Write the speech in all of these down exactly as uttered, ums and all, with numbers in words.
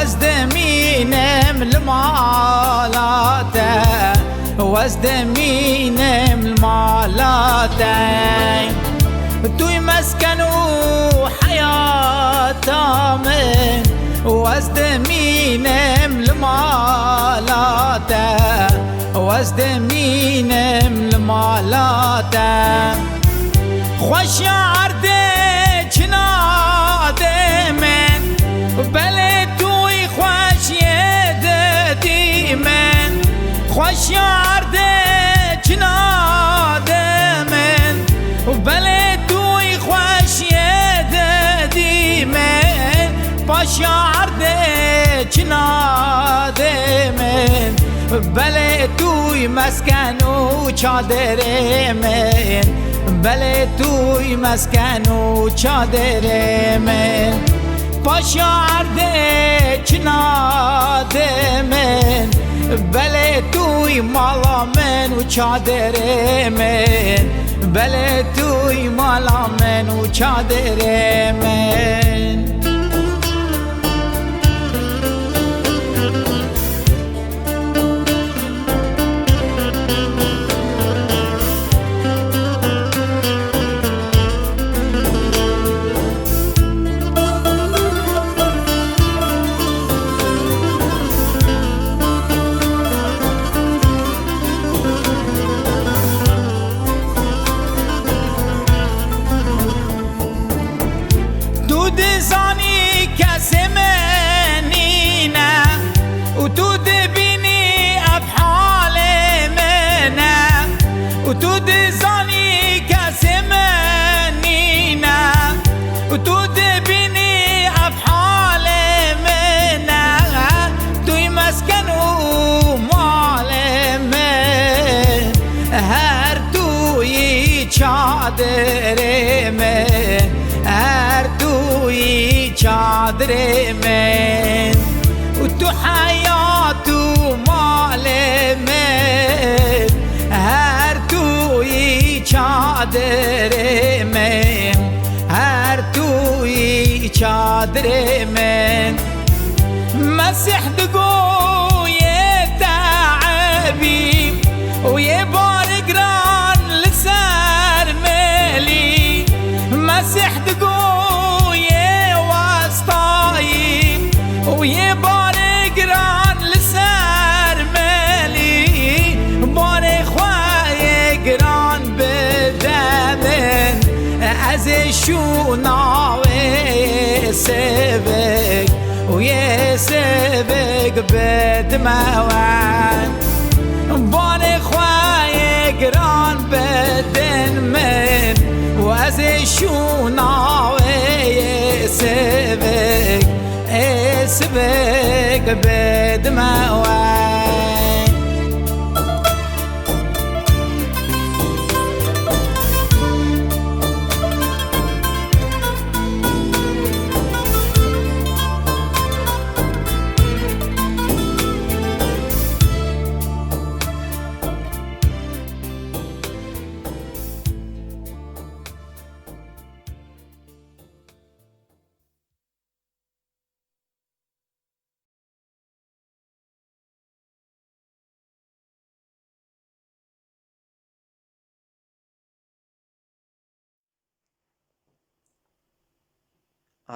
Ez dimînim li mala te, ez dimînim li mala te. Tu yî mesken û heyata min, ez dimînim li mala te, ez dimînim li mala te. Xweşiya erdê çina dê min, belê tu yî xweşiyê didî min. Xweşiya erdê çina dê min, belê tu yî xweşiyê didî min. Paşiya erdê çina dê min, belê tu yî mesken û çadirê min, belê tu yî mesken û çadirê min. Paşiya erdê çina dê min, belê tu yî mala min û çadirê min, belê tu yî mala min û çadirê min. Tu dizanî kesê min nîne û tu dibînî ev halê min e. Û tu dizanî kesê min nîne û tu dibînî ev halê min e. Tu yî mesken û malê min, her tu yî çadirê min, her tu yî çadirê min. Û tu heyat û malê min, her tu yî çadirê min, her tu yî çadirê min. Mesîh digo yê te'ebî û yê barê giran li ser mêlî. Mesîh digo yê westayî û yê barê giran li ser mêlî. Barê xwe yê giran bide min, ez ê şûna wê yê sêvik û yê sêvik bidime we. Barê xwe yê giran bidin min û ez ê şûna wê yê sêvik, ê sêvik bidime we.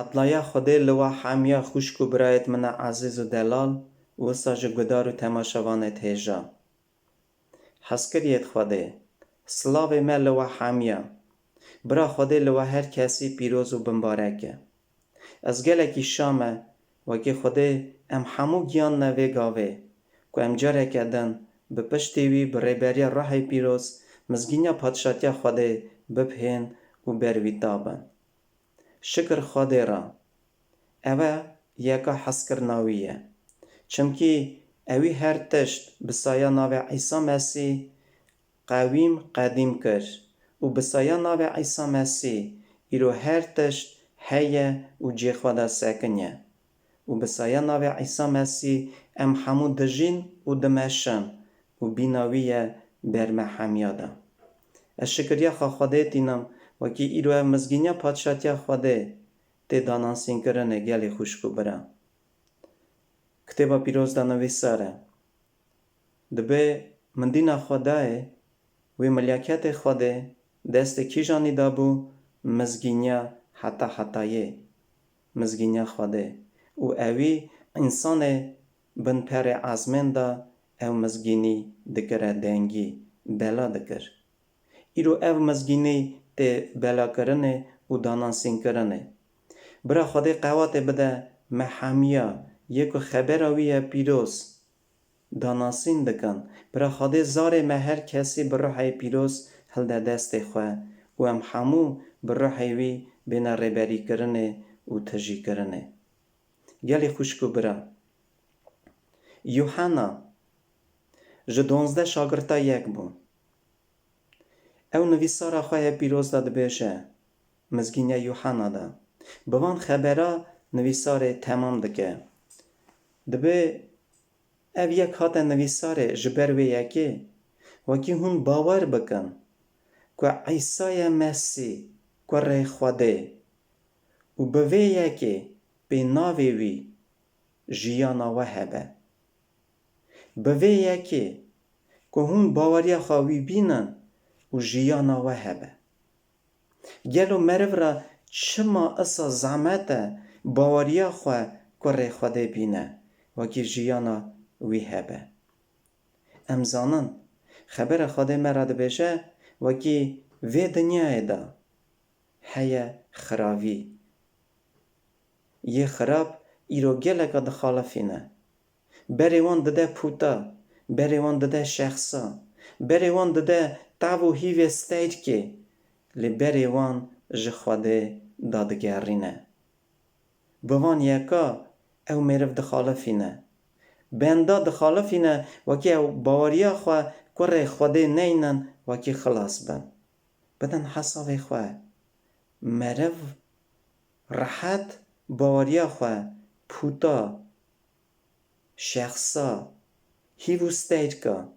Edlaya Xwedê li we hemiya xwişk û birayêt min a ezîz û delal, wisa jî gudar û temaşevanêt hêja. Hezkiriyêt Xwedê, silavê me li we hemiya. Bira Xwedê li we her kesî pîroz û bimbarek e. Ez gelekî şa me, wekî Xwedê em hemû giyandine vê gavê, ku em careke din bi piştî wî bi rêberiya Ruhê Pîroz mizgîniya Padşatiya Xwedê bibihên û ber wî tabin. Şikir Xwedê re. Ev e yeka hezkirina wî ye. Çimkî ewî her tişt bi saya navê Îsa Mesîh qewîm qedîm kir û bi saya navê Îsa Mesîh îro her tişt heye û cihê xwe de sekinye. Û bi saya navê Îsa Mesîh em hemû dijîn û dimeşin û bîna wî ye ber me hemiya de. Ez şikiriya xwe Xwedê tînim, wekî îro ev mizgîniya Padşatiya Xwedê tê danansînkirinê gelê xwişk û bira. Kitêba Pîroz de nivîsar e: Dibe min dîna Xwedayê, wê milyaketê Xwedê destê kîjanî dabû? Mizgîniya heta hetayê, mizgîniya Xwedê. Û ewî însanê bin perê ezmên de ew mizgînî dikire dengî, bela dikir. Îro ev mizgînî tê belakirinê û danasînkirinê. Bira Xwedê qewatê bide me hemiya yê ku xebera wî ye pîroz, danasîn dikin. Bira Xwedê zarê me her kesî bi ruhê pîroz hilde destê xwe û em hemû bi ruhê wî bêne rêberîkirinê û tijîkirinê. Gelî xwişk û bira, Yuhanna ji donzdeh şagirta yek bû. Ew nivîsara xwe ya pîroz de dibêje, Mizgîniya Yuhanna de. Bi van xebera nivîsarê temam dike. Dibe ev yek hate nivîsarê ji ber wê yekê, wekî hûn bawer bikin ku Îsa ye Mesîh, Kurê Xwedê, û bi vê yekê pê navê wî jiyana we hebe. Bi vê yekê ku hûn baweriya xwe wî bînin û jiyana we hebe. Gelo meriv re çima isa zehmet e baweriya xwe Kurê Xwedê bîne, wekî jiyana wî hebe? Em zanin, xebera Xwedê me re dibêje, wekî vê dinyayê de heye xiravî. Yê xirab îro geleka dixalifîne. Berê wan dide pûta, berê wan dide şexsa, berê wan dide tav û hîvê steyrkê, lê berê wan ji Xwedê dadigerîne. Bi van yeka ew mêriv dixalifîne. Benda dixalifîne, wekî ew baweriya xwe Kurê Xwedê neynin, wekî xilas bin. Bidin hesavê xwe. Meriv rehet baweriya xwe pûta, şexsa, hîv û steyrka,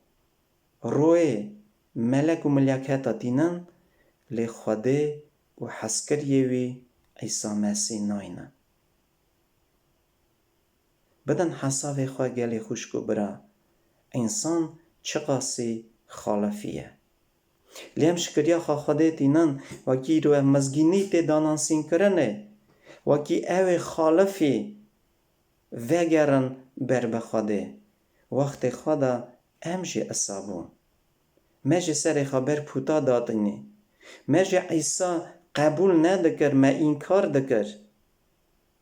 royê, melek û milyaketa tînin, lê Xwedê û hezkiriyê wî Îsa Mesîh naynin. Bidin hesavê xwe gelê xwişk û bira, însan çiqasî xalifî ye. Lê em şikiriya xwe Xwedê tînin, wekî îro ev mizgînî tê danasînkirinê, wekî ew ê xalifî vegerin ber bi Xwedê. Wextê xwe de em jî isa bûn. Me jî serê xwe ber pûta datînî. Me jî Îsa qebûl nedikir, me înkar dikir.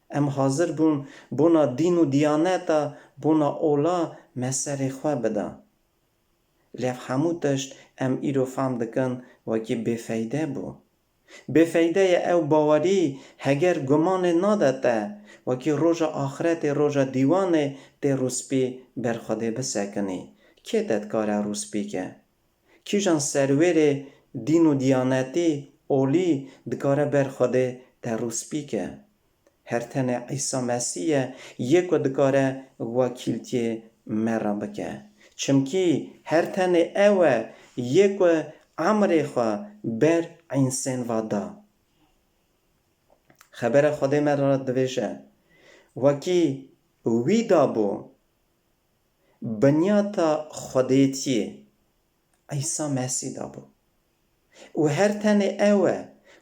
Em hazir bûn bona dîn û diyaneta, bona ola me serê xwe bida. Lê ev hemû tişt em îro fehm dikin wekî bêfeyde bû. Bêfeyde ye ew bawerî heger gumanê nade te, wekî roja axretê, roja dîwanê tê rûspî ber Xwedê bisekinî. Kê te dikare rûspî ke? Kîjan serwêrê dîn û diyanetî olî dikare ber Xwedê te rûspî ke? Her tenê Îsa Mesîh ye, yê ku dikare wekîltiyê me re bike. Çimkî her tenê ew e, yê ku emrê xwe ber însên ve da. Xebera Xwedê me re dibêje, wekî wî dabû, binyata xwedêtiyê Îsa Mesîh dabû. Û her tenê ew e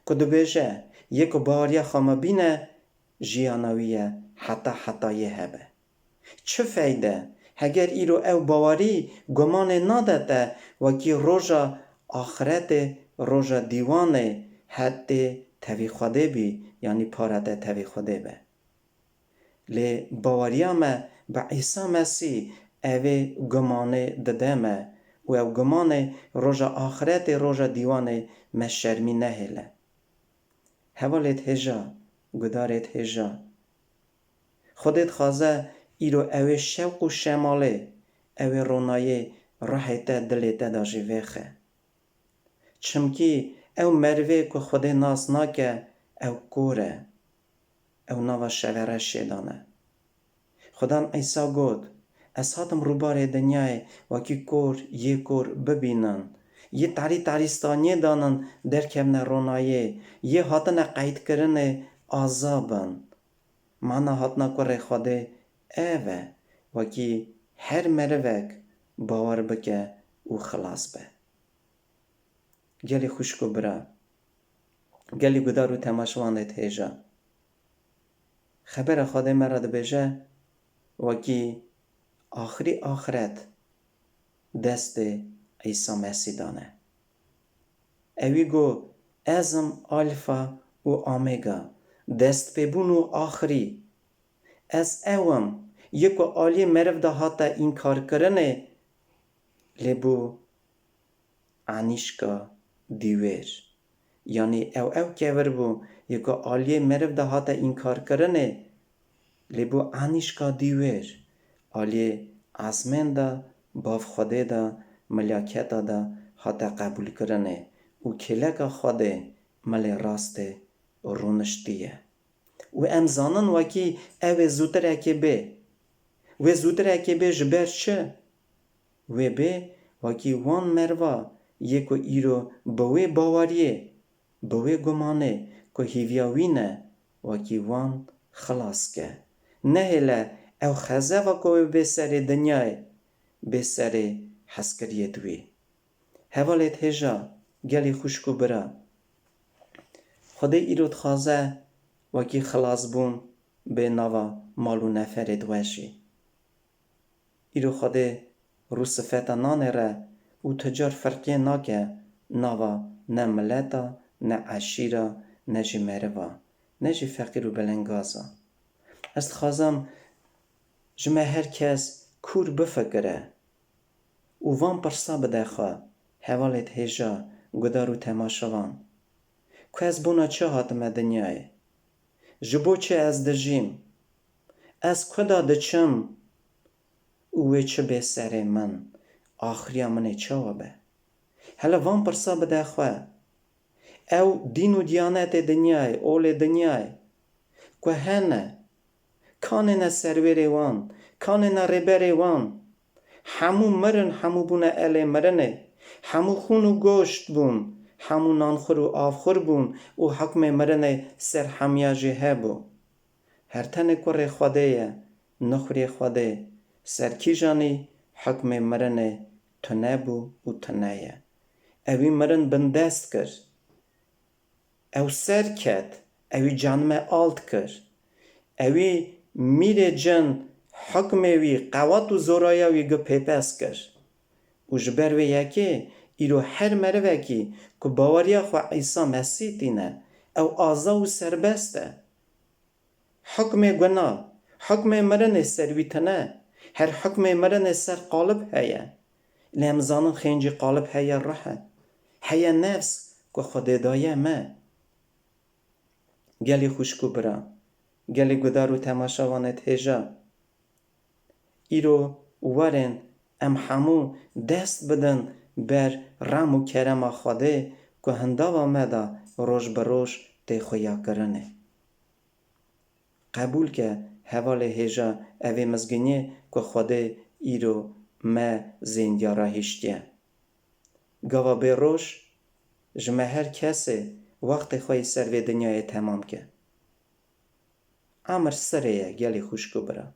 ku dibêje, yê ku baweriya xwe me bîne, jiyana wî ye heta hetayê hebe. Çi feyde, heger îro ew bawerî gumanê nade te, wekî roja axretê, roja dîwanê hetê tevî Xwedê bî, yanî para te tevî Xwedê be. Lê baweriya me bi Îsa Mesîh evê gumanê dide me û ew gumanê roja axretê, roja dîwanê me şermî nehêle. Hevalêt hêja, gudarêt hêja. Xwedê dixwaze îro ewê şewq û şemalê, ewê ronayê ruhê te, dilê te de jî vêxe. Çimkî ew merivê ku Xwedê nas nake, ew kor e. Ew nava şevereşê de ne. Xudan Îsa got, Ez hatim rûbarê dinyayê wekî kor yê kor bibînin. Yê tarî tarîstaniyê danin derkevne ronayê, yê hatine qeydkirinê aza bin. Mana hatina Kurê Xwedê ev e, wekî her merivek bawer bike û xilas be. Gelî xwişk û bira, gelî gudar û temaşevanê hêja. Xebera Xwedê me re dibêje, wekî axirî axiret destê Îsa Mesîh dane. Ewî got, Ez im Alfa û Omega, destpêbûn û axirî. Ez ew im, yê ku aliyê meriv de hate înkarkirinê, lê bû anîşka dîwêr. Yanî ew ew kevir bû, yê ku aliyê meriv de hate înkarkirinê, lê bû anîşka dîwêr. Aliyê ezmên de, bav Xwedê de, milaketa de hate qebûlkirinê û kêleka Xwedê milê rastê rûniştiye. Û em zanin wekî ew ê zûtirekê bê. Wê zûtirekê bê ji ber çi? Wê bê wekî wan merva yê ku îro bi wê baweriyê, bi wê gumanê ku hîviya wî ne, wekî wan xilas ke. Nehêle ew xezeva ku wê bê serê dinyayê, bê serê hezkiriyê di wî. Hevalêt hêja, gelî xwişk û bira. Xwedê îro dixwaze wekî xilasbûn bê nava mal û neferêt we jî. Îro Xwedê rû sifeta nanê re û tu car ferqiyê nake nava ne mileta, ne eşîra, ne jî meriva, ne jî feqîr û belengaza. Ez dixwazam ji me her kes kûr bifikire û van pirsa bide xwe, hevalêt hêja, gudar û temaşevan. Ku ez bona çi hatime dinyayê? Ji bo çi ez dijîm? Ez ku da diçim û wê çi bê serê min? Axiriya min ê çawa be? Hele van pirsa bide xwe. Ew dîn û diyanetê dinyayê, olê dinyayê ku hene, kanê ne serwêrê wan, kanê ne rêberê wan? Hemû mirin, hemû bûne elê mirinê. Hemû xûn û goşt bûn, hemû nanxur û avxur bûn û hukmê mirinê ser hemiya jî hebû. Her tenê kurê Xwedê ye, nixurê Xwedê, ser kîjanî hukmê mirinê tune bû û tune ye. Ewî mirin bindest kir. Ew ser ket, ewî canime alt kir. Ewî mîrê cin hukmê wî, qewat û zoraya wî gi pêpes kir. Û ji ber wê yekê îro her merivekî ku baweriya xwe Îsa Mesîh tîne, ew aza û serbest e. Hukmê guna, hukmê mirinê ser wî tune, her hukmê mirinê ser qalib heye. Lê em zanin xêncî qalib heye ruh e. Heye nefs ku Xwedê daye me. Gelî xwişk û bira, gelî gudar û temaşevanêt hêja. Îro werin em hemû dest bidin ber rem û kerema Xwedê ku hindava me de roj bi roj tê xuyakirinê. Qebûl ke hevalê hêja evê mizgîniyê ku Xwedê îro me zêndiya re hiştiye. Gava bê roj ji me her kesê wextê xwe yê ser vê dinyayê temam ke. Emir sirê ye gelî xwişk û bira.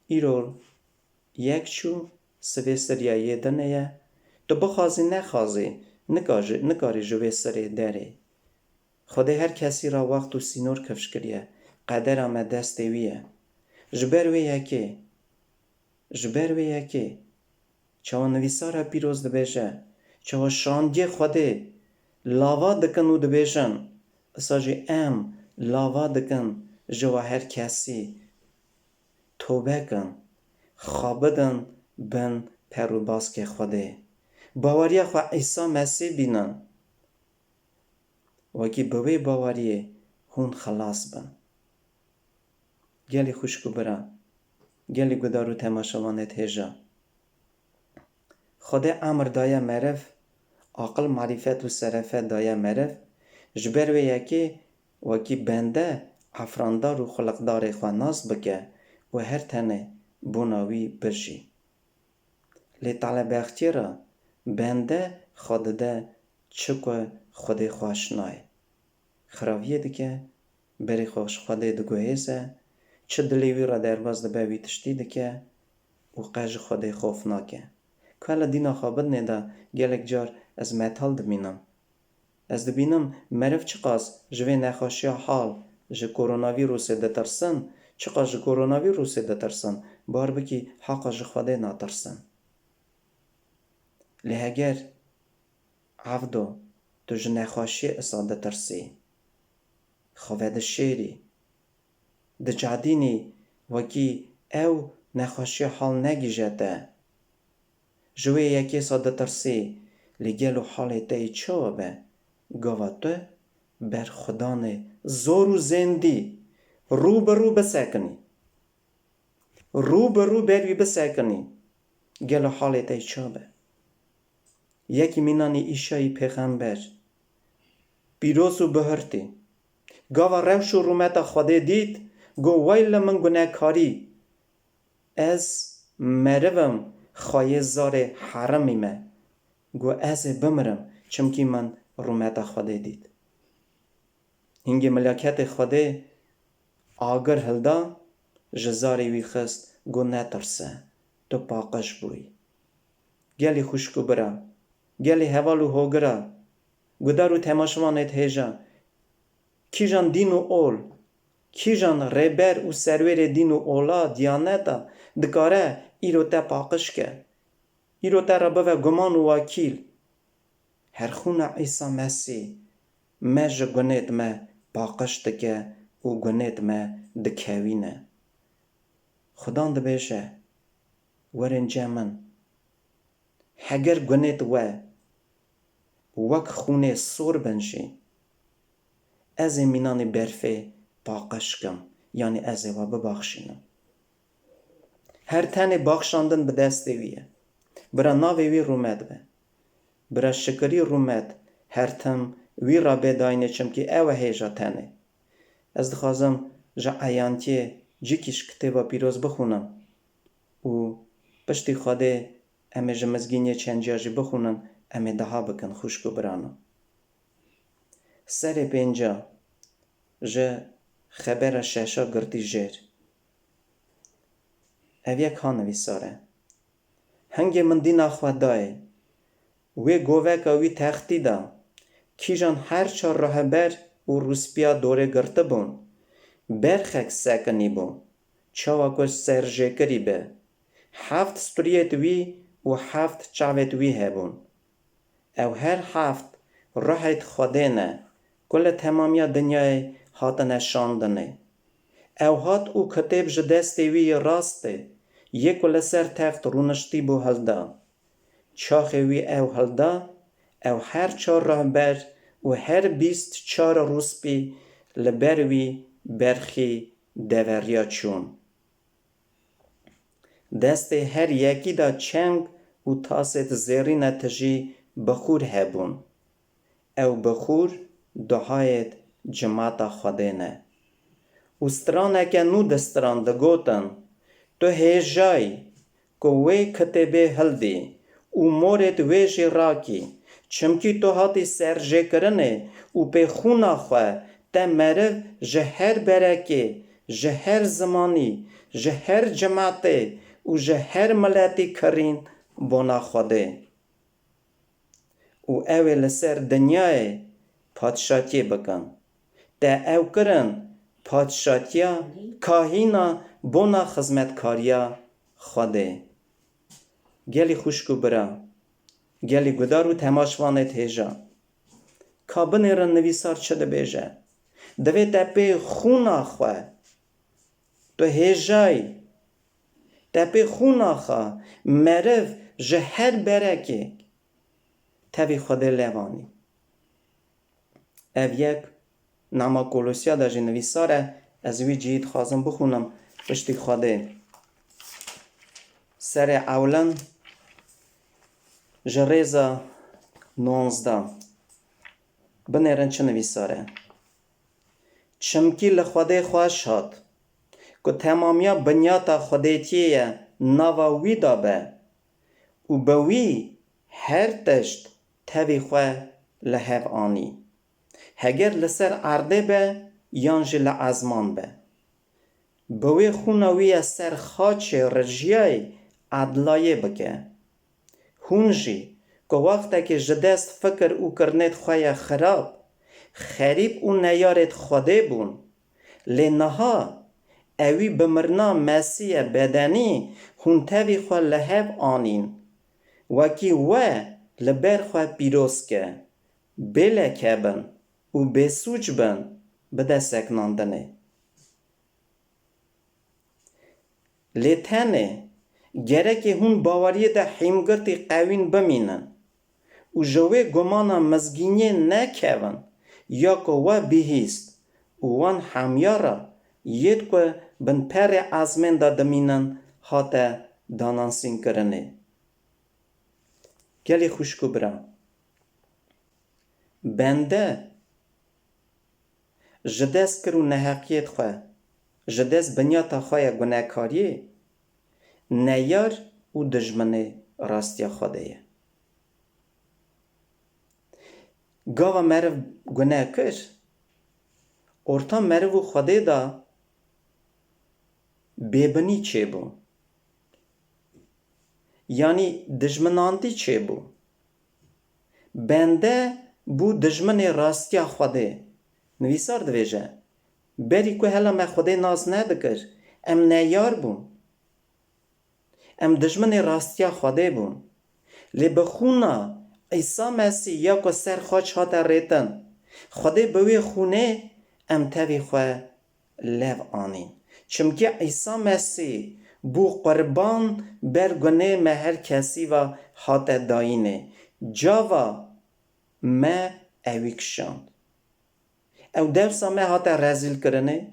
Îro yek çû, sibê siriya yê dinê ye. Tu bixwazî nexwazî, nika ji, nikarî ji wê sirê derê. Xwedê her kesî re wext û sînor kifş kiriye. Qedera me destê wî ye. Ji ber wê yekê, ji ber wê yekê, çawa nivîsara pîroz dibêje, çawa şandiyê Xwedê lava dikin û dibêjin, isa jî em lava dikin ji we her kesî, tobe kin, xwe bidin bin per û baskê Xwedê. Baweriya xwe Îsa Mesîh bînin. Wekî bi wê baweriyê hûn xilas bin. Gelî xwişk û bira, gelî gudar û temaşevanêt hêja. Xwedê emir daye meriv, aqil, marîfet û serefet daye meriv, ji ber wê yekê wekî bende efrandar û xuliqdarê xwe nas bike û her tenê bona wî bijî. Lê telebextiyê re bende xwe dide çi ku Xwedê xweş nayê. Xiraviyê dike, berê xwe ji Xwedê diguhêze, çi dilê wî re derbas dibe, wî tiştî dike û qe ji Xwedê xof nake. Ku hele dîna xwe bidinê de gelek car ez metal dimînim. Ez dibînim meriv çiqas ji vê nexweşiya hal, ji koronavîrusê ditirsin, çiqas ji koronavîrusê ditirsin, bar bikî heqa ji Xwedê natirsin. Lê heger evdo tu ji nexweşiyê isa ditirsî, xwe vedişêrî, dicadînî wekî ew nexweşiya hal negîje te. Ji wê yekê sa ditirsî, lê gelo halê te yê çawa be? Gava tu ber Xudanê zor û zêndî rû bi rû bisekinî. Rû bi rû ber wî bisekinî. Gelo halê te yê çawa be? Yekî mînanî Îşayî pêxember, pîroz û bihurtî, gava rewş û rûmeta Xwedê dît, got, "Wey li min gunekarî! Ez meriv im, xweyê zarê herimî me. Got, 'Ez ê bimirim, çimkî min rûmeta Xwedê dît.'" Hingê milaketê Xwedê agir hilda, ji zarê wî xist, got, "Netirse, tu paqij bûyî." Gelî xwişk û bira, gelî heval û hogira, gudar û temaşevanêt hêja, kîjan dîn û ol, kîjan rêber û serwêrê dîn û ola, diyaneta, dikare îro te paqij ke? Îro te re bive guman û wakîl. Her xûna Îsa Mesîh me ji gunêt me paqij dike û gunêt me dikewîne. Xudan dibêje, "Werin cem min." Heger gunêt we wek xûnê sor bin jî, ez ê mînanê berfê paqij kim, yanî ez ê we bibaxşînim. Her tenê baxşandin bi destê wî ye. Bira navê wî rûmet be. Bira şikirî rûmet her tim wî re bê dayînê, çimkî ew e hêja tenê. Ez dixwazim ji eyantiyê cîkî ji kitêba pîroz bixwînim û piştî Xwedê em ê ji mizgîniyê çendiya jî bixwînin, em ê daha bikin xwişk û birano. Serê pênca ji xebera şeşa girtî jêr. Ev yek ha nivîsar e. Hingê min dîna xwe dayê, wê goveka wî textî da, kîjan her çar rehber û rûspîya dorê girtibûn, berxek sekinî bû, çawa ku serjêkirî be. Heft striyêt wî û heft çavêt wî hebûn. Ew her heft ruhêt Xwedê ne, ku li temamiya dinyayê hatine şandinê. Ew hat û kitêb ji destê wî yê rastê, yê ku li ser text rûniştî bû, hilda. Çaxê wî ew hilda, ew her çar rehber û her bîst çar rûspî li ber wî berxî deveriya çûn. Destê her yekî de çeng û tasêt zêrîne tijî bixûr hebûn. Ew bixûr duayêt cimata Xwedê ne. Û straneke nû distrand, digotin, Tu hêjayî ku wê kitêbê hildî û morêt wê jî rakî, çimkî tu hatî serjêkirinê û pê xûna xwe te meriv ji her berekê, ji her zimanî, ji her cimatê û ji her miletî kirîn bona Xwedê. Û ew ê li ser dinyayê padşatiyê bikin. Te ew kirin padşatiya kahîna bona xizmetkariya Xwedê. Gelî xwişk û bira, gelî gudar û temaşvanêt hêja. Ka binêrin nivîsar çi dibêje. Divê te pê xûna xwe, tu hêjayî, te pê xûna xwe meriv ji her berekê tevî Xwedê levanî. Ev yek nama Kolosya de jî nivîsar e, ez wî cihî dixwazim bixwînim piştî Xwedê. Serê ewlen ji rêza nonzda. Binêrin çi nivîsar e. Çimkî li Xwedê xweş hat, ku temamiya binyata Xwedêtiyê ye nava wî de be û bi wî her tişt tevî xwe li hev anî. Heger li ser erdê be yan jî li ezman be. bi wê xûna wî ye ser xaçê rijiyayî edlayê bike. Hûn jî ku wextekê ji dest fikir û kirinêd xwe ye xirab, xerîb û neyarêd Xwedê bûn, lê niha ewî bi mirina Mesîhê bedenî hûn tevî xwe li hev anîn, wekî we li ber xwe pîroz ke, bê leke bin û bêsûc bin, bide sekinandinê. Lê tenê gerekê hûn baweriyê de hîmgirtî qewîn bimînin û ji wê gumana mizgîniyê nekevin ya ku we bihîst û wan hemiya re yêd ku bin perê ezmên de dimînin hate danansînkirinê. Gelî xwişk û bira, bende ji dest kir û neheqiyêd xwe, ji dest binyata xwe ya gunekariyê, neyar û dijminê rastiya Xwedê ye. Gava meriv gune kir, orta meriv û Xwedê de bêbinî çêbû. Yanî dijminantî çêbû. Bende bû dijminê rastiya Xwedê. Nivîsar dibêje, berî ku hela me Xwedê nas nedikir, em neyar bûn. Em dijminê rastiya Xwedê bûn. Lê bi xûna Îsa Mesîh ya ku ser xaç hate rêtin, Xwedê bi wê xûnê em tevî xwe lev anîn. Çimkî Îsa Mesîh bû qurban ber gunê me her kesî ve hate dayînê. Cava me ewî kişand. Ew dewsa me hate rezîlkirinê.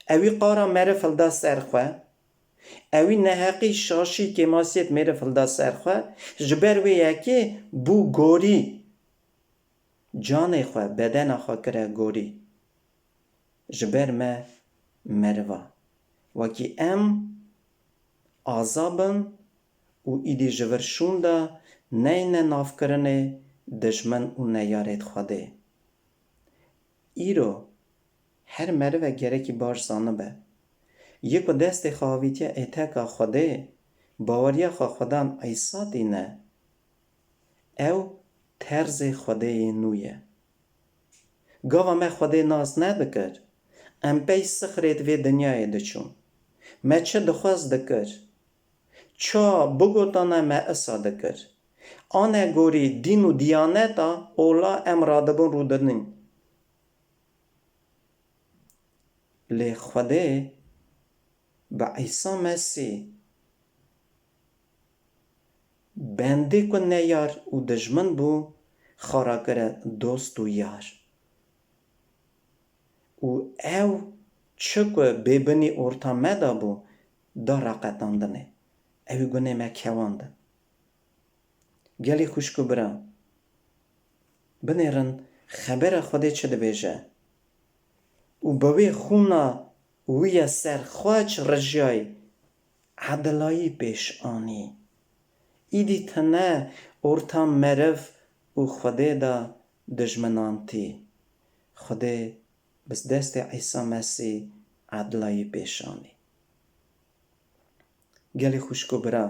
Ewî qara meriv hilda ser xwe. Ewî neheqî, şaşî, kêmasiyêt meriv hilda ser xwe. Ji ber wê yekê bû gorî. Canê xwe, bedena xwe kire gorî. Ji ber me meriva. Wekî em aza bin û îdî ji vir şûnda neyne navkirinê dijmin û neyarêd Xwedê. Îro her merivek gerekî baş zanibe, yê ku destê xwe avîtiye êteka Xwedê, baweriya xwe Xwedan Îsa tîne, ew terzê Xwedê yê nû ye. Gava me Xwedê nas nedikir, em pey sixrêd vê dinyayê diçûn. Me çi dixwest dikir, ça bigotana me isa dikir. Anegorî dîn û diyaneta ola em radibûn rûdinîn. Lê Xwedê bi Îsa Mesîh bendê ku neyar û dijmin bû, xwe rakire dost û yar. Û ew çi ku bêbinî orta me de bû, da raqetandinê. Ewî gunê me kewandin. Gelî xwişk û bira, binêrin xebera Xwedê çi dibêje. Û bi wê xûna wî ye ser xwe çi rijiyayî, edilayî pêş anî. Îdî tine orta meriv û Xwedê de dijminantî. Xwedê bi destê Îsa Mesîh edilayî pêş anî. Gelî xwişk û bira,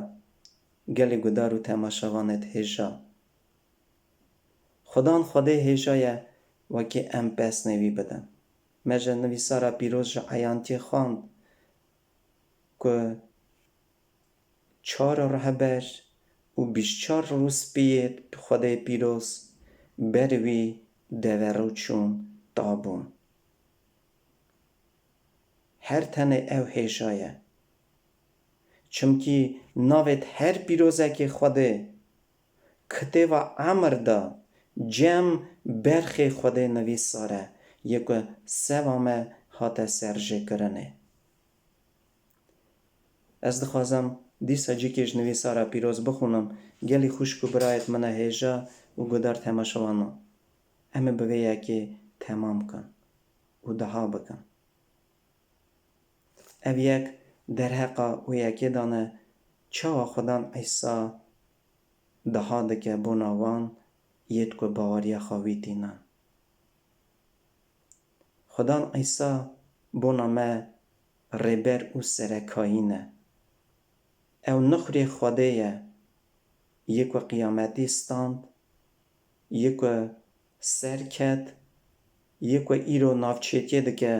gelî gudar û temaşevanêd hêja. Xudan Xwedê hêja ye wekî em pesnê wî bidin. Me ji nivîsara pîroz ji eyantiyê xwend ku çar rehber û bîst çar rûspiyê Xwedê pîroz ber wî deverû çûn, tabûn. Her tenê ew hêja ye. Çimkî navêd her pîrozekê Xwedê kitêba emir de cem berxê Xwedê nivîsar e, yê ku seva me hate serjêkirinê. Ez dixwazim dîsa cîkê ji nivîsara pîroz bixwînim, gelî xwişk û birayêd min e hêja û gudar temaşevanan. Em ê bi vê yekê temam bikin û deha bikin. Ev yek derheqa wê yekê dane, çawa Xudan Îsa deha dike bona wan yêd ku baweriya xwe wî tîne. Xudan Îsa bona me rêber û serekayîn e. Ew nixurê Xwedê ye, yê ku qiyametî stand, yê ku ser ket, yê ku îro navçêtiyê dike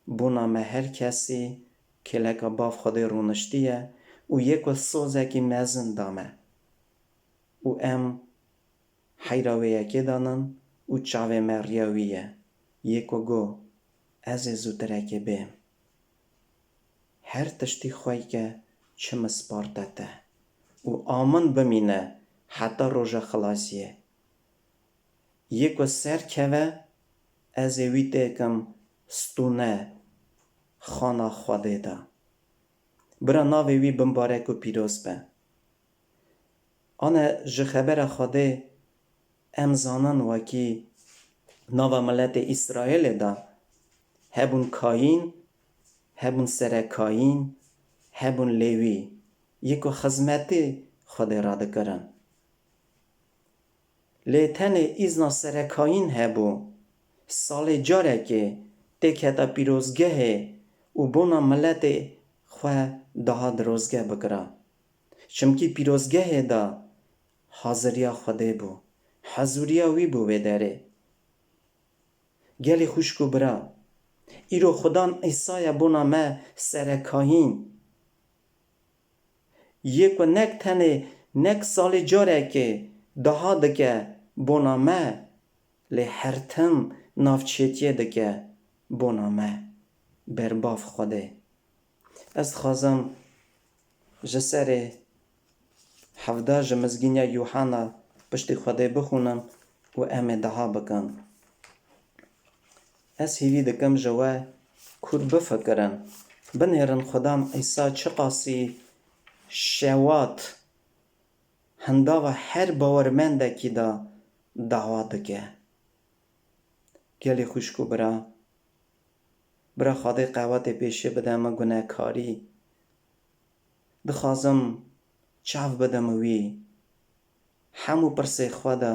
bona me her kesî, kêleka bav Xwedê rûniştiye û yê ku sozekî mezin da me. Û em heyra wê yekê danin û çavê me riya wî ye. Yê ku got, ez ê zûtirekê bêm. Her tiştî xweyke çi min sparte te û amin bimîne heta roja xilasiyê. Yê ku ser keve, ez ê wî têkim stûne xana Xwedê de. Bira navê wî bimbarek û pîroz be. Ane ji xebera Xwedê em zanin wekî nava miletê Îsraîlê de hebûn Kayîn, hebûn serekayîn, hebûn Lêwî, yê ku xizmetê Xwedê radikirin. Lê tenê îzna serekayîn hebû, salê carekê têketa pîrozgehê û bona miletê xwe daha dirozge bikira. Çimkî pîrozgehê de haziriya Xwedê bû, hezûriya wî bû wê derê. Gelî xwişk û bira, îro Xudan Îsaya bona me serekayîn. Yê ku nek tenê nek salê carekê daha dike bona me, lê her tim navçêtiyê dike bona me. Berbav Xwedê. Ez dixwazim ji serê hevdeh ji Mizgîniya Yûhena piştî Xwedê bixwînim û em ê deha bikin. Ez hîvî dikim ji we kûr bifikirin, binêrin Xudan Îsa çiqasî şewat hindava her bawermendekî de dawa dike. Gelî xwişk û bira, bira Xwedê qewetê pêşê bide min gunekarî. Dixwazim çav bidim wî, hemû pirsê xwe de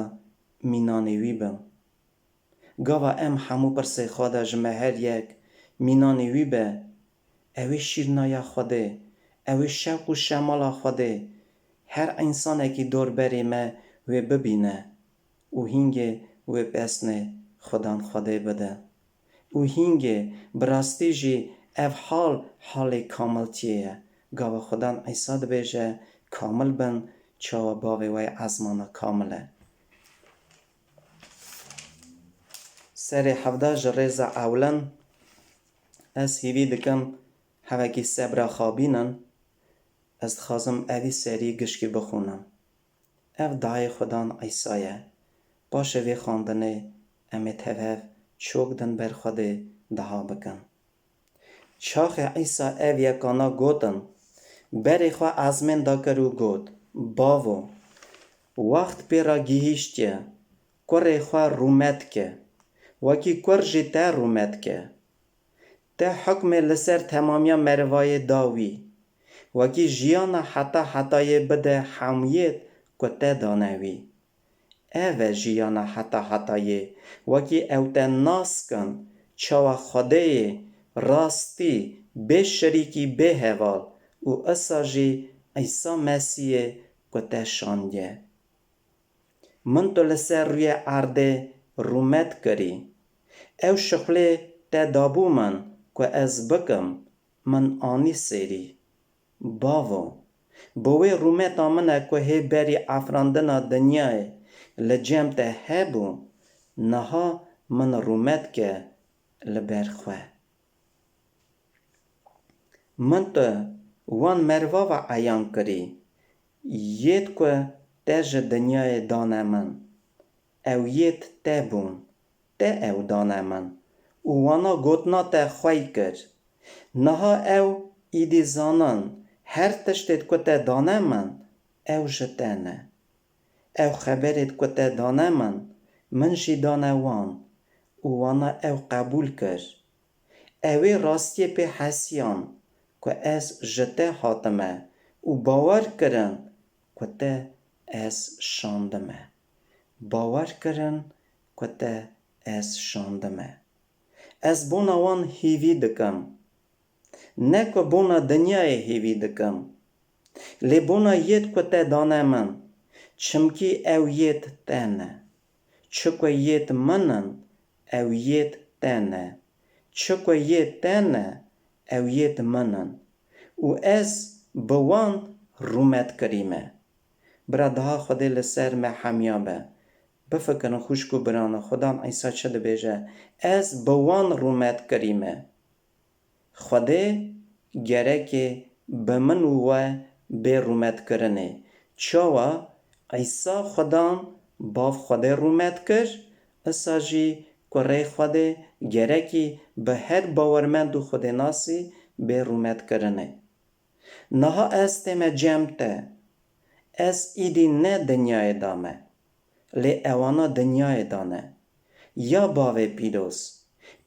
mînanê wî bim. Gava em hemû pirsê xwe de ji me her yek mînanê wî be, ew ê şîrnaya Xwedê, ew ê şewq û şemala Xwedê, her însanekî dorberê me wê bibîne û hîngê wê pesnê Xudan Xwedê bide. Û hîngê bi rastî jî ev hal halê kamiltiyê ye. Gava Xudan Îsa dibêje, kamil bin, çawa bavê we yê ezmana kamil e. Serê hevdeh ji rêza ewlin, ez hîvî dikim hevekî sebra xwe bînin, ez dixwazim evî serî gişkî bixwînim. Ev dayê Xudan Îsa ye. Paşê vê xwendinê em ê tev hev çok din ber Xwedê deha bikin. Çaxê Îsa ev yekana gotin, berê xwe ezmên dakir û got, Bavo, wext pê re gihîştiye, kurê xwe rûmet ke, wekî kur jî te rûmet ke. Te hukmê li ser temamiya merivayê da wî, wekî jiyana heta hetayê bide hemûyêd ku te dane wî. Ev e jiyana heta hetayê, wekî ew te nas kin, çawa Xwedêyê rastî, bê şirîkî, bê heval û isa jî Îsa Mesîhê ku te şandiye. Min tu li ser rûyê erdê rûmet kirî. Ew şixulê te dabû min ku ez bikim, min anî sêrî. Bavo, bi wê rûmeta min e ku hê berî afirandina dinyayê li cem te hebû, niha min rûmet ke li ber xwe. Min tu wan merva ve eyan kirî, yêd ku te ji dinyayê dane min. Ew yêd te bûn, te ew dane min û wana gotina te xwey kir. Niha ew îdî zanin, her tiştêd ku te dane min, ew ji te ne. Ew xeberêd ku te dane min, min jî dane wan û wana ew qebûl kir. Ew ê rastiyê pê hesiyan ku ez ji te hatime û bawer kirin ku te ez şandime. Bawer kirin ku te ez şandime. Ez bona wan hîvî dikim. Ne ku bona dinyayê hêvî dikim, lê bona yêd ku te dane min, çimkî ew yêd te ne. Çi ku yêd min in, ew yêd te ne. Çi ku yêd te ne, ew yêd min in. Û ez bi wan rûmet kirîme. Bira, daha Xwedê li ser me hemiya be. Bifikirin xwişk û birano, Xudan Îsa çi dibêje, Ez bi wan rûmet kirîme. Xwedê gerekê bi min û we bê rûmetkirinê. Çawa Îsa Xudan Bav Xwedê rûmet kir, isa jî Kurê Xwedê gerekî bi her bawermend û xwedênasî bê rûmetkirinê. Niha ez tême cem te. Ez îdî ne dinyayê de me, lê ewana dinyayê de ne. Ya Bavê pîroz,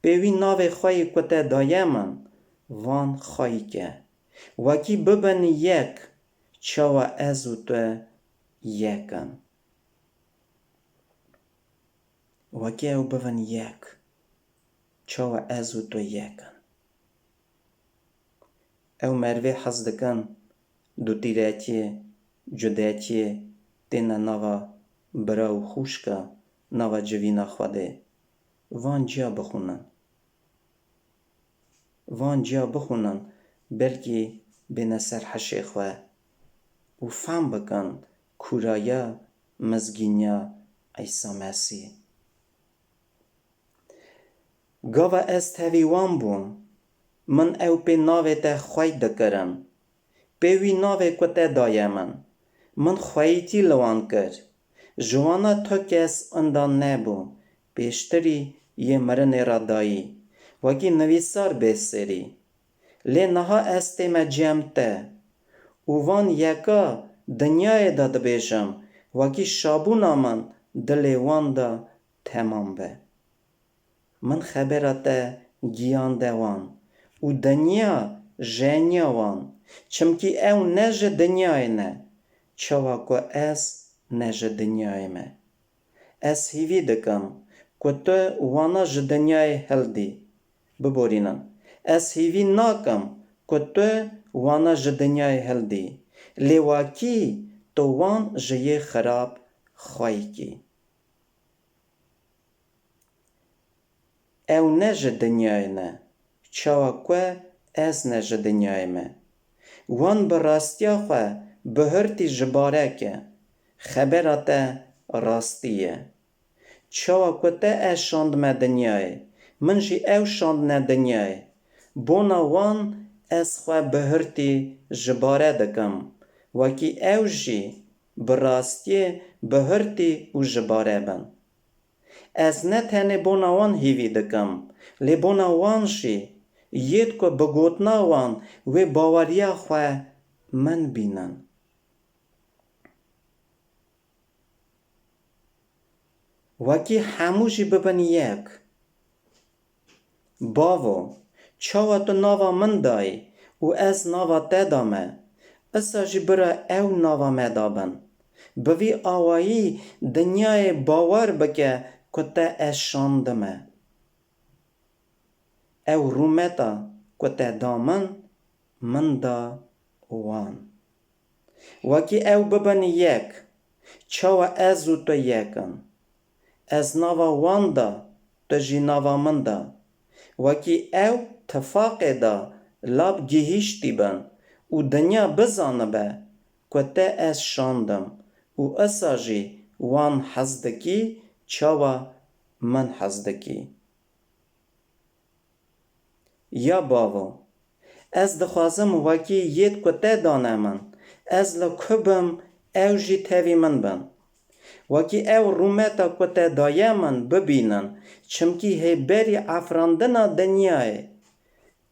pê wî navê xwe yî ku te daye min, van xweyî ke. Wekî bibin yek, çawa ez û tu yek in. Wekî ew bibin yek, çawa ez û tu yek in. Ew merivê hez dikin, dûtîretiyê, cudetiyê têne nava bira û xwişka, nava civîna Xwedê. Van ciya bixwînin. Van ciya bixwînin, belkî bêne ser hişê xwe û fam bikin kûraya mizgîniya Îsa Mesîh. Gava ez tevî wan bûm, min ew pê navê te xwey dikirin. Pê wî navê ku te daye min, min xweyîtî li wan kir. Ji wana tu kes inda nebû, pêştirî yê mirinê re dayî, wekî nivîsar bê serî. Lê niha ez tême cem te û van yeka dinyayê de dibêjim, wekî şabûna min dilê wan de temam be. Min xebera te giyande wan û dinya jeniya wan, çimkî ew ne ji dinyayê ne, çawa ku ez ne ji dinyayê me. Ez hîvî dikim ku tu wana ji dinyayê hildî. Biborînin. Ez hîvî nakim ku tu wana ji dinyayê hildî, lê wekî tu wan ji yê xirab xweyî kî. Ew ne ji dinyayê ne, çawa ku ez ne ji dinyayê me. Wan bi rastiya xwe bihurtî ji bare ke, xebera te rastî ye. Çawa ku te ez şandime dinyayê, min jî ew şandine dinyayê. Bona wan ez xwe bihurtî ji bare dikim, wekî ew jî bi rastiyê bihurtî û ji bare bin. Ez ne tenê bona wan hîvî dikim, lê bona wan jî, yêd ku bi gotina wan wê baweriya xwe min bînin. Wekî hemû jî bibin yek. Bavo, çawa tu nava min dayî û ez nava te da me, isa jî bira ew nava me da bin. Bi vî awayî dinyayê bawer bike ku te ez şandime. Ew rûmeta ku te da min, min da wan. Wekî ew bibin yek, çawa ez û tu yek in. Ez nava wan da, tu jî nava min da. Wekî ew tifaqê da lav gihîştî bin û dinya bizanibe ku te ez şandim û isa jî wan hez dikî, çawa min hez dikî. Ya bavo, ez dixwazim wekî yêd ku te dane min, ez li ku bim, ew jî tevî min bin. Wekî ew rûmeta ku te daye min bibînin, çimkî hê berî efrandina dinyayê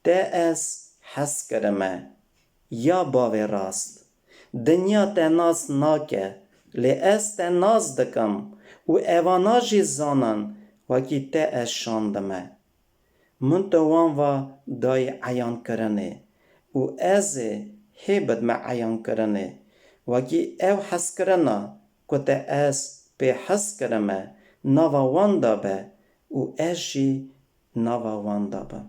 te ez hez kirime. Ya bavê rast, dinya te nas nake, lê ez te nas dikim û evana jî zanin wekî te ez şandime. Min tu wan va dayî eyankirinê û ez ê hê bidme eyankirinê, wekî ew hezkirina ku te ez pê hez kirime nava wan de be û ez jî nava wan de bim.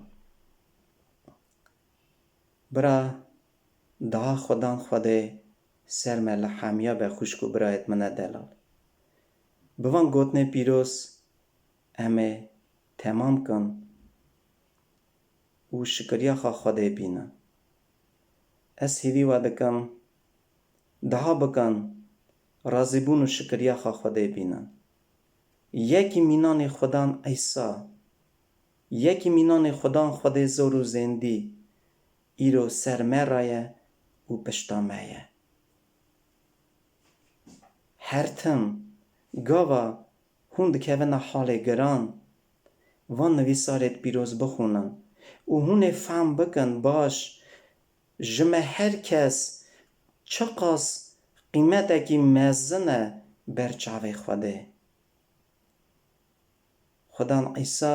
Bira, daha Xudan Xwedê ser me li hemiya be, xwişk û birayêt min e delal. Bi van gotinê pîroz em ê temam kin û şikiriya xwe Xwedê bînin. Ez hêvî we dikim, daha bikin, razîbûn û şikiriya xwe Xwedê bînin. Yekî mînanê Xudan Îsa, yekî mînanê Xudan Xwedê zor û zêndî, îro ser me re ye û pişta me ye. Her tim, gava hûn dikevine halê giran, van nivîsarêt pîroz bixwînin û hûn ê fehm bikin baş, ji me her kes çiqas qîmetekî mezin e ber çavê Xwedê. Xudan Îsa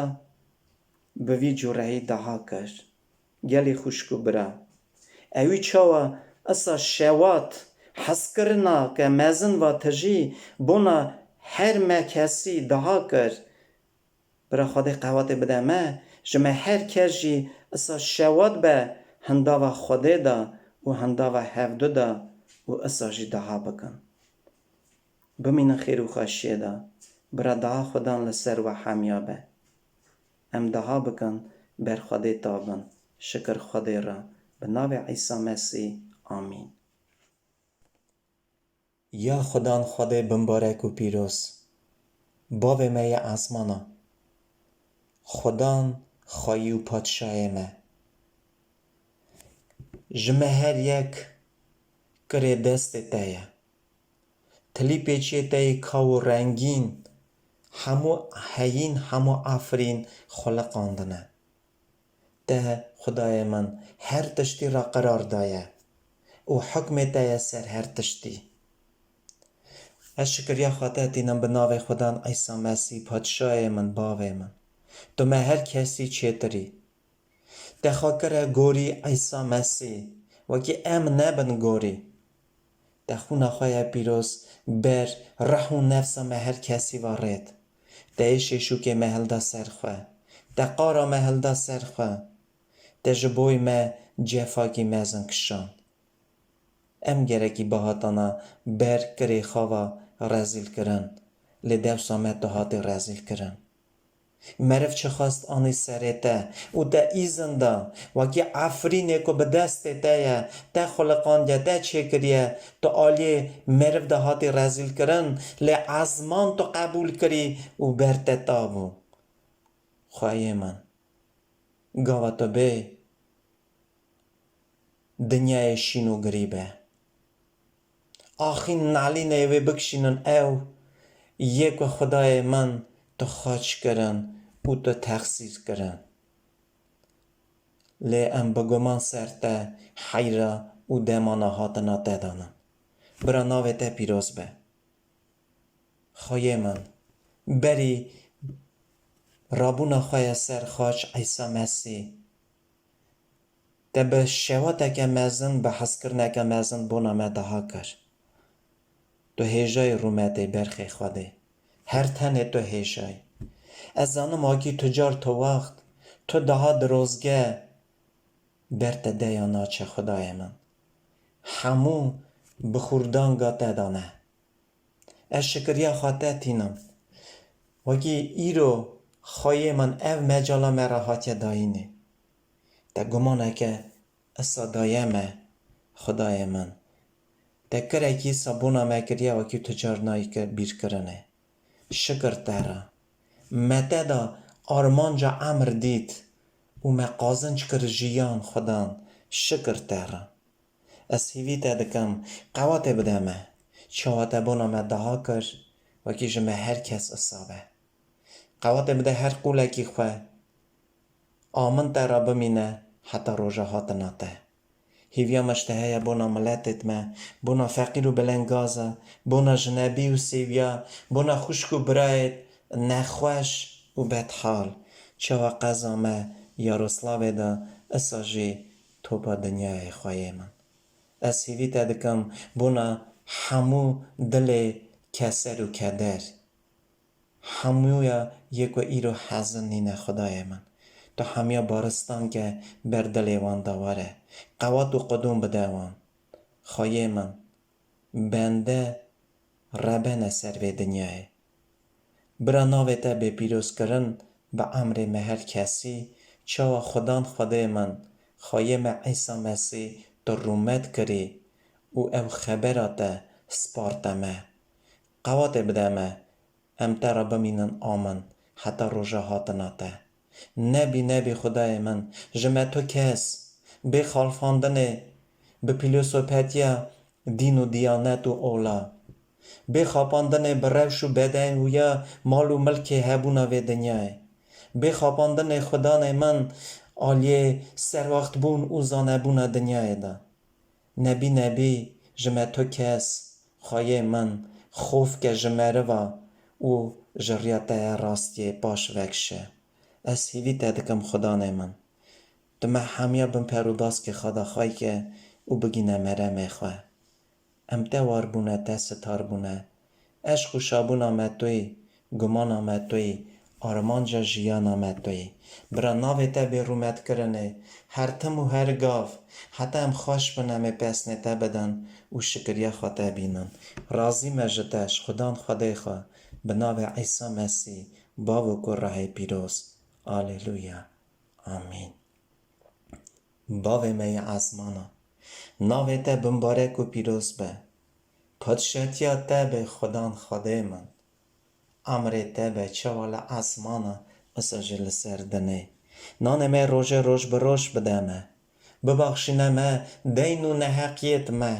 bi vî cureyî daha kir. Gelî xwişk û bira, ewî çawa isa şewat, hezkirina ke mezin va tijî bona her me kesî daha kir. Bira Xwedê qewatê bide me, ji me her kes jî isa şewat be hindava Xwedê de û hindava hevdu de û isa jî daha bikin. Bimînin xêr û xweşiyê de. Bira daha Xudan li ser we hemiya be. Em daha bikin ber Xwedê tabin. Şikir Xwedê re. Bi navê Îsa Mesîh. Amîn. Ya Xudan Xwedê bimbarek û pîroz, Bavê me yê esmana, Xudan xweyî û padşayê me, ji me her yek kirê destê te ye. Tilî pêçiyê te yê kaw û rengîn, hemû heyîn, hemû efrîn xuliqandine. Te, Xwedayê min, her tiştî re qerar daye û hukmê te ye ser her tiştî. Ez şikiriya xwe te tînim bi navê Xudan Îsa Mesîh, Padşayê min, Bavê min. Tu me her kesî çêtirî. Te xwe kire gorî Îsa Mesîh, wekî em nebin gorî. Te xûna xwe ya pîroz ber rih û nefsa me her kesî ve rêt. Te yê şêşûkê me hilda ser xwe. Te qara me hilda ser xwe. Te ji boy me cefakî mezin kişand. Em gerekî bihatana ber kirê xwe ve rezîl kirin, lê dewsa me tu hatî rezîl kirin. Meriv çi xwest anî serê te û te îzin da, wekî efrînê ku bi destê te ye, te xuliqandiye, te çêkiriye, tu aliyê meriv de hatî rezîlkirin, lê ezman tu qebûl kirî û ber te tabû. Xweyê min, gava tu bê, dinyayê şîn û girî be. Axîn nalînê wê bikişînin ew yê ku Xwedayê min tu xaç kirin û tu texsîr kirin. Lê em bi guman ser te heyra û demana hatina te danin. Bira navê te pîroz be. Xweyê min, berî rabûna xwe ya ser xaç Îsa Mesîh, te bi şewateke mezin, bi hezkirineke mezin bona me daha kir. Tu hêjayî rûmetê berxê Xwedê. Her tenê tu hêjayî. Ez zanim wekî tu car tu wext, tu daha dirozge ber te deya naçe Xwedayê min. Hemû bi xûrdanga te de ne. Ez şikiriya xwe te tînim. Wekî îro Xweyê min ev mecala me re hatiye dayînê. Te gumaneke isa daye me, Xwedayê min. Te kirekî isa bona me kiriye wekî tu car nayî bîrkirinê. Şikir te re. Me te da armanca emr dît û me qazinc kir jiyan Xudan. Şikir te re. Ez hîvî te dikim, qewatê bide me. Çawa te bona me daha kir, wekî ji me her kes isa be. Qewatê bide her qûlekî xwe. Amin te re bimîne heta roja hatina te. Hîviya me ji te heye bona miletêt me, bona feqîr û bilengaza, bona jinebî û sêviya, bona xwişk û birayêt nexweş û bedhal. Çawa qeza me Yaroslavê de, isa jî topa dinyayê Xweyê min. Ez hîvî te dikim bona hemû dilê keser û keder. Hemûya yê ku îro hezin nîne Xwedayê min. Tu hemiya baristan ke ber dilê wan de were. Qewat û qudûn bide wan. Xweyê min, bende rebene ser vê dinyayê. Bira navê te bê pîrozkirin bi emrê me her kesî, çawa Xudan Xwedê min, Xweyê me Îsa Mesîh tu rûmet kirî û ew xebera te sparte me. Qewatê bide me, em te re bimînin amin heta roja hatina te. Nebî, nebî Xwedayê min, ji me tu kes, bê xalfandinê bi pîlosopetiya dîn û diyanet û ola, bê xapandinê bi rewş û bedewiya mal û milkê hebûna vê dinyayê, bê xapandinê Xudanê min aliyê serwextbûn û zanebûna dinyayê de. Nebî nebî ji me tu kes, Xweyê min, xof ke ji meriva û ji riya te ya rastiyê paş vekişe. Ez hîvî te dikim Xudanê min. Tu me hemiya bin per û baskê xwe de xwey ke û bigîne meremê xwe. Em te war bûne, te sitar bûne. Eşq û şabûna me tu yî, gumana me tu yî, armanca jiyana me tu yî. Bira navê te bê rûmetkirinê, her tim û her gav, heta em xweş bin em ê pesnê te bidin û şikiriya xwe te bînin. Razî me ji te, ji Xudan Xwedê xwe, bi navê Îsa Mesîh, Bav û Kurehê pîroz. Aleluya. Amîn. Bavê me yê ezmana, navê te bimbarek û pîroz be. Padşatiya te be Xudan Xwedê min. Emrê te be çawa li ezmana, wisa jî li ser dinê. Nanê me rojê roj bi roj bide me. Bibaxşîne me deyn û neheqiyêt me,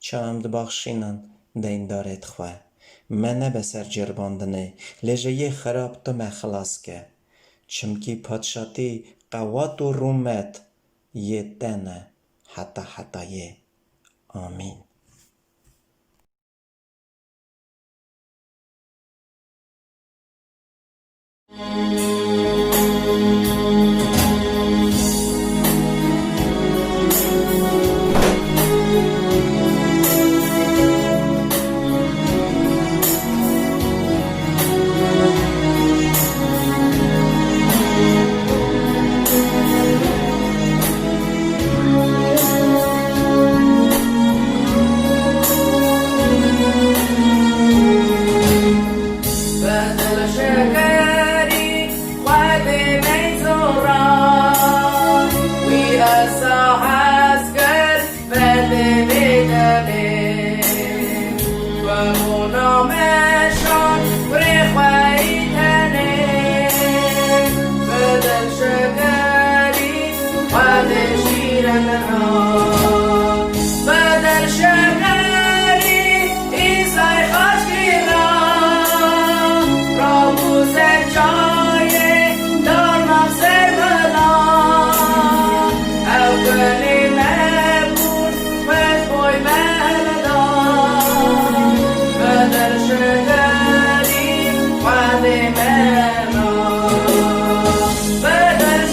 ça em dibaxşînin deyndarêt xwe. Me nebe ser cirbandinê, lê ji yê xirab tu me xilas ke. Çimkî padşatî, qewat û rûmet yê te ne heta hetayê. Amîn. Bedel şekerî Xwedê meyzora, wî esa hez kir ferdê vê demê. Webûna me şan kurê xwe yî tenê, bedel şekerî Xwedê şîrindina, bedel şekerî Îsay xaçkî ra, rabû ser çayê darna ser mela. Ew gulê me bûn, wek boy me helda, bedel şekerî Xwedê me na, bedel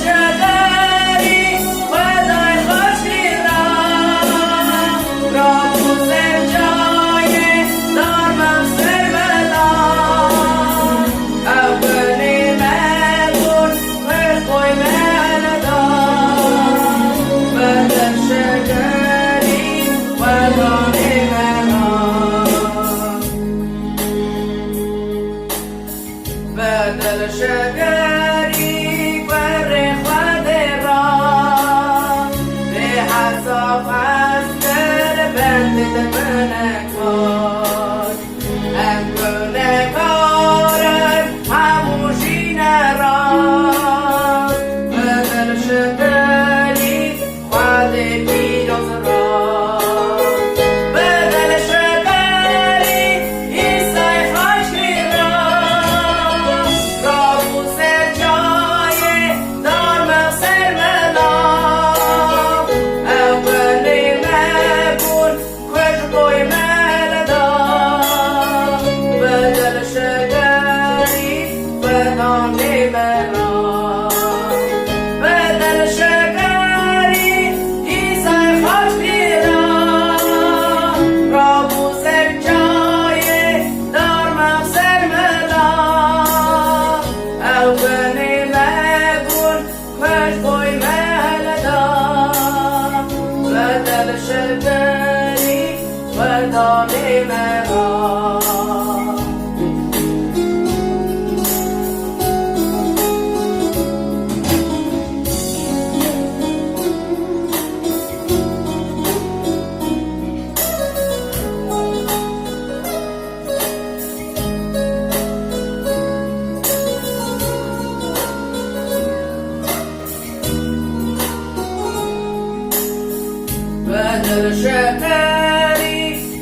Şekerî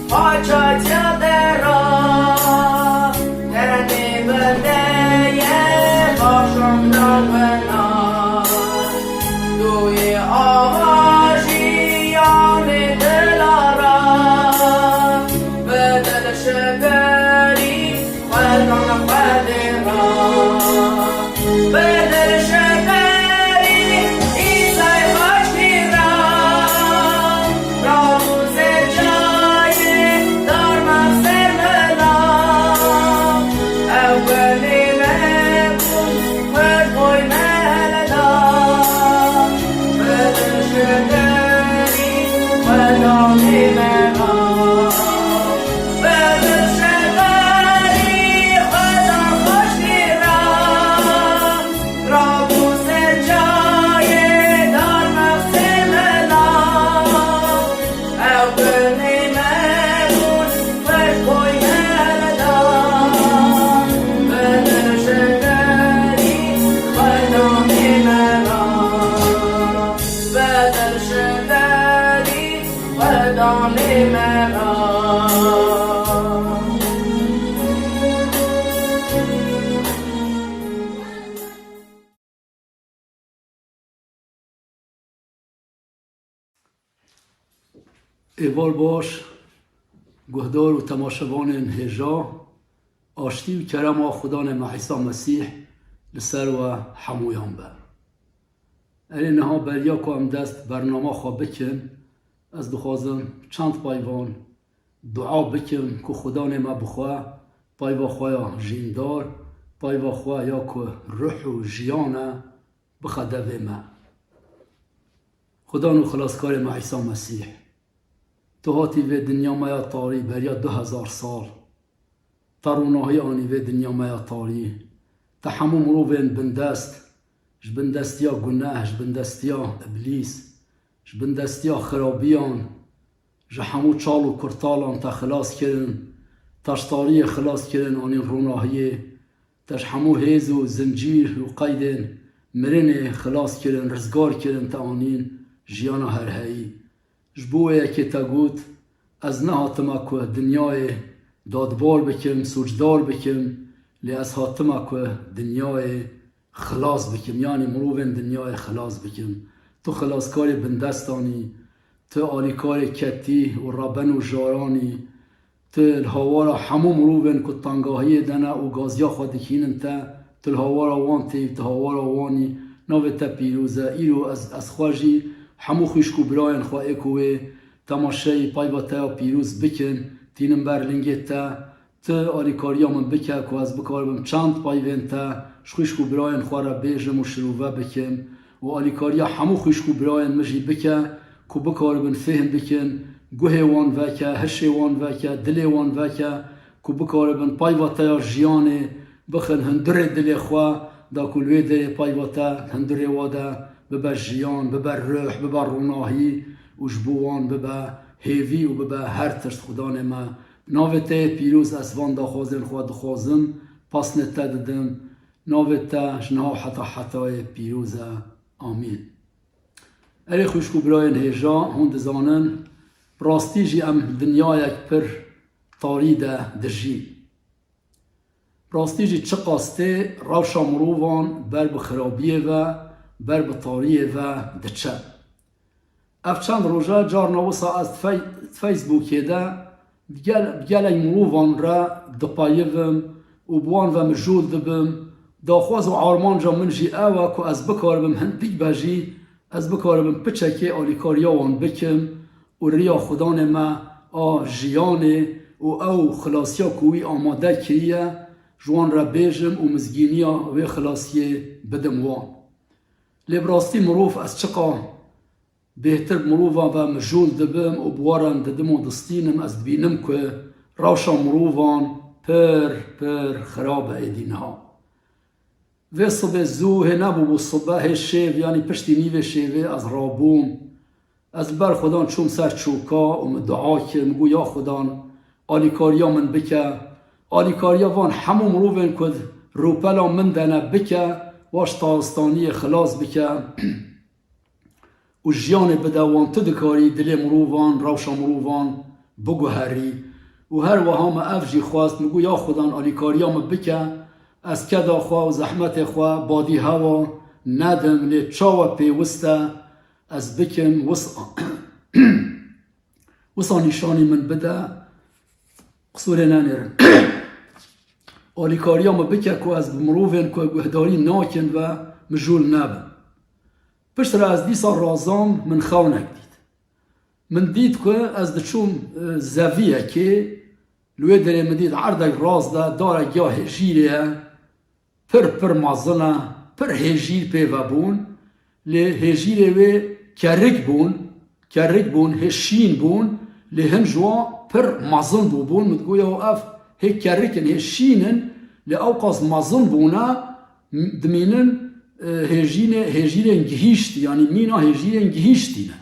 xaça çadera, tenê bendeye başan namena. Duyê ava jiyanê dilara, bedel şekerî xwedan xwedê ra. Bedel şekerî Îsay xaçkî ra, rabû ser çayê darna ser mela. Ew gulê me bûn, xwed boy me leda. Bedel şekerî xwedanê me ra. Bedel şekerî xwedan xweşkî ra, rabû ser çayê darna ser mela. Ew gulê me bûn, xweş boy me leda. Bedel şekerî xwedanê me ra. Bedel şekerî xwedanê me ra. Êvar baş, guhdar û temaşevanên hêja, aştî û kerema Xudanê me Îsa Mesîh li ser we hemûyan be. Erê niha beriya ku em dest bernama xwe bikin, ez dixwazim çend peyvan dua bikim ku Xudanê me bi xwe peyva xwe ya jîndar, peyva xwe ya ku ruh û jiyan e, bixe devê me. Xudan û Xilaskarê me Îsa Mesîh, tu hatî vê dinya me ya tarî beriya du hezar sal. Te ronahî anî vê dinya me ya tarî. Te hemû mirovên bindest, ji bindestiya guneh, ji bindestiya îblîs, ji bindestiya xirabiyan, ji hemû çal û kurtalan te xilas kirin, te ji tariyê xilas kirin, anîn ronahiyê, te ji hemû hêz û zincîr û qeydên mirinê xilas kirin, rizgar kirin, te anîn jiyana herheyî. Ji bo wê yekê te got, ez nehatime ku dinyayê dadbar bikim, sûcdar bikim, lê ez hatime ku dinyayê xilas bikim, yanî mirovên dinyayê xilas bikim. Tu xilaskarê bindestan î, tu alîkarê ketî û reben û jaran î, tu li hawara hemû mirovên ku tengahiyê de ne û gaziya xwe dikînin te, tu li hawara wan tê, tu hawara wan î, navê te pîroz e. Îro ez, ez xwe jî hemû xwişk û birayên xwe ê ku wê temaşeyî peyva te ya pîroz bikin, tînim ber lingê te, tu alîkariya min bike ku ez bikaribim çend peyvên te ji xwişk û birayên xwe re bêjim û şirove bikim û alîkariya hemû xwişk û birayên min jî bike ku bikaribin fêhm bikin, guhê wan veke, hişê wan veke, dilê wan veke, ku bikaribin peyva te ya jiyanê bixin hundirê dilê xwe, da ku li wê derê peyva te hundirê wa de bibe jiyan, bibe ruh, bibe ronahî û ji bo wan bibe hêvî û bibe her tişt. Xudanê me, navê te yê pîroz ez van daxwazên xwe dixwazim, pasnê te didim, navê te ji niha heta hetayê pîroz e. Amîn. Erê xwişk û birayên hêja, hûn dizanin, bi rastî jî em dinyayek pir tarî de dijîn. Bi rastî jî çiqas tê rewşa mirovan ber bi xirabiyê ve, ber bi tariyê ve diçe. Ev çend roja carna wisa ez di fey-, Facebookê de bi gel-, bi gelek mirovan re dipeyivim û bi wan ve mijûl dibim. Daxwaz û armanca min jî ew e ku ez bikaribim hindik be jî ez bikaribim piçekê alîkariya wan bikim û riya Xudanê me a jiyanê û ew xilasiya ku wî amade kiriye ji wan re bêjim û mizgîniya wê xilasiyê bidim wan. Lê bi rastî mirov ez çiqa bêhtir bi mirovan ve mijûl dibim û bi wan re didim û distînim, ez dibînim ku rewşa mirovan pir, pir xirab e êdî niha. Vê sibê zû hê nebûbû sibe, hê şêv, yanî piştî nîvê şêvê ez rabûm. Ez ber Xudan çûm ser çûka û min dua kir, min got, ya Xudan, alîkariya min bike. Alîkariya van hemû mirovên ku rûpela min de ne bike, wa ji taristaniyê xilas bike. û jiyanê bide wan. Tu dikarî dilê mirovan, rewşa mirovan biguherî. Û her wiha me ev jî xwest, min got, ya Xudan, alîkariya min bike, ez keda xwe û zehmetê xwe badî hewa nedim, lê çawa pêwist e ez bikim, wisa, wisa nîşanî min bide, qisûrê nenêrin. Alîkariya min bike ku ez bi mirovên ku guhdarî nakin ve mijûl nebim. Piştre ez dîsa razam, min xewnek dît. Min dît ku ez diçûm, e, zeviyekê, li wê derê min dît erdek rast de darek ya hêjîrê ye, pir pir mezin e, pir hêjîr pê ve bûn, lê hêjîrê wê kerik bûn, kerik bûn, hê şîn bûn, lê hin ji wan pir mezin bûbûn. Min digot, ya ev hê kerik in, hê şîn in, lê ewqas mezin bûne, m-, dimînin, e, hêjînê-, hêjîrên gihîştî, yanî mîna hêjîrên gihîştî ne.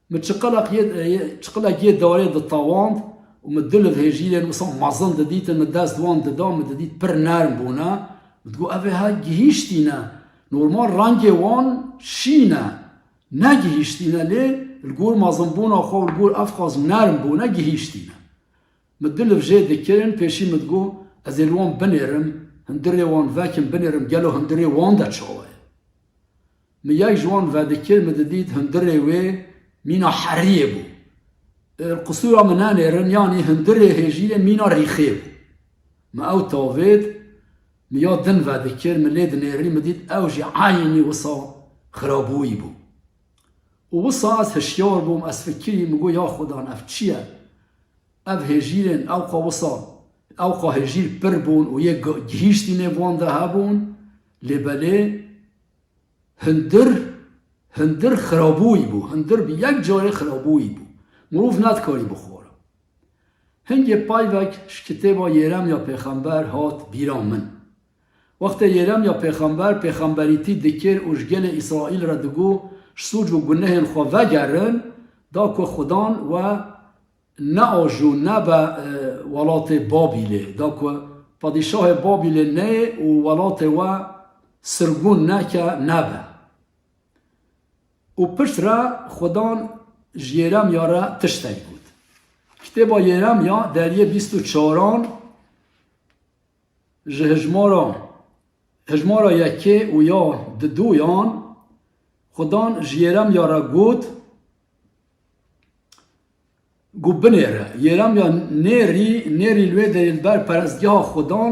Min çiqilek yê, yê, çiqilek yê darê ditewand û min du liv hêjîrên wisa mezin didîtin, min dest wan dida, min didît pir nerm bûne. Min digot, ev ê ha gihîştî ne. Normal rengê wan şîn e. Ne gihîştî ne, lê li gor mezinbûna xwe û li gor ev qas nerm bûne gihîştî ne. Min du liv jê dikirin, pêşî min digot, ez ê li wan binêrim, hundirê wan vekim binêrim, gelo hundirê wan de çawa ye? Min yek ji wan vedikir, min didît hundirê wê mîna heriyê bû. E, qisûra min nenêrin, yanî hundirê hêjîrê mîna rîxê bû. Min ew tavêt, min ya din vedikir, min lê dinêrî, min dît ew jî eynî wisa xirabûyî bû. Û wisa ez hişyar bûm, ez fikirî, min got, ya Xudan, ev çi ye? Ev hêjîrên ewqa wisa, ewqa hêjîr pir bûn û yê gi-, gihîştînê van de hebûn, lê belê hundir, hundir xirabûyî bû, hundir bi yek carê xirabûyî bû. Mirov nedikarî bixwara. Hingê payvek ji kitêba Yeremya pêxember hat bîra min. Wextê Yeremya pêxember pêxemberîtî dikir û ji gelê Îsraîl re digot, ji sûc û gunehên xwe vegerin, da ku Xudan we neajû nebe, e, welatê Babîlê, da ku padîşahê Babîlê neyê û welatê we sirgûn neke, nebe. Û piştre Xudan ji Yeremya re tiştek got. Kitêba Yeremya deriyê bîst û çaran ji hejmara, hejmara yekê û ya diduyan Xudan ji Yeremya re got, got, binêre. Yeremya nêrî, nêrî li wê derê li ber perestgeha Xudan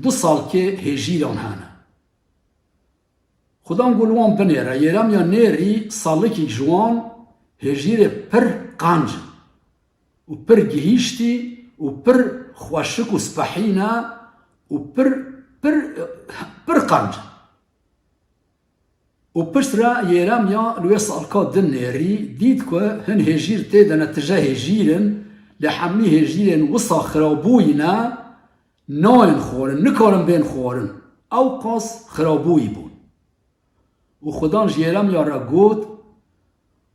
du salkê hêjîran hene. Xudan got li wan binêre. Yeremya nêrî salikî ji wan hêjîrê pir qenc in û pir gihîştî û pir xweşik û spehî ne û pir, pir, pir qenc in. Û piştre Yeremya li wê salka din nêrî, dît ku hin hêjîr tê de ne tije hêjîr in, lê hemî hêjîrên wisa xirabûyî ne, nayên xwarin, nikarin bên xwarin. Ewqas xirabûyî bûn. Û Xudan ji Yeremya re got,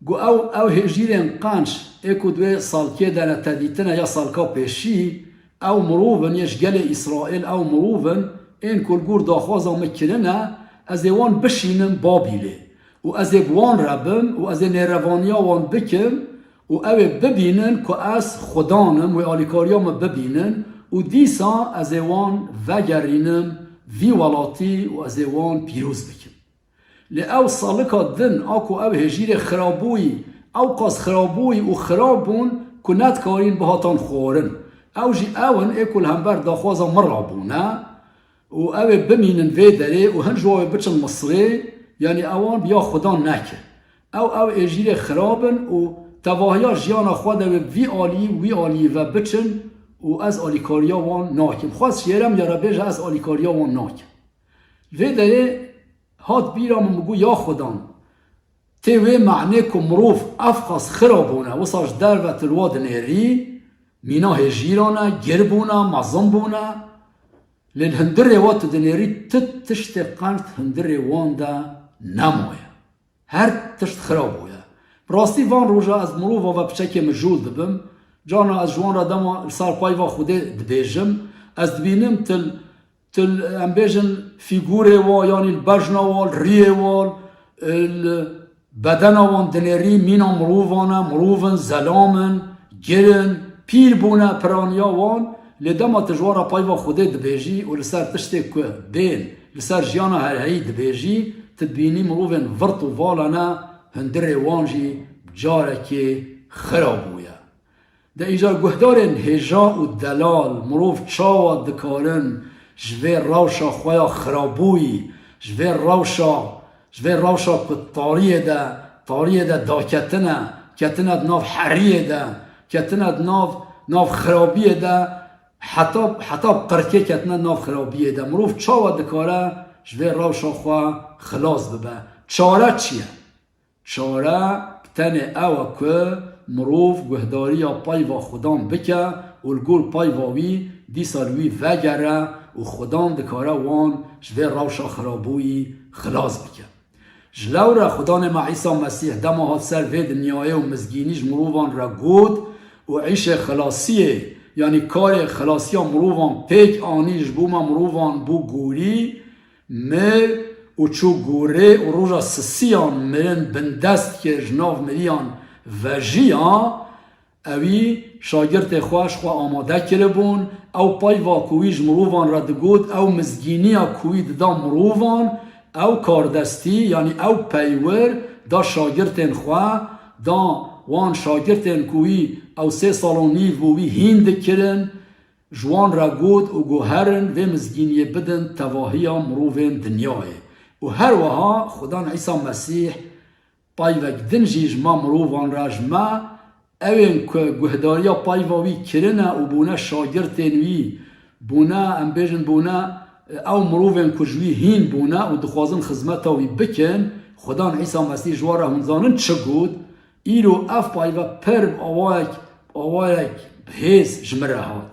got, ew, ew hêjîrên qenc, ê ku di wê salkê de ne te dîtine ya salka pêşî, ew mirov in, yê ji gelê Îsraîl, ew mirov in, ên ku li gor daxwaza min kirine, ez ê wan bişînim Babîlê. Û ez ê bi wan re bim û ez ê nêrevaniya wan bikim û ew ê bibînin ku ez Xudan im, wê alîkariya min bibînin û dîsa ez ê wan vegerînim vî welatî û ez ê wan pîroz bikim. Lê ew salika din a ku ew hêjîrê xirabûyî, ewqas xirabûyî û xirab bûn ku nedikarîn bihatan xwarin. Ew jî ew in ê ku li hember daxwaza min rabûne û ew ê bimînin vê derê û hin ji wan wê biçin Misrê, yanî ewan bi ya Xudan nekir. Ew, ew hêjîrê xirab in û tevahiya jiyana xwe de wê vî alî, wî alî ve biçin û ez alîkariya wan nakim. Xwest ji Yeremya re bêje, ez alîkariya wan nakim. Vê derê hat bîra min, min got, ya Xudan, tê wê me'nê ku mirov ev qas xira bûne, wisa ji derve tu li wa dinêrî, mîna hêjîran e, gir bûne, mezin bûne, lê li hundirê wa tu dinêrî, tu tiştê qenc hundirê wan de nemaye. Her tişt xira bûye. Bi rastî van roja ez mirova ve piçekê mijûl dibim. Carna ez ji wan re dema li ser payva Xwedê dibêjim. Ez dibînim til, til, em bêjin fîgurê wa, yanî li bejna wa, li riyê wa, li bedena wan dinêrî, mîna mirovan e, mirov in, zelam in, gir in, pîr bûne piraniya wan, lê dema tu ji wan re peyva Xwedê dibêjî û li ser tiştê ku bên, li ser jiyana herheyî dibêjî, tu dibînî mirovên virt û vala ne, hundirê wan jî carekê xira bûye. De îcar guhdarên hêja û delal, mirov çawa dikarin ji vê rewşa xwe ya xirabûyî, ji vê rewşa, ji vê rewşa ku tariyê de, tariyê de daketine, ketine di nav heriyê de, ketine di nav, nav xirabiyê de, heta, heta bi qirkê ketine di nav xirabiyê de. Mirov çawa dikare ji vê rewşa xwe xilas bibe? Çare çi ye? Çare bi tenê ew e ku mirov guhdariya peyva Xudan bike û li gor peyva wî dîsa li wî vegere û Xudan dikare wan ji vê rewşa xirabûyî xilas bike. Ji lewre Xudanê me Îsa Mesîh dema hat ser vê dinyayê û mizgînî ji mirovan re got û îşê xilasiyê, yanî karê xilasiya mirovan pêk anî, ji bo me mirovan bû gorî, mir û çû gorê û roja sisiyan mirin bindest kir, ji nav miriyan vejiya, ewî şagirtê xwe ji xwe amade kiribûn. Ew peyva ku wî ji mirovan re digot, ew mizgîniya ku wî dida mirovan, ew kardestî, yanî ew peywir da şagirtên xwe, da wan şagirtên ku wî ew sê salan nîv bû wî hîn dikirin. Ji wan re got û got, herin vê mizgîniyê bidin tevahiya mirovên dinyayê. Û her wiha Xudan Îsa Mesîh peyvek din jî ji me mirovan re, ji me, ewên ku guhdariya peyva wî kirine û bûne şagirtên wî, bûne, em bêjin, bûne, ew mirovên ku ji wî hîn bûne û dixwazin xizmeta wî bikin, Xudan Îsa Mesîh ji wan re hûn zanin çi got, îro ev peyve pir bi awayek, bi awayek bi hêz ji min re hat.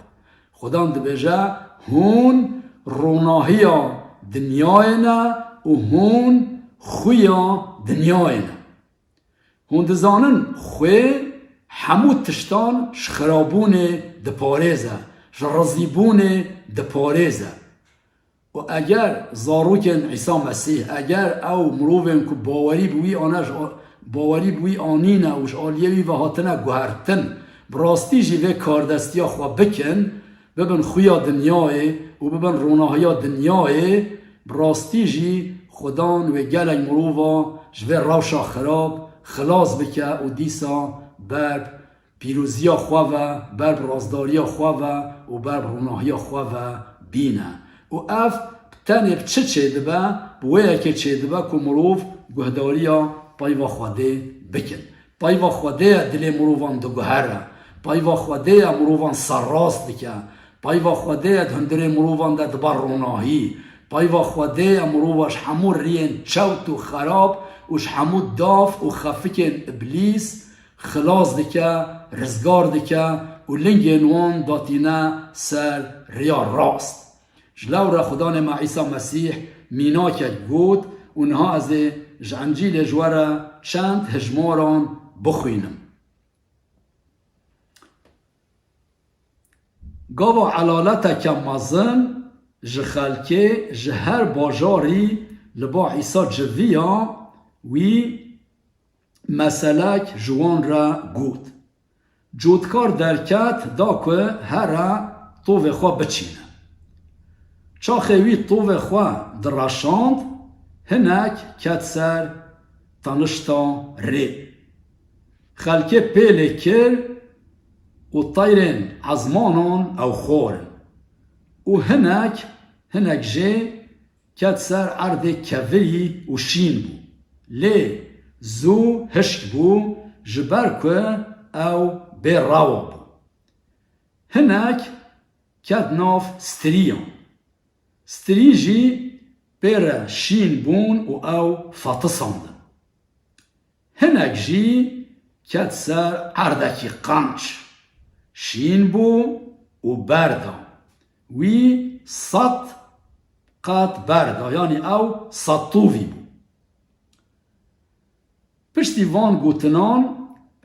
Xudan dibêje, hûn ronahiya dinyayê ne û hûn xuya dinyayê ne. Hûn dizanin xwê hemû tiştan ji xirabûnê diparêze, ji rizîbûnê diparêze. Û eger zarokên Îsa Mesîh, eger ew mirovên ku bawerî bi wî ane, ji a-, bawerî bi wî anîne û ji aliyê wî ve hatine guhertin, bi rastî jî vê kardestiya xwe bikin, bibin xuya dinyayê û bibin ronahiya dinyayê, bi rastî jî Xudan wê gelek mirova ji vê rewşa xirab xilas bike û dîsa ber pîroziya xwe ve, ber bi rastdariya xwe ve û ber bi ronahiya xwe ve bîne. Û ev tenê bi çi çêdibe? Bi wê yekê çêdibe ku mirov guhdariya peyva Xwedê bikin. Peyva Xwedê ye dilê mirovan diguhere. Peyva Xwedê ye mirovan serrast dike. Peyva Xwedê ye di hundirê mirovan de dibe ronahî. Peyva Xwedê ye mirova ji hemû riyên çewt û xerab û ji hemû daf û xefikên Îblîs xilas dike, rizgar dike û lingên wan datîne ser riya rast. Ji lewre Xudanê me Îsa Mesîh mînakek got û niha ez ê ji Encîlê ji we re çend hijmaran bixwînim. Gava elaleteke mezin ji xelkê ji her bajarî li ba Îsa civiya wî meselek ji wan re got. Cotkar derket da ku here tovê xwe biçîne. Çaxê wî tovê xwe direşand, hinek ket ser tanişta rê. Xelkê pêlê kir û teyrên ezmanan ew xwarin. Û hinek, hinek jê ket ser erdê kevirî û şîn bû. Lê zû hişk bû, ji ber ku ew bê rewa bû. Hinek ket nav stiriyan. Stirî jî pê re şîn bûn û ew fetisandin. Hinek jî ket ser erdekî qenc. Şîn bû û berda. Wî sed qat berda, yanî ew sedtovî bû. Piştî van gotinan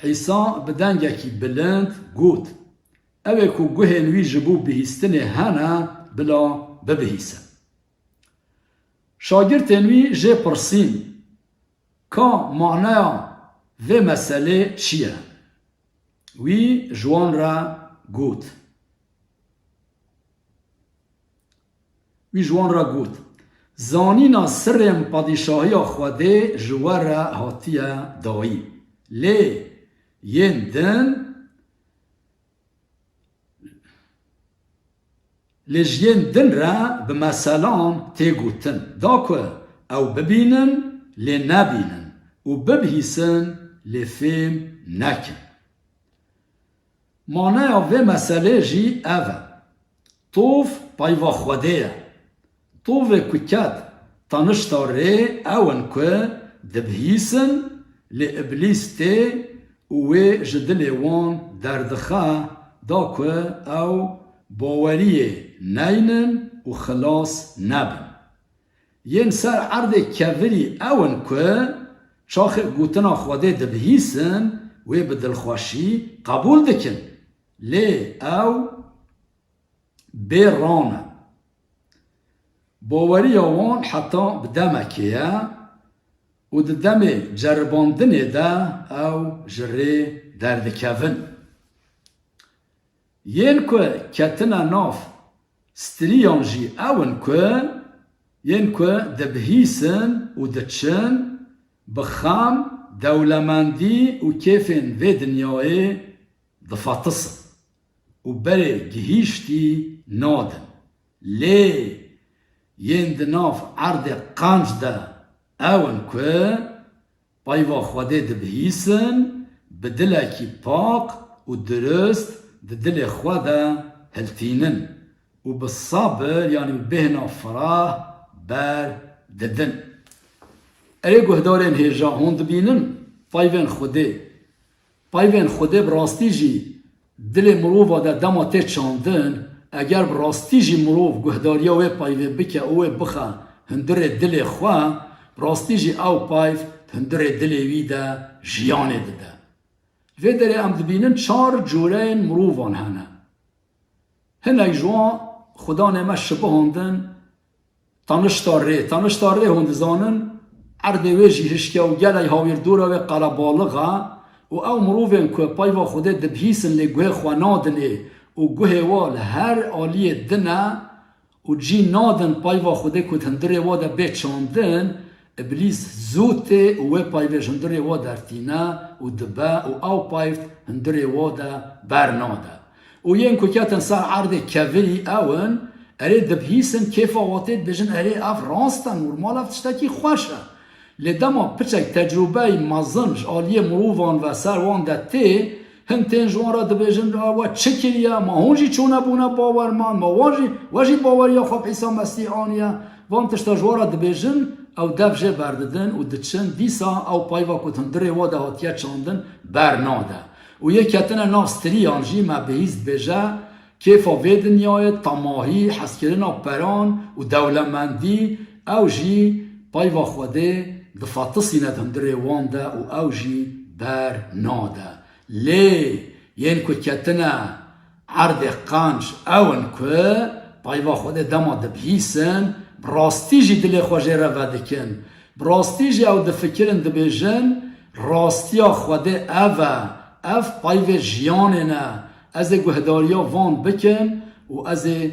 Îsa bi dengekî bilind got, Ew ê ku guhên wî ji bo bihîstinê hene, bila bibihîse. Şagirtên wî jê pirsîn, Ka maneya vê meselê çi ye? Wî ji wan re got. Wî ji wan re got, Zanîna sirrên padîşahiya Xwedê ji we re hatiye dayî. Lê yên din, lê ji yên din re bi meselan tê gotin, da ku ew bibînin, lê nebînin û bibihîsin, lê fêm nekin. Maneya vê meselê jî ev e. Tov payva Xwedê ye. Tovê ku ket tanişta rê ew in ku dibihîsin, lê Îblîs tê û wê ji dilê wan derdixe, da ku ew baweriyê neynin û xilas nebin. Yên ser erdê kevirî ew in ku çaxê gotina Xwedê dibihîsin, wê bi dilxweşî qebûl dikin. Lê ew bê ran e. Baweriya wan heta bi demekê ye û di demê ceribandinê de ew ji rê derdikevin. Yên ku ketine nav stiriyan jî ew in ku yên ku dibihîsin û diçin, bi xem, dewlemendî û kêfên vê dinyayê difetisin û berê gihîştî nadin. Lê yên di nav erdê qenc de ew in ku payva Xwedê dibihîsin, bi dilekî pak û dirust di dilê xwe de hiltînin û bi sabir, yanî bi bêhna firah ber didin. Erê guhdarên hêja, hûn dibînin payvên Xwedê. Payvên Xwedê bi rastî jî dilê mirova de dema tê çandin, eger bi rastî jî mirov guhdariya wê payvê bike û wê bixe hundirê dilê xwe, bi rastî jî ew payv di hundirê dilê wî de jiyanê dide. Vê derê em dibînin çar cûreyên mirovan hene. Hinek ji wan Xudanê me şibihandin tanişta rê. Tanişta rê hûn dizanin, erdê wê jî hişk e û gelek hawîrdora wê qerebalix e û ew mirovên ku payva Xwedê dibihîsin lê guhê xwe nadinê û guhê wa li her aliyê din e û cî nadin payva Xwedê ku di hundirê wa de bê çandin, Îblîs zû tê û wê payvê ji hundirê wa dertîne û dibe û ew payv di hundirê wa de bernade. Û yên ku ketin ser erdê kevirî ew in, erê dibihîsin, kêfa wa tê, dibêjin, erê ev rast e, normal, ev tiştekî xweş e. Lê dema piçek tecrûbeyî mezin ji aliyê mirovan ve ser wan de tê, hin tên ji wan re dibêjin, "A, we çi kiriye? Ma hûn jî çûne bûne bawermand, ma wan jî, we jî baweriya xwe bi Îsa Mesîh aniye." Van tişta ji wan re dibêjin, ew dev jê berdidin û diçin, dîsa ew payva ku di hundirê wa de hatiye çandin, bernade. Û yê ketine nav stiriyan jî me bihîst dibêje, kêfa vê dinyayê, temahî, hezkirina peran û dewlemendî, ew jî payva Xwedê difatisîne di hundirê wan de û ew jî bernade. Lê yên ku ketine erdê qenc ew in ku payva Xwedê dema dibihîsin, bi rastî jî dilê xwe jê re vedikin. Bi rastî jî ew difikirin, dibêjin, rastiya Xwedê ev e, ev payvê jiyanê ne. Ez ê guhdariya van bikim û ez ê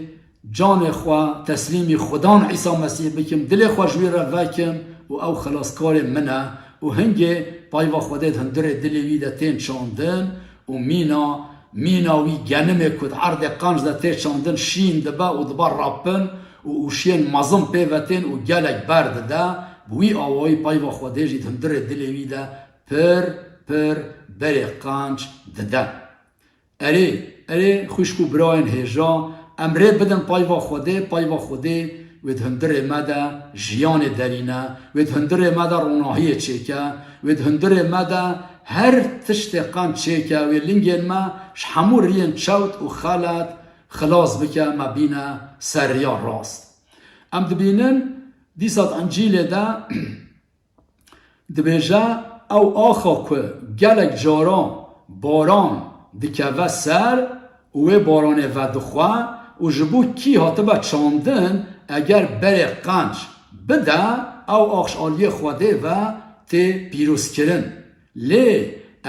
canê xwe teslîmî Xudan Îsa Mesîh bikim, dilê xwe ji wî re vekim û ew xilaskarê min e. Û hingê payva Xwedê di hundirê dilê wî de tên çandin û mîna, mîna wî genimê ku di erdê qenc de tê çandin şîn dibe û dibe repin û ûşiyên mezin pê ve tên û gelek berdide, bi wî awayî payva Xwedê jî di hundirê dilê wî de pir, pir berê qenc dide. Erê, erê, xwişk û birayên hêja, em rê bidin payva Xwedê, payva Xwedê wê di hundirê me de jiyanê derîne, wê di hundirê me de ronahiyê çêke, wê di hundirê me de her tiştê qenc çêke, wê lingên me ji hemû riyên çewt û xelet xilas bike, me bîne ser riya rast. Em dibînin, dîsa di Încîlê de dibêje, ew axa ku gelek caran baran dikeve ser û wê baranê vedixwe û ji bo kî hatibe çandin, eger berê qenc bide, ew ax ji aliyê Xwedê ve tê pîrozkirin. Lê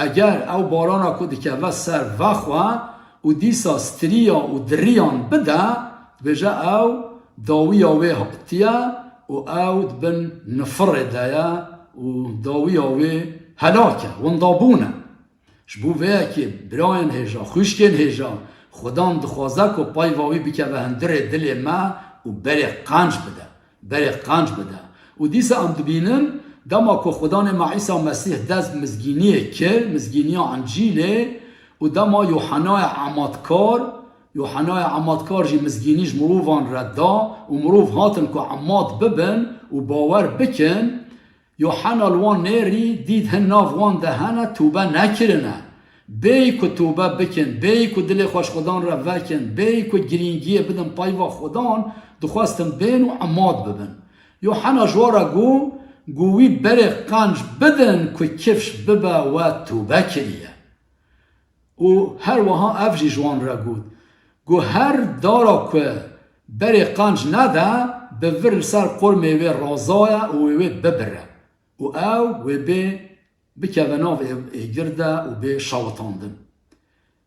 eger ew barana ku dikeve ser vexwe û dîsa stiriya û diriyan bide, dibêje ew dawiya wê hatiye û ew di bin nifirê de ye û dawiya wê helak e, windabûn e. Ji bo vê yekê birayên hêja, xwişkên hêja, Xudan dixwaze ku payva wî bikeve hundirê dilê me û berê qenc bide. Berê qenc bide. Û dîsa em dibînin, dema ku Xudanê me Îsa Mesîh dest bi mizgîniyê kir, mizgîniya Încîlê, û dema Yuhanayê Ematkar, Yuhanayê Ematkar jî mizgînî ji mirovan re da û mirov hatin ku emat bibin û bawer bikin, Yuhanna li wan nêrî dît hin nav wan de hene tobe nekirine. Bêyî ku tobe bikin, bêyî ku dilê xwe ji Xudan re vekin, bêyî ku girîngiyê bidin payva Xudan, dixwestin bên û emat bibin. Yuhanna ji wan re got, got wî berê qenc bidin ku kifş bibe we tobe kiriye. Û her wiha ev jî ji wan re got, got, her dara ku berê qenc nede, bi vir li ser qurmê wê razaye û wê wê bibire û ew wê bê bikeve nav ê-, êgir de û bê şewitandin.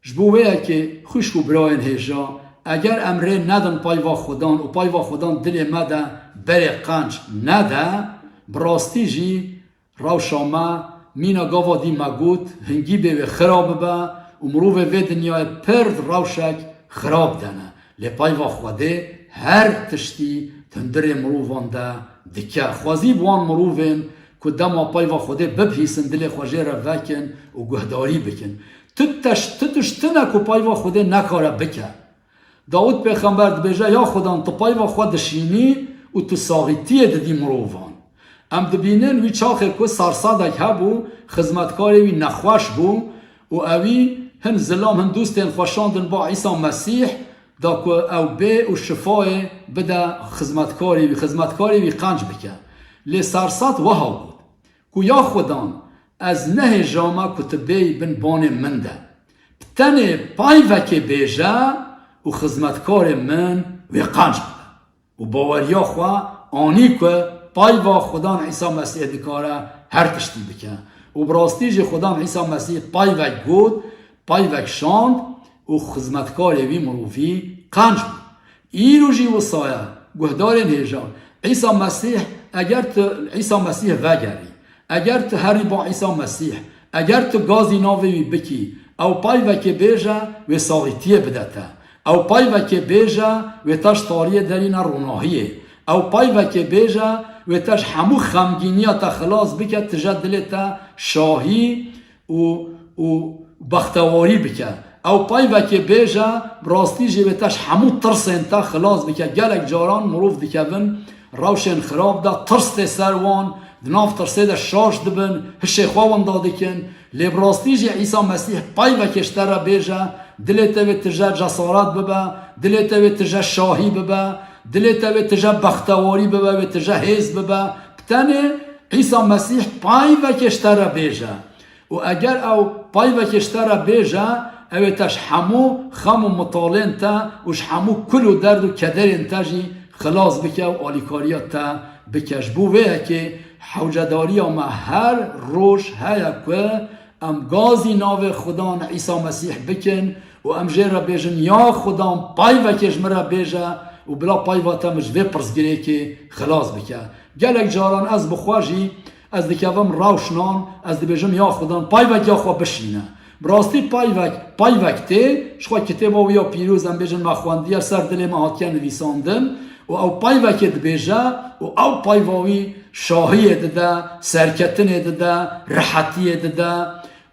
Ji bo wê yekê xwişk û birayên hêja, eger em rê nedin payva Xudan û payva Xudan dilê me de berê qenc nede, bi rastî jî rewşa me, mîna gava dî me got, hingî bê wê xira bibe û mirovê vê dinyayê pir di rewşek xirab de ne. Lê payva Xwedê her tiştî di hundirê mirovan de dike. Xwezî bi wan mirovên ku dema payva Xwedê bibihîsin, dilê xwe jê re vekin û guhdarî bikin. Tu teş-, tu tişt tune ku payva Xwedê nekare bike. Dawid pêxember dibêje, ya Xudan, tu payva xwe dişînî û tu saxîtiyê didî mirovan. Em dibînin wî çaxê ku sersedek hebû, xizmetkarê wî nexweş bû û ewî hin zilam, hin dostên xwe şandin ba Îsa Mesîh, da ku ew bê û şifayê bide xizmetkarê wî, xizmetkarê wî qenc bike. Lê sersed wiha got, ku ya Xudan, ez nehêjame ku tu bêyî bin banê min de. Bi tenê payvekê bêje û xizmetkarê min wê qenc bibe. Û baweriya xwe anî ku payva Xudan Îsa Mesîh dikare her tiştî bike. Û bi rastî jî Xudan Îsa Mesîh payvek got, payvek şand û xizmetkarê wî mirovî qenc bû. Îro jî wisa ye, guhdarên hêja. Îsa Mesîh, eger tu Îsa Mesîh vegerî, eger tu herî ba Îsa Mesîh, eger tu gazî navê wî bikî, ew payvekê bêje, wê saxîtiyê bide te. Ew payvekê bêje, wê te ji tariyê derîne ronahiyê. Ew payvekê bêje, wê te ji hemû xemgîniya te xilas bike, tije dilê te şahî û, û bextewarî bike. Ew payvekê bêje, bi rastî jî wê te ji hemû tirsên te xilas bike. Gelek caran mirov dikevin rewşên xirab de, tirs tê ser wan, di nav tirsê de şaş dibin, hişê xwe winda dikin. Lê bi rastî jî Îsa Mesîh payvekê ji te re bêje, dilê te wê tije cesaret bibe, dilê te wê tije şahî bibe, dilê te wê tije bextewarî bibe, wê tije hêz bibe. Bi tenê Îsa Mesîh payvekê ji te re bêje. Û eger ew payvekê ji te re bêje, ew ê te ji hemû xem û mitalên te û ji hemû kul û derd û kederên te jî xilas bike û alîkariya te bike. Ji bo vê yekê hewcedariya me her roj heye ku em gazî navê Xudan Îsa Mesîh bikin û em jê re bêjin, ya Xudan, payvekê ji min re bêje û bila payva te min ji vê pirsgirêkê xilas bike. Gelek caran ez bi xwe jî Ez dikevim rewşnan, ez dibêjim, ya Xudan, payvek ya xwe bişîne. Bi rastî payvek, payvek tê, ji xwe kitêba wî ya pîroz, em bêjin, me xwendiye, ser dilê me hatiye nivîsandin û ew payvekê dibêje û ew payva wî şahiyê dide, serketinê dide, rihetiyê dide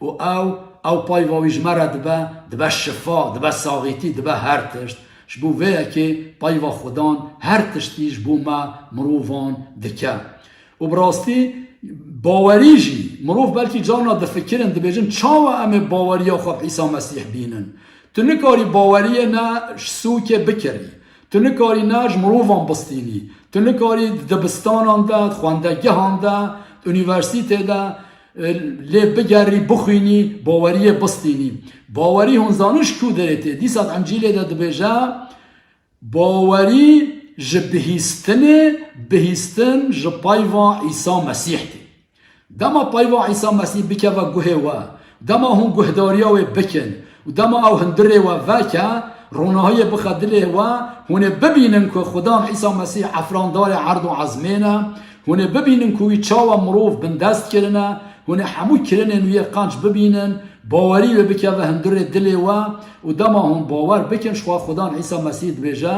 û ew, ew payva wî ji me re dibe, dibe şifa, dibe saxîtî, dibe her tişt. Ji bo vê yekê payva Xudan her tiştî ji bo me mirovan dike. Û bi rastî bawerî jî, mirov belkî carna difikirin, dibêjin, çawa em ê baweriya xwe bi Îsa Mesîh bînin? Tu nikarî baweriyê ne ji sûkê bikirî. Tu nikarî ne ji mirovan bistînî. Tu nikarî di dibistanan de, di xwendegehan de, di unîversîtê de, e, lê bigerî, bixwînî, baweriyê bistînî. Bawerî hûn zanin ji ku derê tê? Dîsa di Encîlê de dibêje, Bawerî ji bihîstinê, bihîstin ji payva Îsa Mesîh tê. Dema peyva Îsa Mesîh bikeve guhê we, dema hûn guhdariya wê bikin û dema ew hundirê we veke, ronahiyê bixe dilê we, hûn ê bibînin ku Xudan Îsa Mesîh efrandarê erd û ezmên e, hûn ê bibînin ku wî çawa mirov bindest kirine, hûn ê hemû kirinên wî yê qenc bibînin, bawerî wê bikeve hundirê dilê we û dema hûn bawer bikin, ji xwe Xudan Îsa Mesîh dibêje,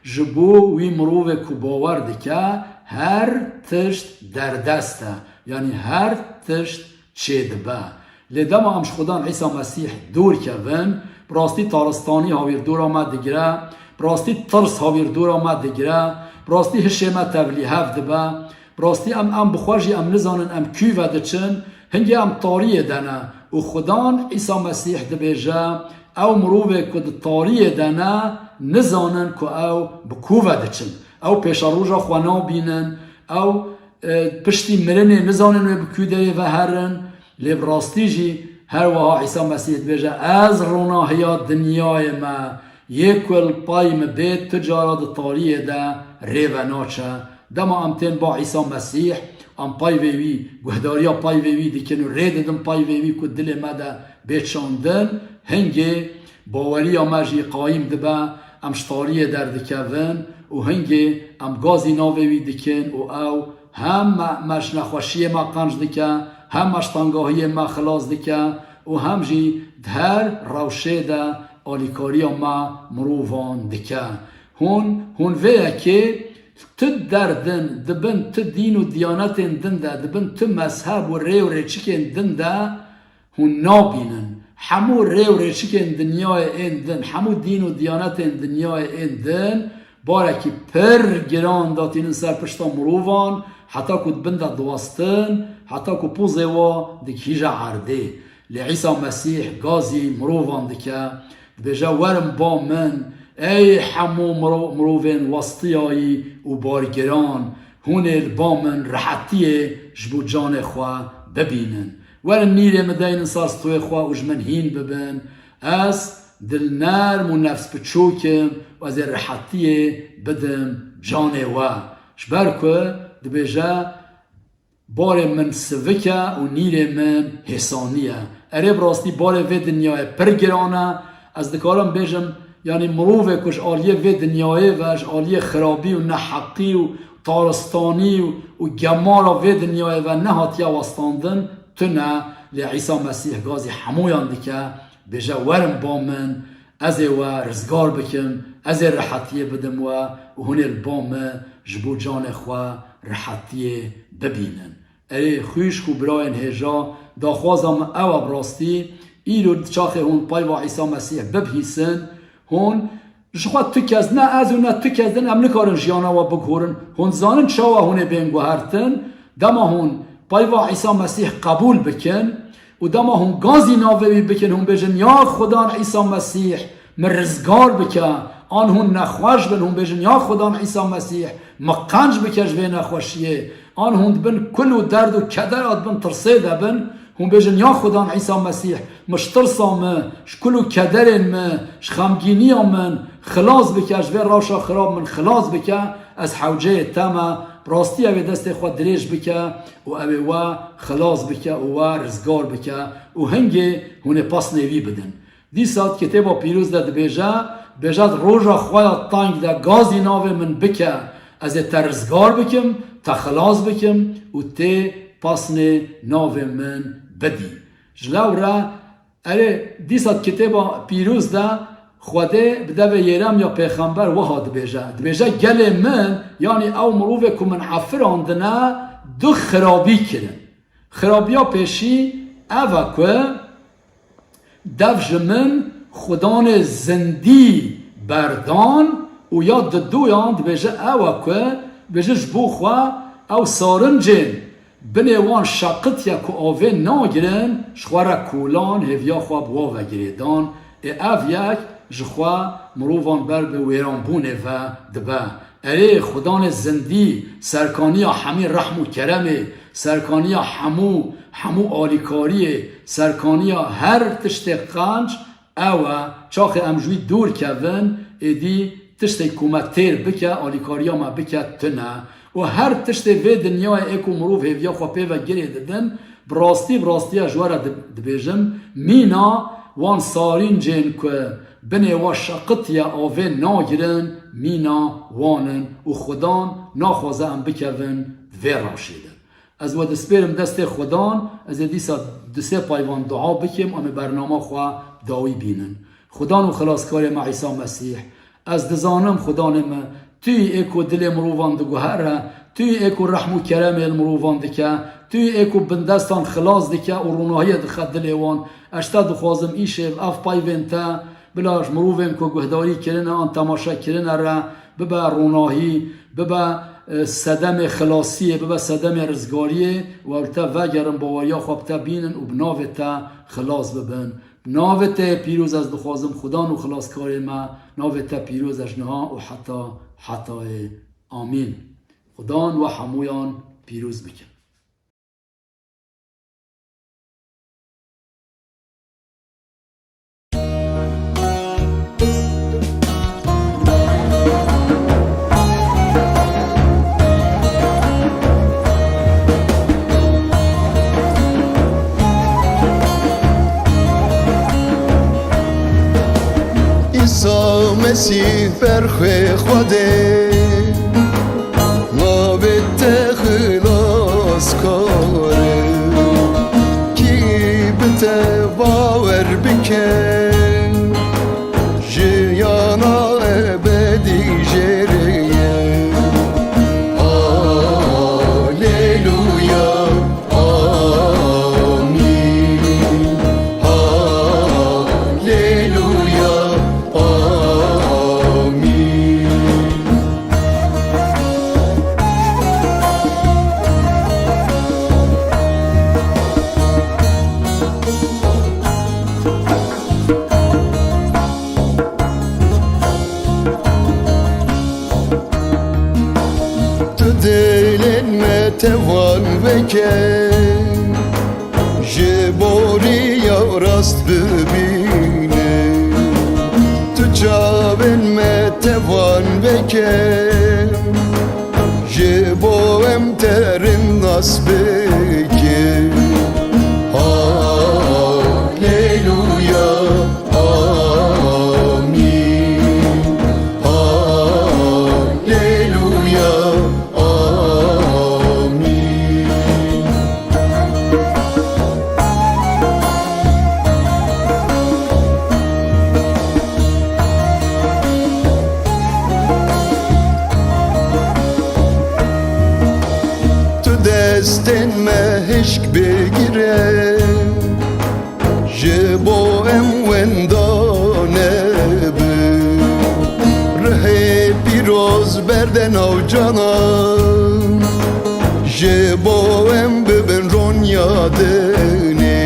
ji bo wî mirovê ku bawer dike, her tişt derdest e. Yanî her tişt çêdibe. Lê dema em ji Xudan Îsa Mesîh dûr kevin, bi rastî taristanî hawîrdora me digire, bi rastî tirs hawîrdora me digire, bi rastî hişê me tevlîhev dibe. Bi rastî em, em bi xwe jî em nizanin em kû ve diçin, hingê em tariyê de ne. Û Xudan Îsa Mesîh dibêje, ew mirovê ku di tariyê de ne, nizanin ku ew bi kû ve diçin. Ew pêşeroja xwe nabînin, ew, e, piştî mirinê nizanin wê bi kû derê ve herin. Lê bi rastî jî her wiha Îsa Mesîh dibêje, ez ronahiya dinyayê me. Yê ku li pey min bê, tu cara di tariyê de rê ve naçe. Dema em tên ba Îsa Mesîh, em peyvê wî, guhdariya peyvê wî dikin û rê didin peyvê wî ku dilê me de bê çandin, hingê baweriya me jî qayîm dibe, em ji tariyê derdikevin û hingê em gazî navê wî dikin û ew hem me, me ji nexweşiyê me qenc dike, hem me ji tengahiyê me xilas dike û hem jî di her rewşê de alîkariya me mirovan dike. Hûn, hûn vê yekê tu derdin, di bin tu dîn û diyanetên din de, di bin tu mezheb û rê û rêçikên din de, hûn nabînin. Hemû rê û rêçikên dinyayê ên din, hemû dîn û diyanetên dinyayê ên din, barekî pir giran datînin ser pişta mirovan, heta ku di bin de diwestin, heta ku pozê wa digihîje erdê. Lê Îsa Mesîh gazî mirovan dike, dibêje, werin ba min, ey hemû miro-, mirovên westiyayî û bargiran, hûn ê li ba min rehetiyê ji bo canê xwe bibînin. Werin nîrê min deynin ser stûyê xwe û ji min hîn bibin. Ez dilnerm û nefsbiçûk im û ez ê rehetiyê bidim canê we. Ji ber ku dibêje, barê min sivik e û nîrê min hêsanî ye. Erê, bi rastî barê vê dinyayê pir giran e. Ez dikarim bêjim, yanî mirovê ku ji aliyê vê dinyayê ve, ji aliyê xirabî û neheqî û taristanî û, û gemara vê dinyayê ve nehatiye westandin, tune, lê Îsa Mesîh gazî hemûyan dike, bêje, werin ba min, ez ê we rizgar bikim, ez ê rehetiyê bidim we û hûn ê li ba min ji bo canê xwe rehetiyê bibînin. Erê, xwîşk û birayên hêja, daxwaza min ew e bi rastî, îro di çaxê hûn peyva Îsa Mesîh bibihîsin, hûn ji xwe tu kes, ne ez û ne tu kes din, em nikarin jiyana we biguhorin. Hûn dizanin çawa hûn ê bên guhertin? Dema hûn peyva Îsa Mesîh qebûl bikin û dema hûn gazî navê wî bikin, hûn bêjin, ya Xudan Îsa Mesîh, min rizgar bike, an hûn nexweş bin, hûn bêjin, ya Xudan Îsa Mesîh, min qenc bike ji vê nexweşiyê, an hûn di bin kul û derd û kedera di bin tirsê de bin, hûn bêjin, ya Xudan Îsa Mesîh, min ji tirsa min, ji kul û kederên min, ji xemgîniya min xilas bike, ji vê rewşa xirab min xilas bike, ez hewceyê te me, bi rastî ew ê destê xwe dirêj bike û ew ê we xilas bike û we rizgar bike û hingê hûn ê pesnê wî bidin. Dîsa di Kitêba Pîroz de dibêje, dibêje, di roja xwe ya teng de gazî navê min bike, ez ê te rizgar bikim, te xilas bikim û tê pesnê navê min bidî. Ji lewre, erê, dîsa di Kitêba Pîroz de Xwedê bi devê Yeremya pêxember wiha dibêje. Dibêje, gelê min, yanî ew mirovê ku min efirandine, du xirabî kirin. Xirabiya pêşî ev e ku dev ji min xudanê zindî berdan û ya didoyan dibêje ew e ku dibêje ji bo xwe ew sarincên binê wan şeqitiye ku avê nagirin, ji xwe re kolan hêviya xwe bi wa ve girêdan. Ê ev yek ji xwe mirovan ber bi wêranbûnê ve dibe. Erê, xudanê zindî, serkaniya hemî rehm û keremê, serkaniya hemû, hemû alîkariyê, serkaniya her tiştê qenc, ew e. Çaxê em ji wî dûr kevin, êdî tiştê ku me têr bike, alîkariya me bike, tune. Û Û her tiştê vê dinyayê ê ku mirov hêviya xwe pê ve girê didin, bi rastî, bi rastî ez ji we re di-, dibêjim, mîna wan sarîncên ku binê we şeqitiye avê nagirin, mîna wan in û Xudan naxwaze em bikevin vê rewşê de. Ez we dispêrim destê Xudan, ez ê dîsa du sê payvan dua bikim, em ê bernama xwe dawî bînin. Xudan û Xilaskarê me Îsa Mesîh, ez dizanim, Xudanê me, tu yî ê ku dilê mirovan diguhere, tu yî ê ku rehm û keremê li mirovan dike, tu yî ê ku bindestan xilas dike û ronahiyê dixe dilê wan. Ez te dixwazim îşev ev payvên te, bila ji mirovên ku guhdarî kirine an temaşe kirine re bibe ronahî, bibe, e, sedemê xilasiyê, bibe sedemê rizgariyê û ew li te vegerin, baweriya xwe bi te bînin û bi navê te xilas bibin. Navê te yê pîroz ez dixwazim, Xudan û Xilaskarê me, navê te pîroz ez niha û heta hetayê. Amîn. Xudan we hemûyan pîroz bike. Îsa Mesîh berxwê Xwedê, navê te xilaskar e. Kî bi te bawer bike, jiyana ebedî jê re ye. Haleluya, amîn. Haleluya, amîn. Tu dilên me tevan veke, ji bo riya rast bibîne. Tu çavên me tevan veke, ji bo em te rind nas bike. Haleluya, amîn. Haleluya, amîn. Tu destên me hişk bigire, ji bo em wenda nebin. Rihê pîroz berde nav canan, ji bo em bibin ronya dinê.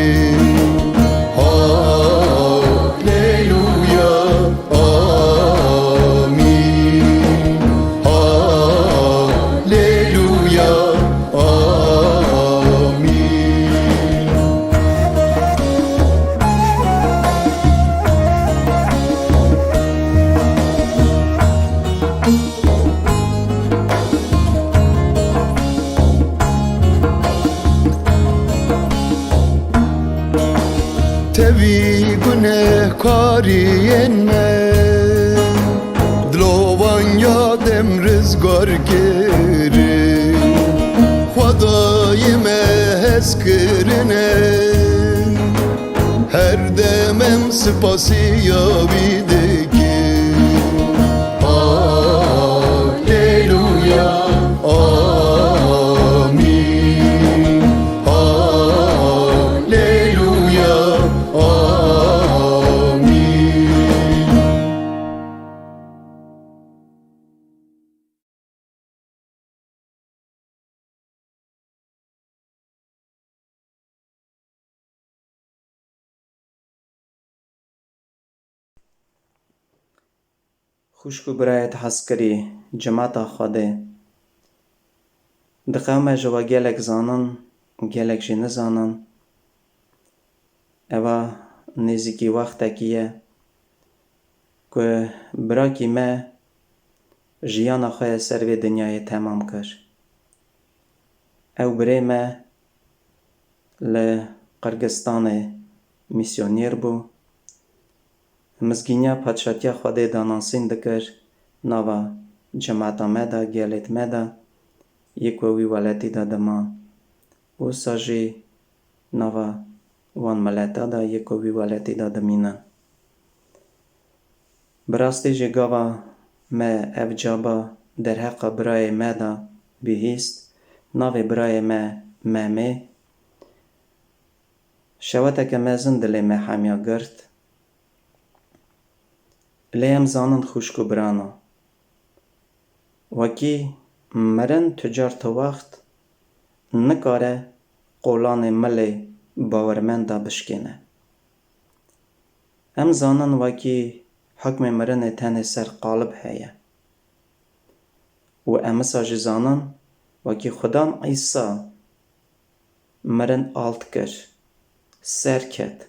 Haleluya, amîn. Haleluya, amîn. Tevî gunehkariyên me, dilovanya dem rizgar kirin. Xwedayê me hez kirine, her dem em spasiya wî dikin. Haleluya, amîn. Haleluya, amîn. Xwişk û birayê hezkirî, cemata Xwedê, diqewime ji we gelek zanin, gelek jî nizanin. Eva nêzîkî wextekî ye ku birakî me jiyana xwe ya ser vê dinyayê temam kir. Ew birê me li Qirgistanê mîsyonêr bû. Mizgîniya Padşatiya Xwedê danasîn dikir nava cemata me de, gelêt me de, yê ku wî welatî de dima. Wisa jî nava wan mileta de yê ku wî welatî de dimînin. Bi rastî jî gava me ev caba derheqa birayê me de bihîst, navê birayê me Memê. Şeweteke mezin dilê me hemiya girt. Lê em zanin xwişk û birano. Wekî mirin tu car tu wext nikare qolanê milê bawermenda bişkêne. Em zanin wekî hukmê mirinê tenê ser qalib heye. Û em wisa jî zanin wekî Xudan Îsa mirin alt kir, ser ket.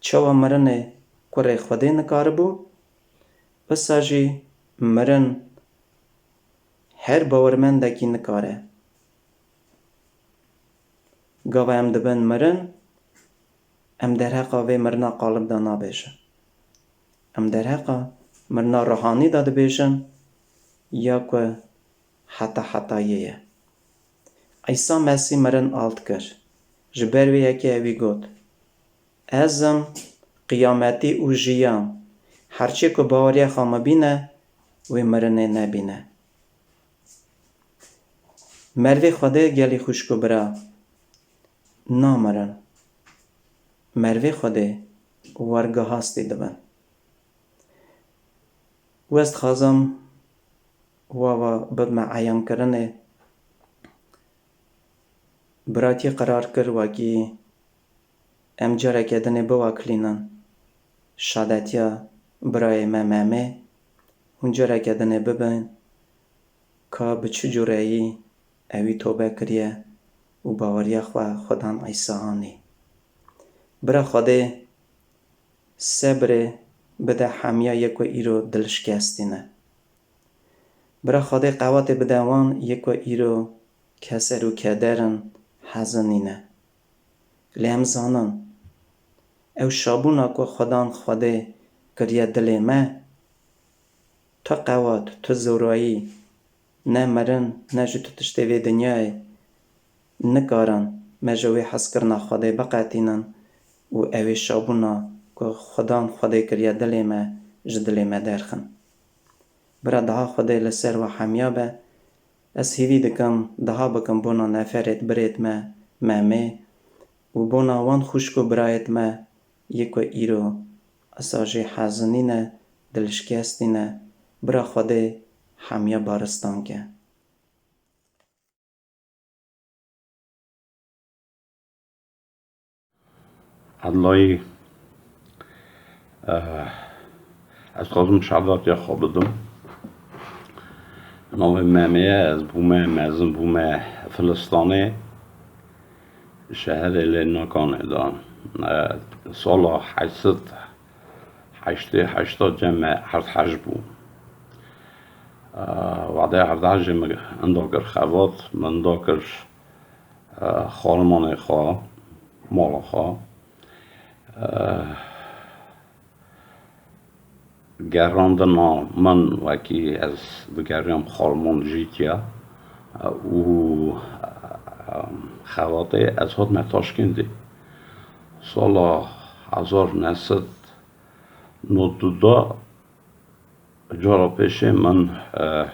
Çawa mirinê kurê Xwedê nikaribû, wisa jî mirin her bawermendekî nikare. Gava em dibin mirin, em derheqa vê mirina qalib de nabêjin. Em derheqa mirina ruhanî de dibêjin, ya ku heta hetayê ye. Îsa Mesîh mirin alt kir. Ji ber wê yekê ewî got, Ez im qiyametî û jiyan. Her çê ku baweriya xwe min bîne, wê mirinê nebîne. Mervê Xwedê gelî xwişk û bira namirin. Mervê Xwedê wergehastî dibin. Wê ez dixwazim wa va bibime eyankirinê. Biratî qerar kir wekî em careke dinê biwekilînin şadetiya birayê me Memê, hûn careke dinê bibin ka bi çi cûreyî ewî tobe kiriye û baweriya xwe Xudan Îsa anî. Bira Xwedê sebrê bide hemiya yê ku îro dilşikestî ne. Bira Xwedê qewatê bide wan yê ku îro keser û keder in, hezinî ne. Lê em zanin, ew şabûna ku Xudan Xwedê kiriye dilê me, tu qewat, tu zorayî, ne mirin, ne jî tu tiştê vê dinyayê nikarin me ji wê hezkirina Xwedê biqetînin û ew ê şabûna ku Xudan Xwedê kiriye dilê me, ji dilê me derxin. Bira daha Xwedê li ser we hemiya be. Ez hêvî dikim, daha bikim bona neferêt birêt me, Memê û bona wan xwişk û birayêt me yê ku îro esa jê hezinî ne, dilşikestî ne, bira Xwedê hemiya baristan ke. Edlayî, eh, ez dixwazim şehadetiya xwe bidim. Navê Memê ye, ez bûme mezin, bûme Filistanê, şeherê Lênakanê de. Eh, sala heşt sed heştê heşta cem me erdhej bû. Eh, wadê erdhejê min inda kir xebat, min inda kir, eh, xarmanê xwe, mala xwe. Eh, gerandina min wekî ez digeriyam xarman jîtiya, eh, û, eh, xebatê ez hatime Taşkêndê. Sala hezar neh sed nod û du de cara pêşê min, eh,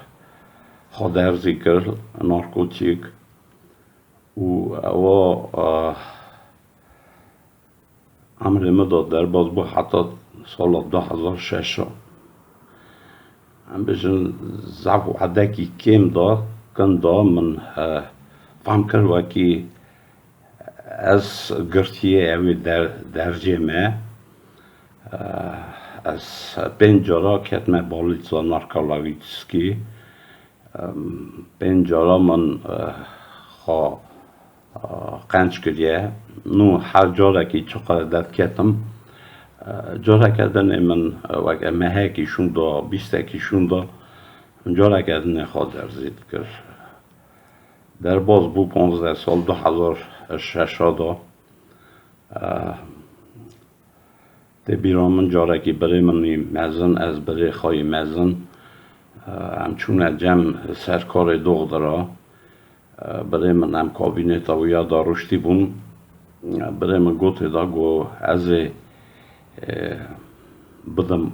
xwe derzî kir, narkotîk û ewa, eh, emrê min de derbas bû heta sala du hezar şeş. Em bêjin zaf û edekî kêm de, kin de min, eh, fehm kir wekî ez girtiyê ew ê der-, dercê me. Eh, ez pênc cara ketime balîza narkologîskî. Em, pênc cara min, eh, xwe, eh, qenc kiriye. Nû her carekî çiqas derdiketim, eh, careke dinê min, eh, weke mehekî şûnda, bîstekî şûnda, careke dinê xwe derzî dikir. Derbas bû panzdeh sal, du hezar şeş de. Tê bîra min carekî birê min î mezin, ez birê xwe yî mezin, em çûne cem ser karê doxdira. Birê min em kabîneta wî ya da rûştî bûn. Birê min gotê da, got, ez ê bidim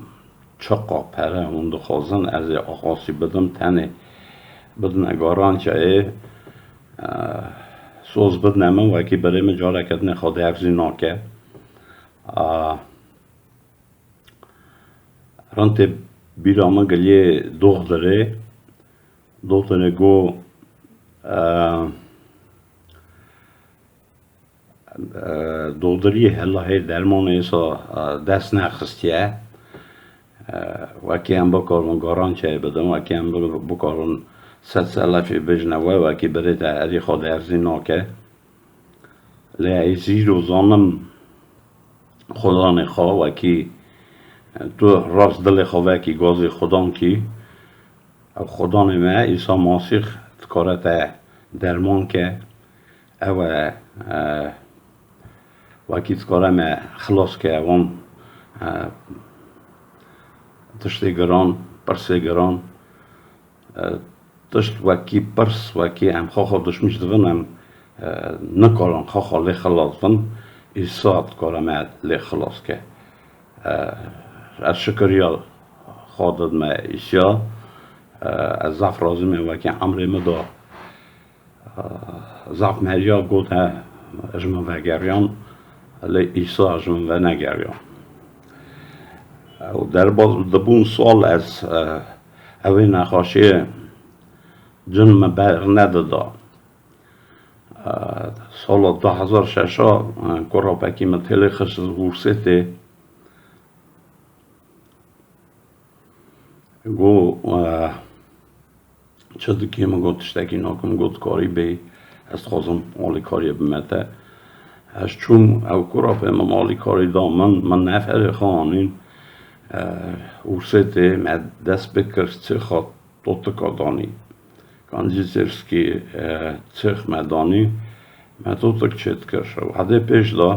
çiqa pere hûn dixwazin, ez ê axasî bidim, tenê bidine garançeyê. Soz bidine min, wekî birê min careke dinê xwe derzî nake. Rintê bîra min giliyê doxdirê. Doxdirê got, doxdiriyê hela hê dermanê îsa dest nexistiye. Wekî em bikarin garançeyê bidin, wekî em bikarin sed selefê bijine we, wekî birê te herî xwe derzî nake. Lê ez îro zanim xudanê xwe, wekî tu rast dilê xwe vekî gazê xudan kî, ew xudanê me Îsa Masîx dikare te derman ke. Ew e, wekî dikare me xilas ke wan tiştê giran, pirsê giran. Tişt wekî pirs, wekî em xwe xwe dişmîş dibin, em nikarin xwe xwe lê xilas bin, Îsa dikare me lê xilas ke. Ez şikiriya xwe didime Îsa. Ez zaf razî me, wekî emrê min da. Zaf meriya got, he, ji min vegeriyan, lê Îsa ji min venegeriyan. Ew derbas dibûn sal ez, e, evê nexweşiyê cin min bernedida. E, sala du hezar şeş, e, kurapekî min têlê xist Hûrsêtê. Got, e, çi dikî? Min got, tiştekî nakim. Got, karî bê, ez dixwazim alîkariyê bime te. Ez çûm, ew kurapê min alîkarî da min, min neferê xwe anîn, e, Hûrsêtê me dest pê kir, çêxa totika danî. Kancî Sêrskî, e, çêx me danî, me totik çêdikir. Wehdê pêş de,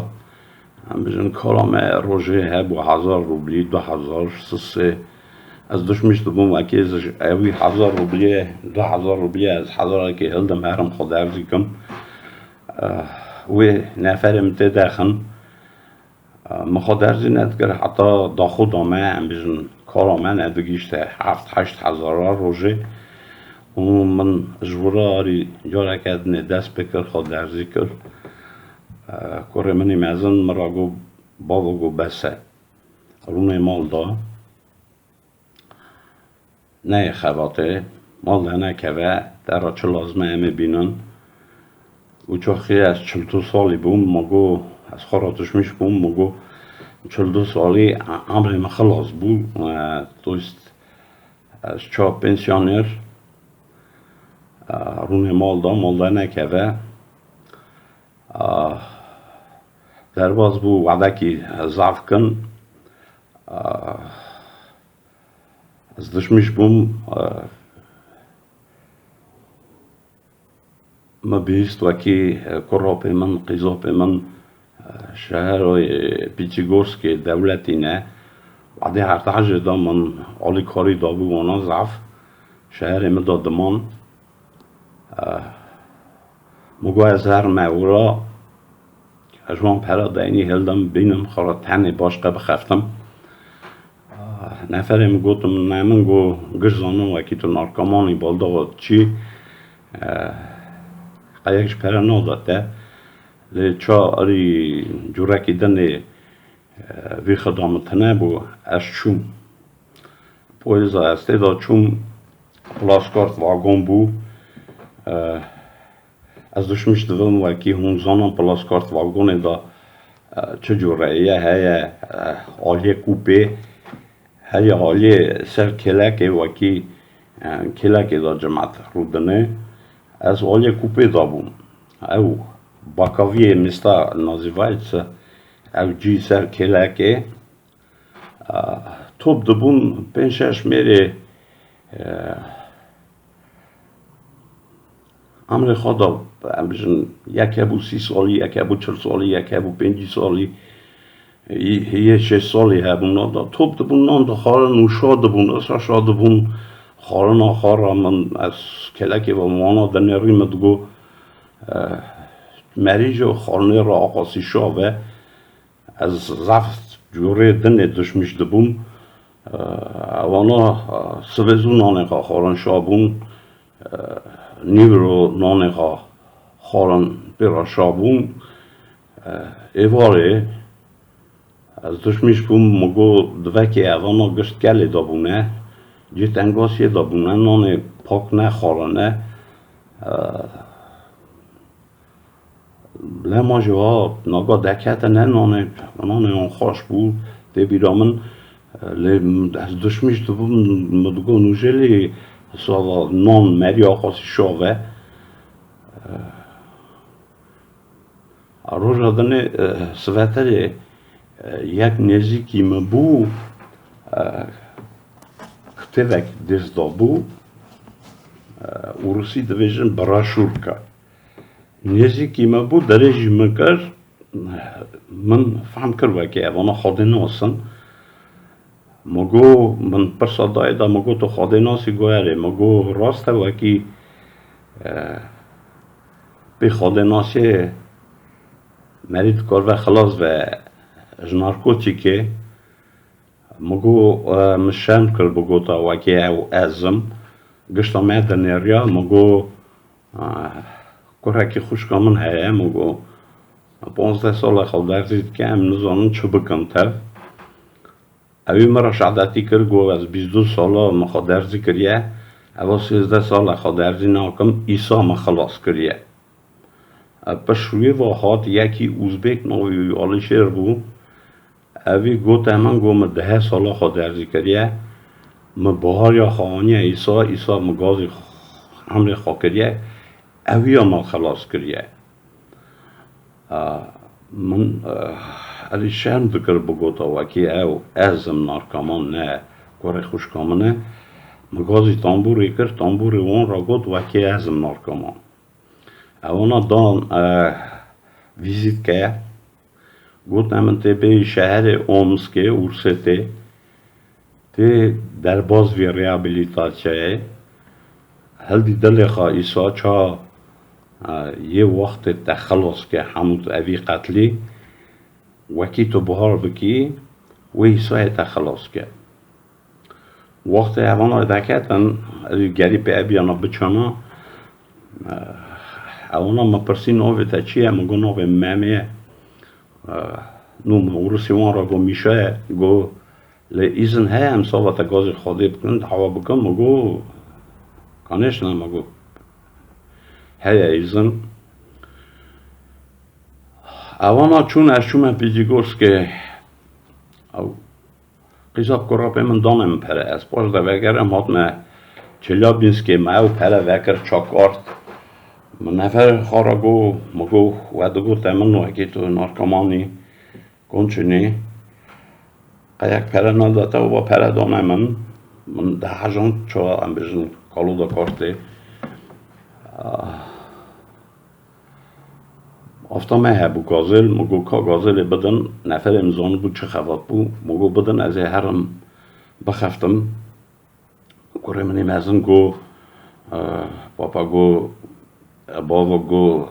em bijin, kara me rojê hebû hezar rûblî, du hezar, sisê. Ez dişmîş dibûm, wekî ez ji ewî hezar rûbliyê, du hezar rûbliyê ez hezarekê hildim, herim xwe derzî kim. E, wê neferê min tê derxin. Min xwe derzî nedikir, heta daxuda me, em bijin, kara me nedigihîşte heft heşt hezara rojê. Û min ji wira arî careke dinê dest pê kir, xwe derzî kir. Kurê min î mezin min re got, bavo, got, bes e. Rûnê mal da. Neyê xebatê, mal de nekeve, te re çi lazim e em ê bînin. Û çaxê ez çil du salî bûm, min got, ez xwe re dişmîş bûm, min got, çil du salî, e, emrê min xilas bû, e, dost, ez ça pensioner, e, rûnê mal da, mal de nekeve. E, derbas bû, wedekî zaf kin. E, Ez dişmîş bûm, e, min bihîst wekî, e, kurapê min, qîzopê min, e, şeherê, e, Pîtîgorskê dewletî ne. Wadê hertehecê de min alîkarî dabû wana zaf. Şeherê min de diman. E, Min got, ez herim ewra, ez wan pera deynî hildim, bînim, xwe re tenê başqe bixeftim. Neferê min gotim, ne min, got, giş zanin wekî tu narkomanî, baldaxa çi, e, qeyek ji pere nada te. Lê ça arî curekî dinê, e, vî xida min tune bû, ez çûm. Poyêza ez tê de çûm, plaskart vagon bû. E, ez dişmîş dibim, wekî hûn zanin plaskart vagonê de, e, çi cûre ye, heye, e, aliyê kupê, heye aliyê ser kêlekê, wekî, e, kêlekê de cimat rûdine. Ez aliyê kupê de bûm. Ew bakaviyê mista nazîvayê çi, ew cî ser kêlekê. Top dibûn pênc şeş mêrê, e, Emrê xwe da, em bijin, yek hebû sî salî, yek hebû çil salî, yek hebû pêncî salî, hê-, hê-, şêst salî hebûn. Da top dibûn, nan dixwarin û şa dibûn. Esa şa dibûn, xwarina xwe ra min, ez kelekê ve wana dinêrî, min digot, eh, merî ji xwarinê re aqasî şa ve. Ez zaf cûrê dinê dişmîş dibûm. Eh, ewana, eh, sibê zû nanê xwe xwarin şa bûn. Eh, nîvro nanê xwe xwarin pê re şa bûn. Eh, êvarê ez dişmîş bûm, min got, divekê evana gişt kelê dabûne, cê tengasiyê dabûne, nanê pak nexwarine. Eh, Lema jî wa naga deketine nanê, nanê wan xweş bû, tê bîra min, lê ez dişmîş dibûm, min digot nûjelî sava nan merî aqasî şa ve. Roja dinê, siveterê, yek nêzîkî min bû, kitêbek dest da bû, ûrisî dibêjin broşûrka. Nêzîkî me bû, dirêjî min kir, min fehm kir wekî evana Xwedê nas in. Min got, min pirsa dayê da, min got, "Tu Xwedê nas î?" Got, "Erê." Min got, "Rast e wekî, e, pê Xwedê nasê merî dikar ve xilas ve ji narkotîkê." Min got, e, min şerm kir bigota wekî ew ez im. Gişta me dinêriya, min got, e, kurekî xwişka min heye, min got, panzdeh sal e xwederzî dike, em nizanin çi bikin tev. Ewî min re şehadetî kir, got, ez bîst du sal e min xwederzî kiriye, eva sêzdeh sal e xwederzî nakim, Îsa min xilas kiriye. E, pişt wî ve hat yekî Uzbek, navê wî Alîşêr bû. Evî gote min, got, "Min deh sala xwe derzî kiriye. Min bihariya xwe aniye Îsa, Îsa min gazî emrê xwe kiriye. Ewiya min xilas kiriye." A, min, e, erî şerm dikir bigota wekî ew, ez im narkaman, ne kurê xwişka min e. Min gazî tembûrê kir, tembûrê wan re got, wekî ez im narkaman. Ewana dan, e, vîzîtkeye. Gote min tê bêyî şeherê Omskê, Ûrsê tê. Tê derbaz vî rehabilitasyayê. Hildî dilê xwe Îsa ça, e, yê wextê te xilas ke hemû evî qetlî. Wekî tu buhar bikî, wê Îsayê te xilas ke. Wextê evana deketin, ez gerî pê ebiyana biçana, e, evana min pirsî, "Navê te çi ye?" Min got, "Navê min Memê ye." E, nû min ûrisî wan re got, "Mîşa ye." Got, "Lê îzin heye em sava te gazê Xwedê bikin, dawa bikin?" Min got, "Kanêşna?" Min got, "Heye îzin." Evana çûn, ez çûme Pîjîgorskê. Ew Qîza bi kura pê min dane min pere. Ez paş de vegerim, hatime Çelyabînskê, me ew pere vekir çakart. Min nefer xwe re got, min got, "We digot te min wekî tu narkomanî, konçinî, qeyek pere nade te?" Û va pere dane min. Min dehejand, çawa em bêjin, kaloda kartê. Afta me hebû gazêl, min got, "Ka gazêlê bidin." Neferê min zanibû çi xebat bû. Min got, "Bidin, ez ê herim bixeftim." Kurê min ê mezin got, e, "Papa," got, "e, bava," got,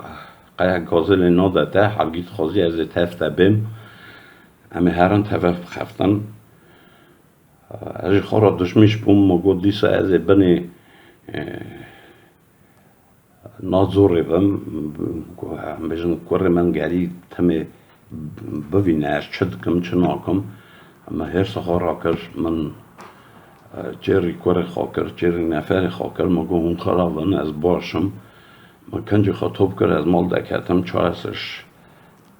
"qeyek gazêlê nade te, hebgî dixwazî ez ê tev te bêm. Em ê herin teve bixeftin." E, ez jî xwe re dişmîş bûm, min got, "Dîsa ez ê binê, e, Nazorê bim, em bêjin kurê min gerî timê bivîne, ez çi dikim, çi nakim." Min hêrsa xwe rakir, min, e, çêrî kurê xwe kir, çêrî neferê xwe kir, min got, "Hûn xerab in, ez baş im." Min kincê xwe top kir, ez mal deketim, çareser.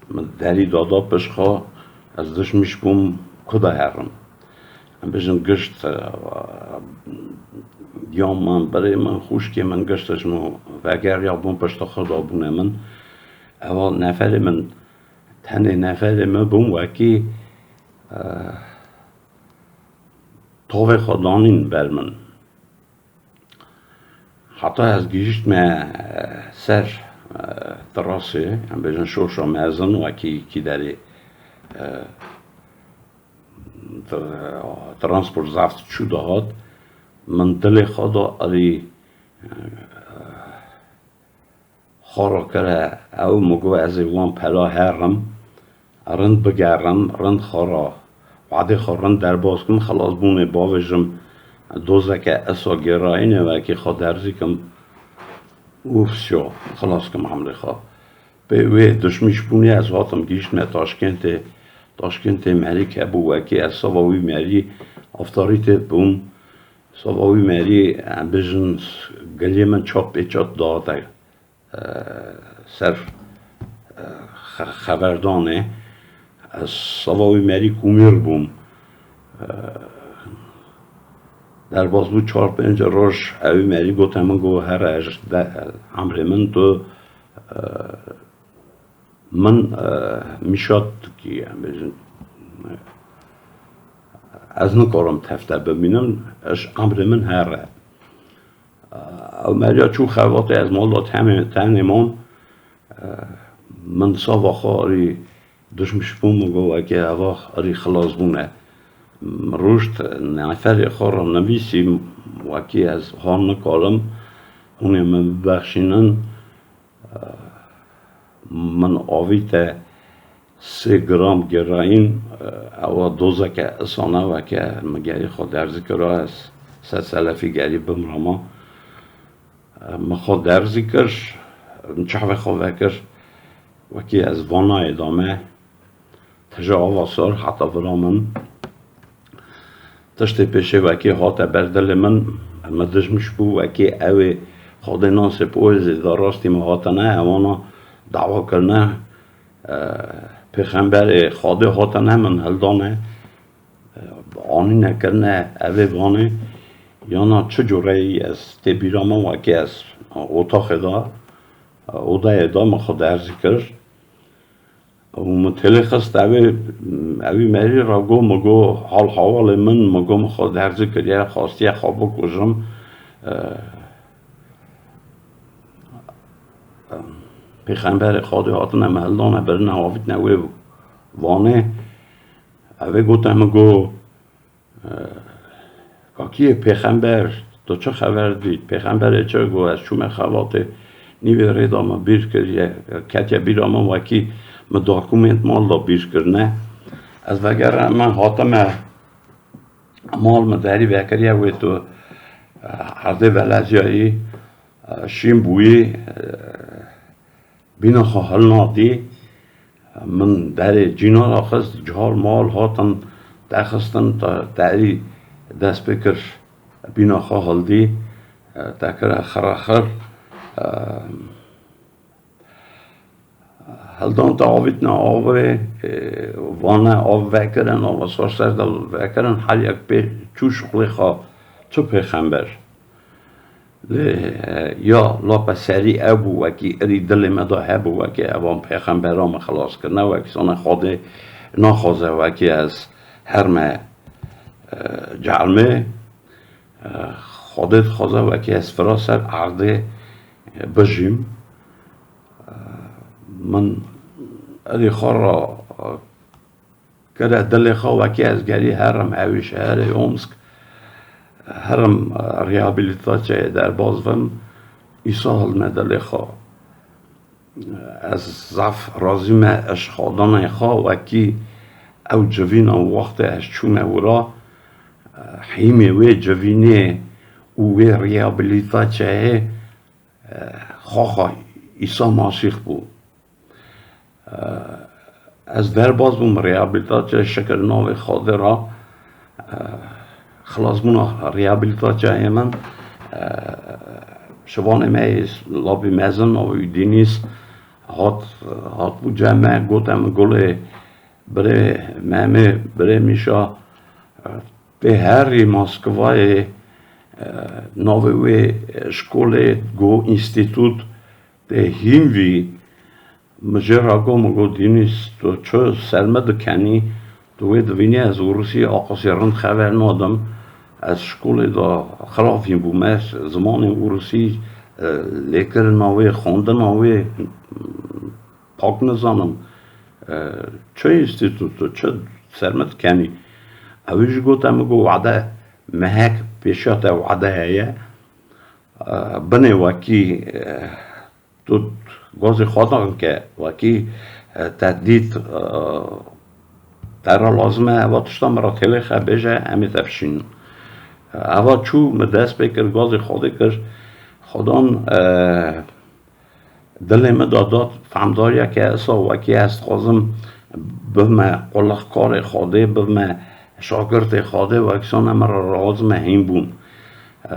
Min derî dada pişt xwe, ez dişmîş bûm, ku de herim. Em bêjin gişt, e, giyan min, birê min, xwişkê min, gişt ji min vegeriya bûn pişta xwe dabûne min. Ewa neferê min, tenê neferê min bûn, wekî, e, tovê xwe danîn ber min. Heta ez gihîştme, e, ser, e, terasê, em bêjin şoşa mezin, wekî kî derê, e, tra-, transport zaf çû dihat, min dilê xwe da erî, e, xwe rakire ew, min got, ez ê wan pela herim, rind bigerim, rind xwe ra, wadê xwe rind derbas kim, xilasbûnê bavêjim, dozeke esa gêrayînê wekî xwe derzî kim û fisiya, xilas kim emrê xwe. Pê wê dişmîşbûnê ez hatim gihîştme Taşkentê, Taşkentê merîk hebû wekî ez sava wî merî aftarî tê bûm, sava wî merî, em bêjin, giliyê min çap pê çat dihate, e, ser, e, xe-, xeberdanê. Ez sava wî merî kumîr bûm. E, derbas bû çar pênc roj, ewî merî gote min, got, here, ez de, emrê min tu, e, min, e, mîşat dikî, em bêjin, ez nikarim tefte bimînim, ez emrê min here. Ew meriya çû xebatê, ez mal da tenê, tenê man. Min sava xwe erî dişmîşbûn, min got, wekî eva erî xilas bûne. Min rûşt neferê xwe re nivîsî, wekî ez han nikarim, hûn ê min bibexşînin. Min avîte sê gram gêrayîn, ewa dozeke isana weke min gerî xwe derzî kira, ez ser selefî gerî bimrama. Min xwe derzî kir, min çavê xwe vekir, wekî ez vanayê dame. Tije ava sor heta vira min. Tiştê pêşê wekî hate ber dilê min, min dijmiş bû, wekî ew ê Xwedê nasê poezê de rastî min hatine, ewana dawa kirine, e, pêxemberê Xwedê hatine min hildane, e, anîne kirine evê vanê, yana çi cureyî ez tê bîra min, wekî ez otaxê de, e, odayê de min xwe derzî kir. Û min têlê xist evê, evî merî ra got, min got, hal hawalê min, min got, min xwe derzî kiriye, xwastiye xwe bikujim. E, Pêxemberê Xwedê hatine min hildane birine, avîtine wê vanê. Evê gote min got, Kakiyê pêxember, tu çi xeber dît? Pêxemberê çi got? Ez çûme xebatê, nîvê rê de min bîr kiriye, ketiye bîra min wekî min dokument mal de bîr kirine. Ez vegere min hatime mal, min derî vekiriye wê tu, e, erdê veleziyayî, e, şîn bûyî, e, Bîna xwe hilnadî, min derê cîna ra xist, cihal mal hatin texistin, te-, te erî dest pê kir, bîna xwe hildî, te kire xirexir, hildan te avîtine avê, vane av vekirin, ava sor ser de vekirin, her yek pê çû şixulê xwe, çi pêxember. Lê, e, ya lape serî ew bû, wekî irî dilê me de hebû, wekî evan pêxembera me xilas kirine, wekî sona Xwedê naxwaze, wekî ez herme, e, cermê, e, Xwedê dixwaze, wekî ez fira ser erdê, e, bijîm. E, min irî xwe ra, e, Kire dilê xwe, wekî ez gerî herim ewî şeherê Omsk, herim, e, rehabilitasyayê derbas bim, Îsa hilme dilê xwe. Ez zaf razî me, ez xwedanê xwe wekî ew civîna wextê ez çûme wira, e, hîmê wê civînê û wê rehabilitasyayê, e, xwexa Îsa Masîx bû. Ez derbas bûm rehabilitasya, şikir navê Xwedê ra, e, xilasbûna rehabilitasyayê min, e, şivanê me yê labî mezin, navê wî Dînîs, hat, hatbû cem me, gote min, Gulê, birê Memê, birê Mîşa, e, tê herî Moskvayê, e, navê wê şkolê go înstîtût, tê hîn vî, Min jê re got, min got, Dînîs, tu çi ser min dikenî? Tu wê dibînî ez ûrûsî aqasî rind xeber nadim. Ez şkolê de xirafîn bûme, zimanê ûrûsî, e, lêkirina wê, xwendina wê, pak nizanim. E, çi înstîtutu, çi ser min dikenî? Ew jî gote min, got, wade mehek pêşiya te wade heye. E, binê wekî, e, tu gazê xwe dan ke wekî, e, te dît, e, te re lazim e, eva tişta min re têlê xe bêje, em ê te bişînin. E, eva çû, min dest pê kir, gazê Xwedê kir. Xwedan, e, dilê min de da fehmdariya ke esa wekî ez dixwazim bibime qulixkarê Xwedê, bibime şagirtê Xwedê, wekî sane min re lazim e hîn bûn. E,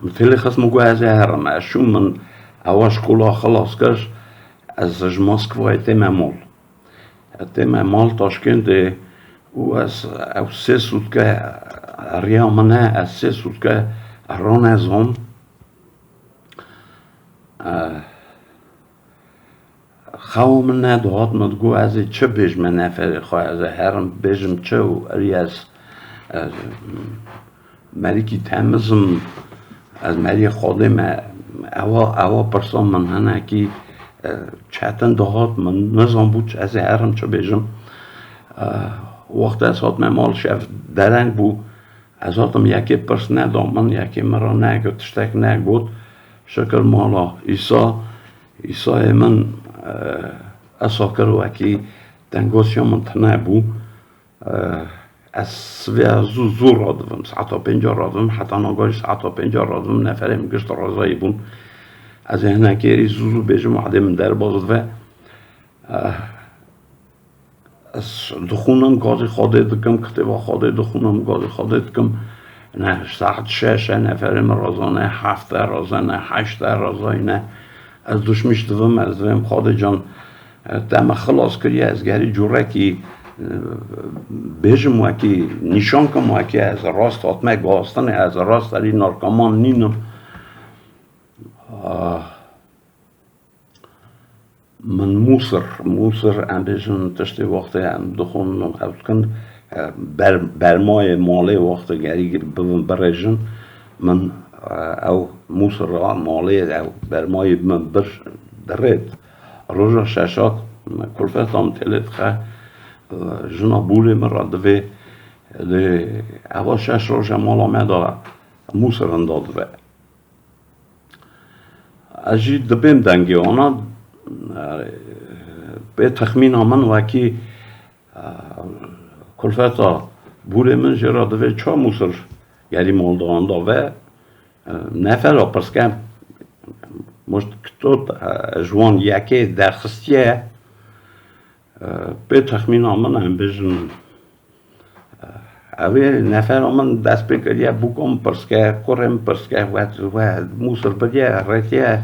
Min têlê xist, min got, ez ê herim. Ez çûm, min ewa şkola xilas kir, ez ji Moskvayê tême mal. Ez tême mal Taşkêndê û ez ew sê sûtke riya min e, ez sê sûtke rane zon. Eh, Xewa min nedihat, min digot, ez ê çi bêjime neferê xwe, ez ê herim bêjim çi û erî ez, ez merîkî temiz im, ez meriyê Xwedê me. Ewa, ewa pirsa min hinekî, e, çetin dihat, min nizanbû çi, ez ê herim çi bêjim. E, wextê ez hatime mal şev dereng bû, ez hatim yekê pirs neda min, yekê min re negot, tiştek negot. Şikir mala Îsa, Îsayê min, e, esa kir wekî tengosiya min tune bû. E, ez sivê zû, zû radivim, saeta pênca radivim, heta niha jî saeta pênca radivim, neferê min gişt rezayî bûn. Ez ê hinekê êrî zû zû bêjim, wadê min derbas dibe. E, Ez dixwînim, gazê Xwedê dikim, kitêba Xwedê dixwînim, gazê Xwedê dikim. Ne, saet şeş e, neferê min razane, heft e razane, heşt e razayne. Ez duşmîş dibim, ez dibêm, Xwedê can, e, te me xilas kiriye, ez gerî curekî, e, bêjim wekî, nîşan kim wekî, ez rast hatime guhastinê, ez rast erî narkoman nînim. Ah. Min Mûsir, Mûsir em bêjin tiştê wextê em dixwin, ew dikin, e, ber-, bermayê malê wextê gerî bibin birêjin, min, e, ew Mûsir a malê ew bermayê min bir dirêt. Roja şeşat kulfeta min têlê dixe, e, jina bûrê min re divê, lê eva şeş roje mala me de Mûsir hinda dibe. Ez jî dibêm dengê wana, e, pê texmîna min wekî, e, kulfeta bûrê min jê re divê ça Mûsir gerî maldoxan da ve, e, nefera pirskem muşt kitot, e, ji wan yekê derxistiye, e, pê texmîna min em bêjin, Ew ê nefera min dest pê kiriye, bûka min pirs ke, kurê min pirs ke, we, we Mûsir biriye, rêtiye,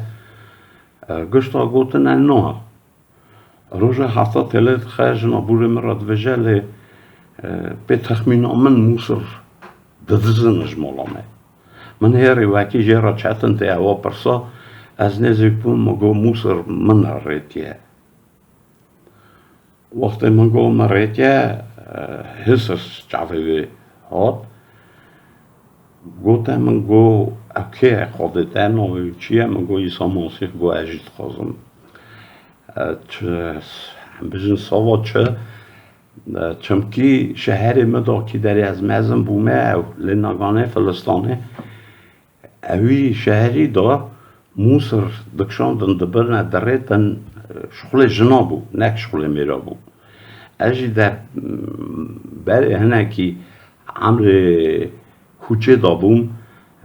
e, gişta gotine na. Roja hefta têlê dixe, jina bûrê min re dibêje, lê, e, pê texmîna min Mûsir didizin ji mala me. Min hêrî wekî jê re çetin tê ewa pirsa, ez nêzîk bûm, min got, Mûsir min rêtiye. Wextê min got, min rêtiye, e, hêsir çavê wê hat. Gote min, got, ew kê ye, Xwedê te, navê wî çi ye? Min got, Îsa Masîh. Got, ez jî dixwazim. E, çi, em bijin sava çi? E, çimkî şeherê min da kî derê ez mezin bûme, ew lê naganê Filistanê. Ewî şeherî de Mûsir dikişandin, dibirine, dirêtin, şixulê jina bû, nek şixulê mêra bû. Ez jî de, berê hinekî emrê huçê de bûm,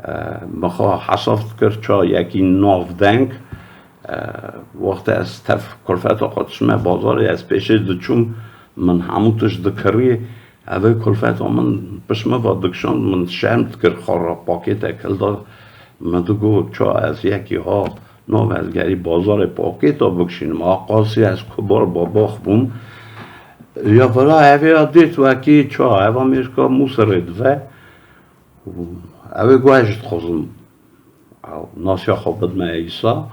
e, min xwe hesaf dikir ça yekî navdeng. E, wextê ez tev kulfeta xwe dişime bazarê, ez pêşê diçûm, min hemû tişt dikirî. Evê kulfeta min pişt min va dikişand, min şerm dikir, xwe re pakêtek hilda. Min digot, ça ez yekî ha, nav ez gerî bazarê pakêta bikişînim. A qasî ez kubar babax bûm. Ya vira evê ya dît wekî ça, eva mêrka Mûsirê dive. Ew ê got, ez jî dixwazim nasiya xwe bidime Îsa.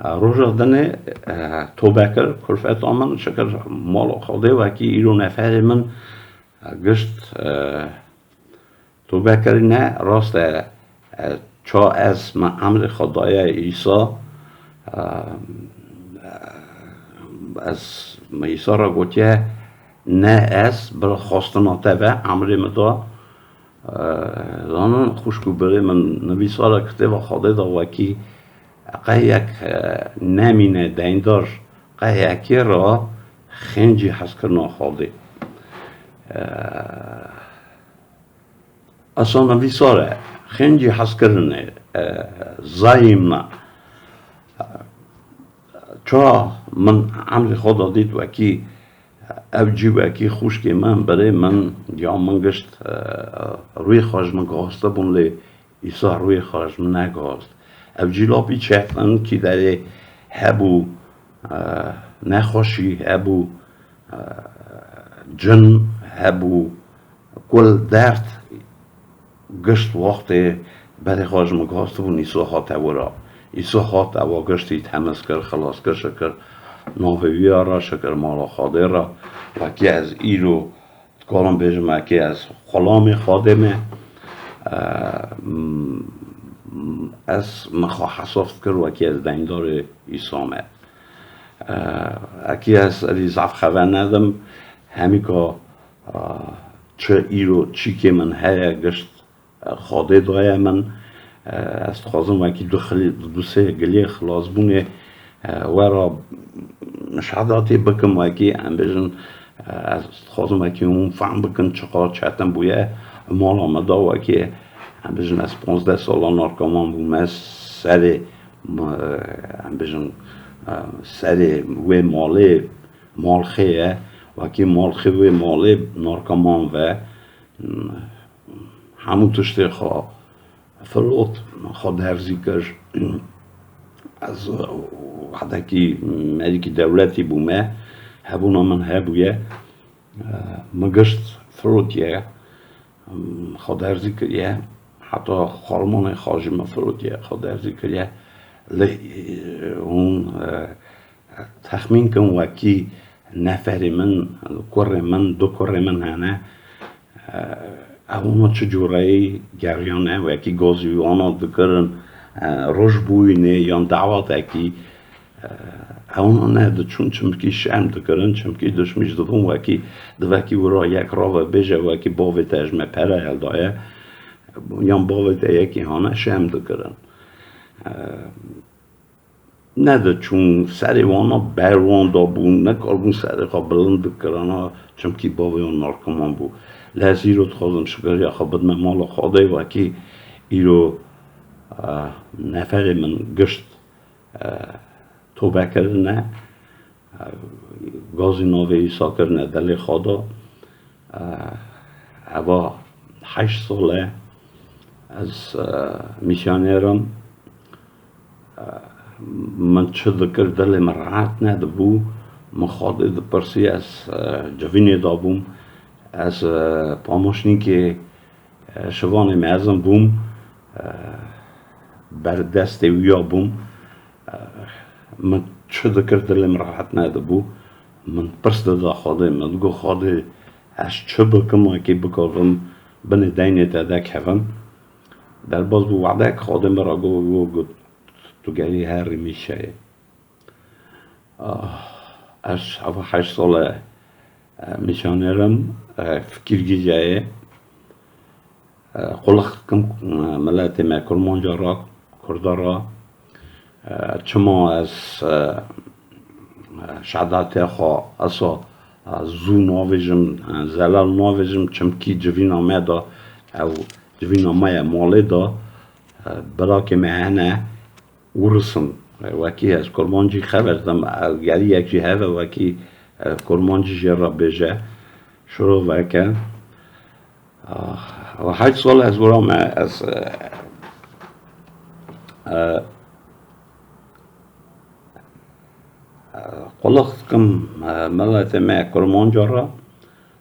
Roja dinê, e, tobe kir, kulfeta min şikir mala Xwedê wekî îro neferê min, gişt, e, tobe kirine, rast e, e, ça ez min emrê xwe daye Îsa, e, ez min Îsa re gotiye, ne ez, bila xwestina te be, emrê min da. E, zanin xwişk û birê min, nivîsara kitêba Xwedê de wekî qey yek, e, nemîne deyndar, qey yekê re xêncî hezkirina Xwedê. E, Esa nivîsar e, xêncî hezkirinê, e, zayîm me. Ça min emrê xwe de dît wekî, ev cî wekî xwişkê min, birê min, ya min gişt, e, rûyê xwe ji min gihostibûn, lê Îsa rûyê xwe ji min negihost. Ev cî lapî çetin kî derê hebû, e, nexweşî hebû, e, cin hebû, kul derd, gişt wextê berê xwe ji min gihostibûn, Îsa hate wira. Îsa hat ewa giştî temiz kir, xilas kir, şikir navê wî ya re, şikir mala Xwedê re. Wekî ez îro dikarim bêjim, wekî ez xulamê Xwedê me. E, m-, m-, ez min xwe hesab dikir, wekî ez deyndarê Îsa me. E, ekî ez erî zaf xeber nedim, hemîka, e, çi îro çîkê min heye, gişt, e, Xwedê daye min. E, ez dixwazim wekî du xilî-, du sê giliyê xilasbûnê, e, we re şedatê bikim, wekî em bêjin, e, ez dixwazim wekî hûn fehm bikin çiqas çetin bûye. Mala min da wekî, em bêjin, ez panzdeh sala narkoman bûm, ez serê, m-, em bêjin, e, serê wê malê, malxê ye, wekî malxê wê malê narkoman ve, m-, hemû tiştê xwe filot, xwe derzî kir. Ez, e, wehdekî merîkî dewletî bûme, hebûna min hebûye. E, min gişt firotiye, xwe derzî kiriye. Heta xormonê xwe jî min firotiye, xwe derzî kiriye. Lê, e, hûn, e, texmîn kin wekî neferê min, kurê min, du kurê min hene. E, ewana çi cûreyî geriyane, wekî gazî wana dikirin, e, roj bûyînê yan dawetekî, e, ewana ne diçûn, çimkî şerm dikirin, çimkî dişmîş dibûn, wekî divekî wira yek rave bêje, wekî bavê te ji me pere heldaye, yan bavê te yekî hane, şerm dikirin. E, Nediçûn, serê wana ber wan dabûn, nekaribûn serê xwe bilind bikirana, çimkî bavê wan narkoman bû. Lê ez îro dixwazim şikiriya xwe bidime mala Xwedê, wekî îro, eh, neferê min gişt, eh, tobe kirine, eh, gazî navê Îsa kirine dilê xwe de. Eh, eva heşt sal e ez, eh, mîsyoner im. Min çi dikir, dilê min rehet nedibû. Min Xwedê dipirsî, ez, e, civînê dabûm. Ez, e, pamoşnîkê, e, şivanê mezin bûm. E, ber destê wî ya bûm. E, min çi dikir, dilê min rehet nedibû. Min pirs dida Xwedê, min digot, Xwedê, ez çi bikim, wekî bikarim binê deynê te dekevim. Derbas bû, wedek Xwedê min re got, got, got, tu gerî herî mîşeyê. Ah, ez heva heşt sal e, e, mîsyoner im, e, fikirgîjeyê, e, quliq dikim, e, miletê me, Kurmanca re, Kurda re, E, çima ez, e, şehadetê xwe esa, e, zû navêjim, e, zelal navêjim, çimkî civîna me de, ew civîna me ye malê de, e, birakê me hene, Ûris in. E, wekî ez kurmancî xeber didim, e, gerî yek jî hebe wekî, e, kurmancî jê re bêje, şirove ke. Ah, heşt sal ez wira me, ez, e, e, e, quliq dikim, e, miletê me Kurmanca re.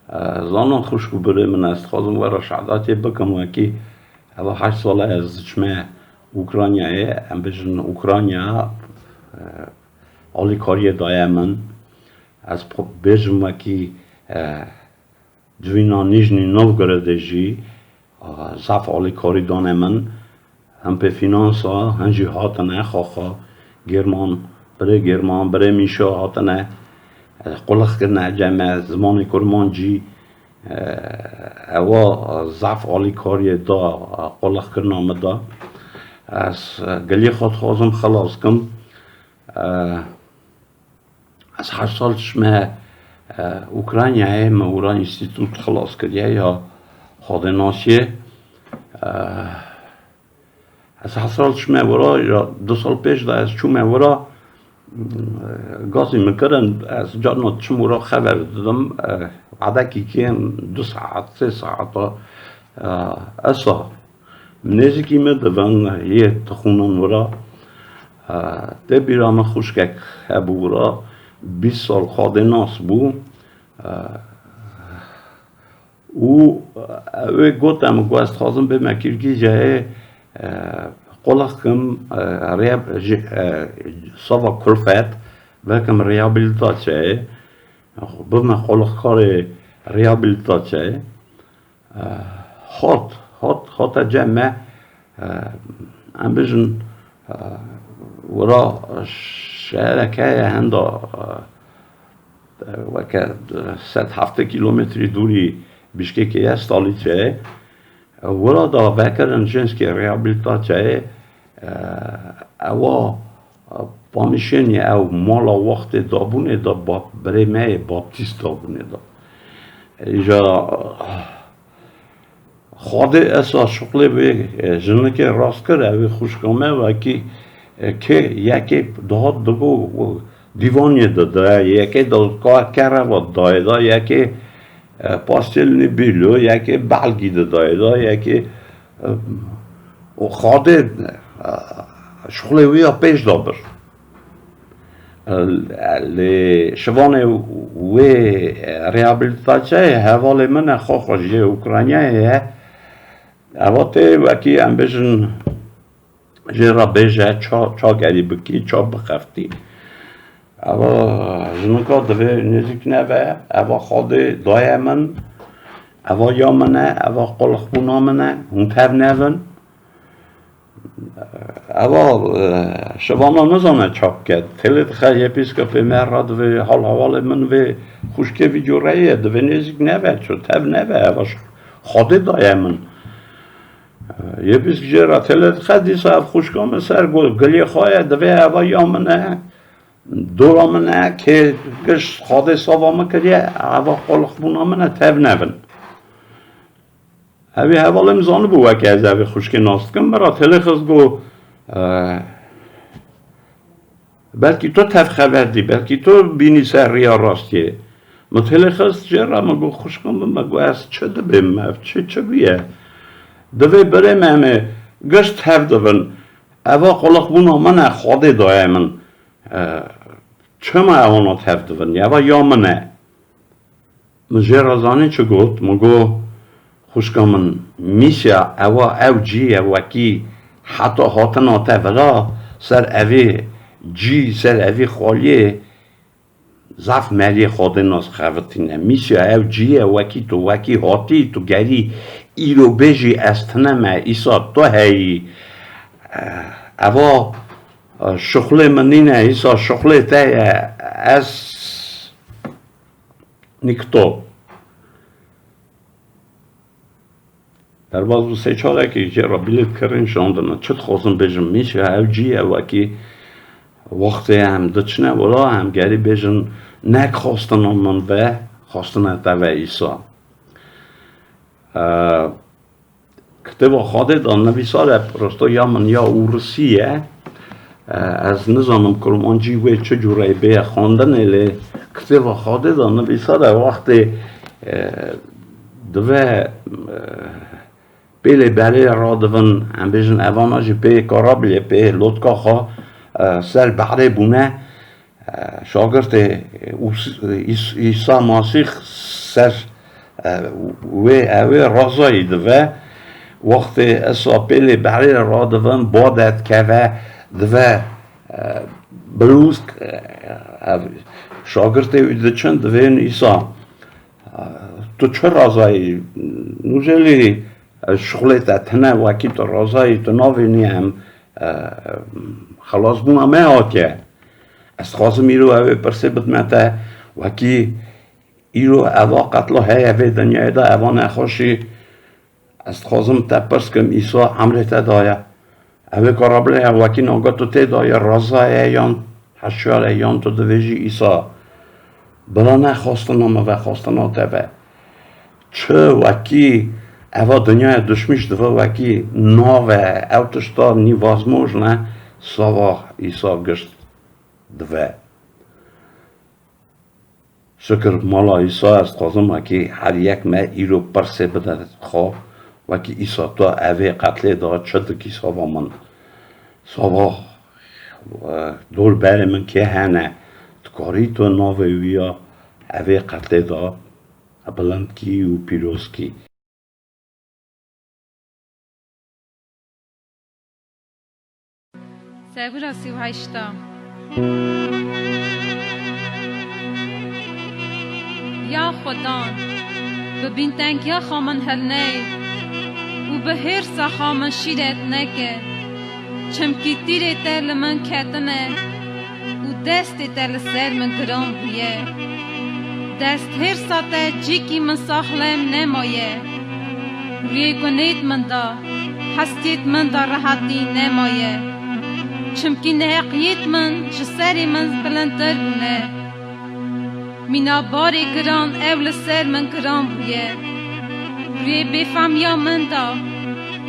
E, zanin xwişk û birê min, ez dixwazim we re şehadetê bikim wekî. Eva heşt sal e ez diçime Ukraynayê, em bêjin Ukrayna, e, alîkariyê daye min. Ez xwe bêjim wekî, e, Civîna Nîjnî Novgorodê jî, a, zaf alîkarî dane min. Hin pê fînansa, hin jî hatine, xaxa Gêrman, birê Gêrman, birê Mîşa hatine, e, qulix kirine cem me, zimanê kurmancî, e, ewa zaf alîkariyê da, e, qulix kirina min da. Ez, e, giliyê xwe dixwazim xilas kim. E, Ez heşt sal çime, e, Ukraynayê, me wira înstîtût xilas kiriye ya xwedênasiyê. E, ez heşt sal çime wira, ya du sal pêş de ez çûme wira, e, gazî min kirin, ez carna diçim wira xeber didim, e, edekî kêm du saet, sê saeta, e, esa Nêzîkî me divin yê dixwînin wira. E, tê bîra min xwişkek hebû wira, bîst sal xwedênas bû. E, û, e, wê got, em, got, ez dixwazim bême Kîrgîceyê, e, qulix kim, e, rêb-, ji, e, sava kulfet, vekim rehabilitasyayê, bibime qulixkarê rehabilitasyayê. E, hat, hat, hate cem me, e, em bijin, e, wira şehrek heye henda, e, weke sed heftê kîlometrî dûrî Bişkekê ye, Stalîçeyê. Wira da vekirin jinskê rehabilitasyayê, e, ewa Pamîşênî ew mala wextê dabûnê de bap-, birê me yê baptîst dabûnê de. Îja Xwedê esa şuxlê wê, e, jinikê rast kir, ew ê xwişka me wekî, e, kê yekê dihat digo dîvaniyê de dayê, yekê de ka-, kereva dayê da, yekê, e, pastelnî bîlo, yekê belgî de dayê da, yekê, e, û Xwedê, e, şuxlê wî ya pêş de bir. Lê şivanê wê rehabilitasyayê hevalê min e, xwe xwe jê Ukraynayê ye. Eva tê wekî em bêjin jê re bêje ça, ça gerî bikî, ça bixeftî. Eva jinika divê nêzîk neve, eva Xwedê daye min, eva ya min e, eva qulixbûna min e, hûn tev nevin. Eva, e, şivana nizane ça bike. Têlê dixe yepîskopê me re divê hal hevalê min vê xwişkê vî cûreyê ye, divê nêzîk neve, ço tev neve, eva ş-, Xwedê daye min. E, yepîsk jê re têlê dixe, dîsa ev xwişka min ser got, giliyê xwe ye, divê eva ya min e, dora min e, kê giş Xwedê sava min kiriye, eva qolixbûna min e, tev nevin. Evî hevalê min zanibû weke ez evî xwişkê nas dikim, min ra têlê xist got, e, belkî tu tev xeber dî, belkî tu bînî ser riya rastiyê. Min têlê xist jê re, min got, xwişka min, min got, ez çi dibêm, ev çi, çi bûye? Divê birê me, em ê giş tev dibin. Eva qulixbûna min e, Xwedê daye min. E, çima ewana tev dibin? Eva ya min e. Min jê re zanî çi got? Min got, xwişka min, mîsya ewa ew cî ye wekî heta hatina te vila ser evê cî, ser evî xaliyê zaf meriyê Xwedê nas xevitîne. Mîsya ew cî ye wekî tu, wekî hatî, tu gerî îro bêjî ez tine me, îsa tu heyî. Eva, e, şuxlê min nîne, îsa şuxlê te ye. Ez Nîkto. Derbas bû sê çarekî jê re bilêt kirin şandine. Çi dixwazim bêjim, mîsya ew cî ye wekî wextê em diçine wila, em gerî bêjin nek xwestina min ve, xwestina te ve îsa. E, Kitêba Xwedê de nivîsar e, prosto ya min ya ûrisî ye. E, ez nizanim kurmancî wê çi cûreyê bêye xwendinê, lê kitêba Xwedê de nivîsar e, wextê, e, dive, e, pêlê berê radivin, em bêjin evana jî pê karabilê, pê lotka xwe, e, ser behrê bûne. E, şagirtê Us-, Îs-, Îsa Masîx ser, e, wê, ewê razayî dive. Wextê Îsa pêlê behrê radivin, bade dikeve, dive, e, bilûzk, e, ev, şagirtê wî diçin, divên Îsa, e, Tu çi razayî? Nûjelî, e, şixulê te tune, wekî tu razayî, tu navênî em, e, xelasbûna me hatiye. Ez dixwazim îro ev ê pirsê bidime te, wekî îro eva qetla heye vê dinyayê de, eva nexweşî, ez dixwazim te pirs kim, Îsa emrê te daye. Ew ê ka Reblê ye, wekî naga tu tê de ye, reza ye yan heşyar e, yan tu divêjî Îsa. Bila ne xwestina min ve, xwestina te ve. Çi wekî eva dinyaya duşmîş dive wekî nave, ew tişta nîvazmoj ne, sava Îsa gişt dive. Şikir mala Îsa, ez dixwazim wekî her yek me îro pirsê bide xwe, wekî Îsa tu evê qetlê de çi dikî sava min? Sava, e, dor berê min kê hene? Dikarî tu navê wî ya evê qetlê de bilind kî û pîroz kî? Sebûra sî û heşta. Ya Xudan, bi bîntengiya xwe min hilney û bi hêrsa xwe min şîret neke. Çimkî tîrê te li min ketine û destê te li ser min giran bûye. Desthêrsa te cîkî min saxlem nemaye. Rûyê gunêt min da, hestiyêt min da rehetî nemaye. Çimkî neheqiyêt min ji serê min bilindtir bûne. Mîna barê giran ew li ser min giran bûye. Rûyê bêfemiya min da,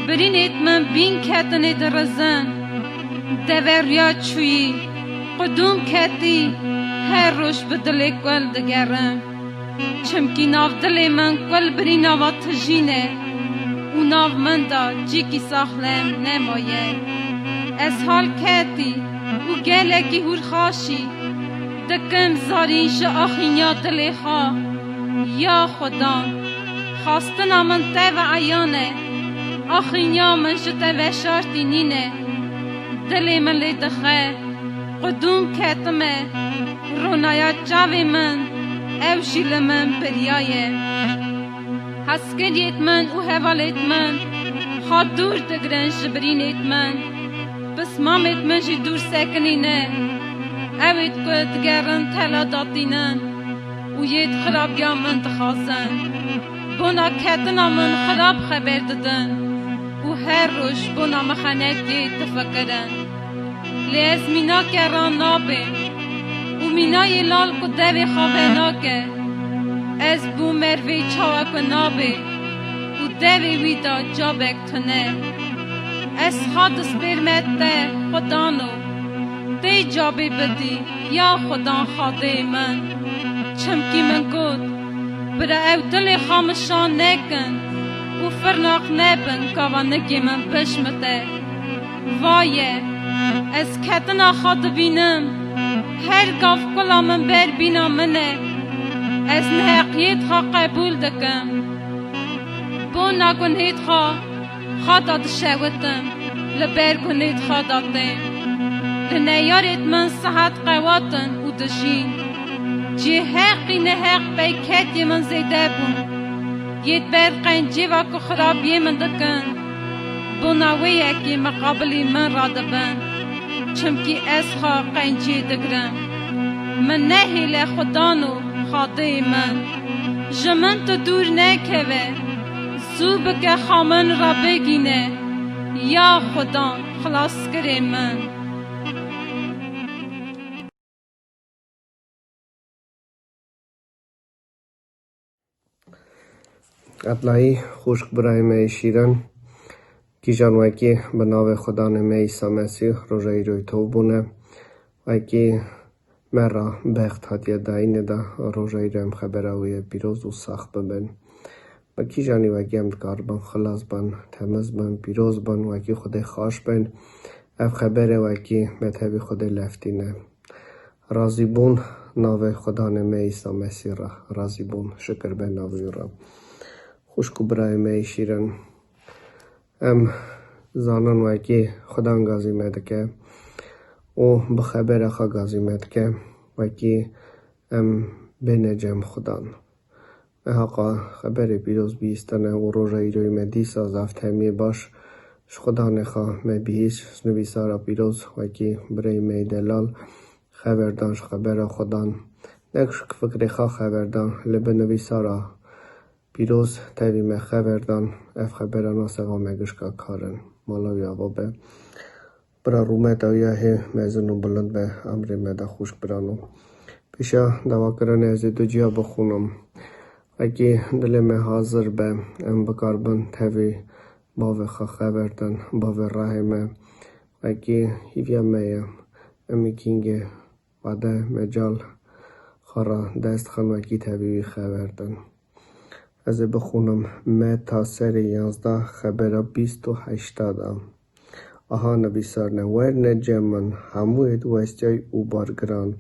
birînêt min bîn ketinê dirizin. Deve rûya çûyî, qudûm ketî, her roj bi dilê kul digerin. Çimkî nav dilê min kul birîna va tijî ne û nav min da cîkî saxlem nemaye. Ez hal ketî û gelekî hûrxaşî dikim zarîn ji axîniya dilê xwe. Ya Xudan, xwestina min te ve eyan e, axîniya min ji te veşartî nîne. Dilê min lê dixe, qudûm ketime, ronaya çavê min, ew jî li min biriyaye. Hezkiriyêt min û hevalêt min xwe dûr digirin ji birînêt min. Pismamêt min jî dûr sekinîne. Ew êt ku digerin tela datînin û yêt xirabiya min dixwazin. Bona ketina min xirab xeber didin û her roj bona mixenekê difikirin. Lê ez mîna keran nabêm û mînayê lal ku devê xwe venake. Ez bû mervê çawa ku nabê û devê wî de cabek tune. Ez xwe dispêrme te, Xwedano, tê cabê bidî, ya Xudan Xwedê min. Çimkî min got, bira ew dilê xwe min şan nekin û firnaq nebin, gava nikê min bişmite. Vaye, ez ketina xwe dibînim, her gav kula min ber bîna min e. Ez neheqiyêt xwe qebûl dikim. Bona gunêt xwe, xwe da dişewitim, li ber gunêt xwe da têm. Li neyarêt min sihet qewatin û dijîn. Cê heqî neheq peyketiyê min zêde bûn. Yêt ber qencê ve ku xirabiyê min dikin, bona wê yekê miqabilî min radibin. Çimkî ez xwe qencî digirim. Min nehêle Xwedano Xwedê min. Ji min tu dûr nekeve. Zû bike xwe min re bigîne. Ya Xwedan, xilaskirê min. Etlayî, xwişk birayê me yê şîrin, kîjan wekî bi navê Xudanê me Îsa Mesîh roja îroyê tov bûne, wekî me re bext hatiye dayînê de, roja îro em xebera wê ye pîroz û sax bibin. Bi kîjanî wekî em dikaribin xilas bin, temiz bin, pîroz bin, wekî Xwedê xaş bin, ev xeberê wekî mezhebê Xwedê leftîne. Razîbûn navê Xudanê me Îsa Mesîh re. Razîbûn, şikir be navê wî re. Xwişk û birayê me yê şîrin, em zanin wekî Xudan gazî me dike û bi xeberê xwe gazî me dike, wekî em bêne cem Xudan. Haqa xeberê pîroz bihîstine û roja îroyê me dîsa zaf temiyê baş ji Xudanê xwe me bihîst, ji nivîsara pîroz wekî birayê me yê delal xeber dan, ji xebera xwe dan. Ne ji fikrê xwe xeber dan, lê bi nivîsara pîroz tevî me xeber dan. Ev xebera naseva me gişka karin. Mala wî ava be. Bira rûmeta wî ya hê mezin û bilind be, emrê me de xwişk birano. Pêşa dawakirinê ez ê du ciya bixwînim. Wekî dilê me hazir be, em bikaribin tevî bavê xwe xeber din, bavê rehê me. Wekî hîviya me ye, em ê kîngê wade mecal xwe re dest xin, wekî tevî wî xeber din. Ez ê bixwînim Meta serê yanzdeh, xebera bîst û heşta de. Aha nivîsarine: Werne cem min, hemûyê di westiyayî û bargiran,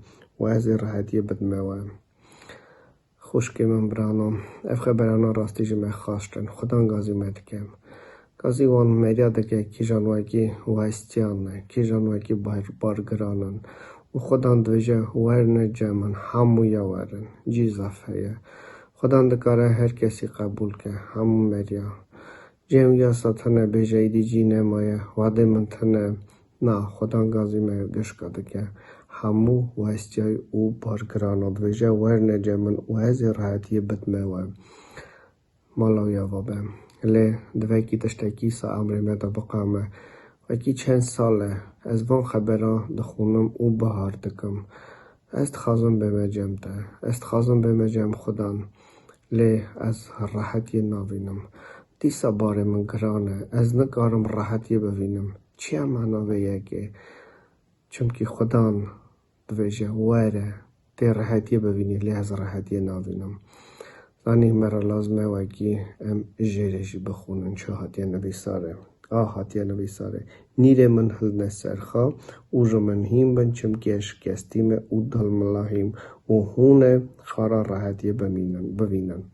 û ez ê rehetiyê bidime we. Xwişkê min, birano, ev xeberana rastî ji me xaş in. Xudan gazî me dike. Gazî wan meriya dike kîjan wekî westiyan ne, kîjan wekî bar-, bargiran in. Û Xudan dibêje, werne cem min, hemûya werin. Cî zaf heye. Xudan dikare her kesî qebûl ke, hemû meriya. Cem yasa tune bêje, îdî cî nemaye, wadê min tune. Na, Xudan gazî me gişka dike. Hemû westiyayî û bargirana dibêje, werne cem min û ez ê rehetiyê bidime we. Mala wî ava be. Lê divekî tiştekî sa emrê me de biqame. Wekî çend sal e ez van xebera dixwînim û bahar dikim. Ez dixwazim bême cem te. Ez dixwazim bême cem Xudan. Lê ez rehetiyê nabînim. Dîsa barê min giran e. Ez nikarim rehetiyê bivînim. Çi ye mana vê yekê? Çimkî Xudan dibêje, were, tê rehetiyê bivînî, lê ez rehetiyê nabînim. Zanî me re lazim e wekî em jêrê jî bixwînin çi hatiye nivîsarê. A hatiye nivîsarê: Nîrê min hilne ser xwe û ji min hîn bin, çimkî ez şikestî me û dilmilahîm û hûn ê xara rehetiyê bimînin, bivînin.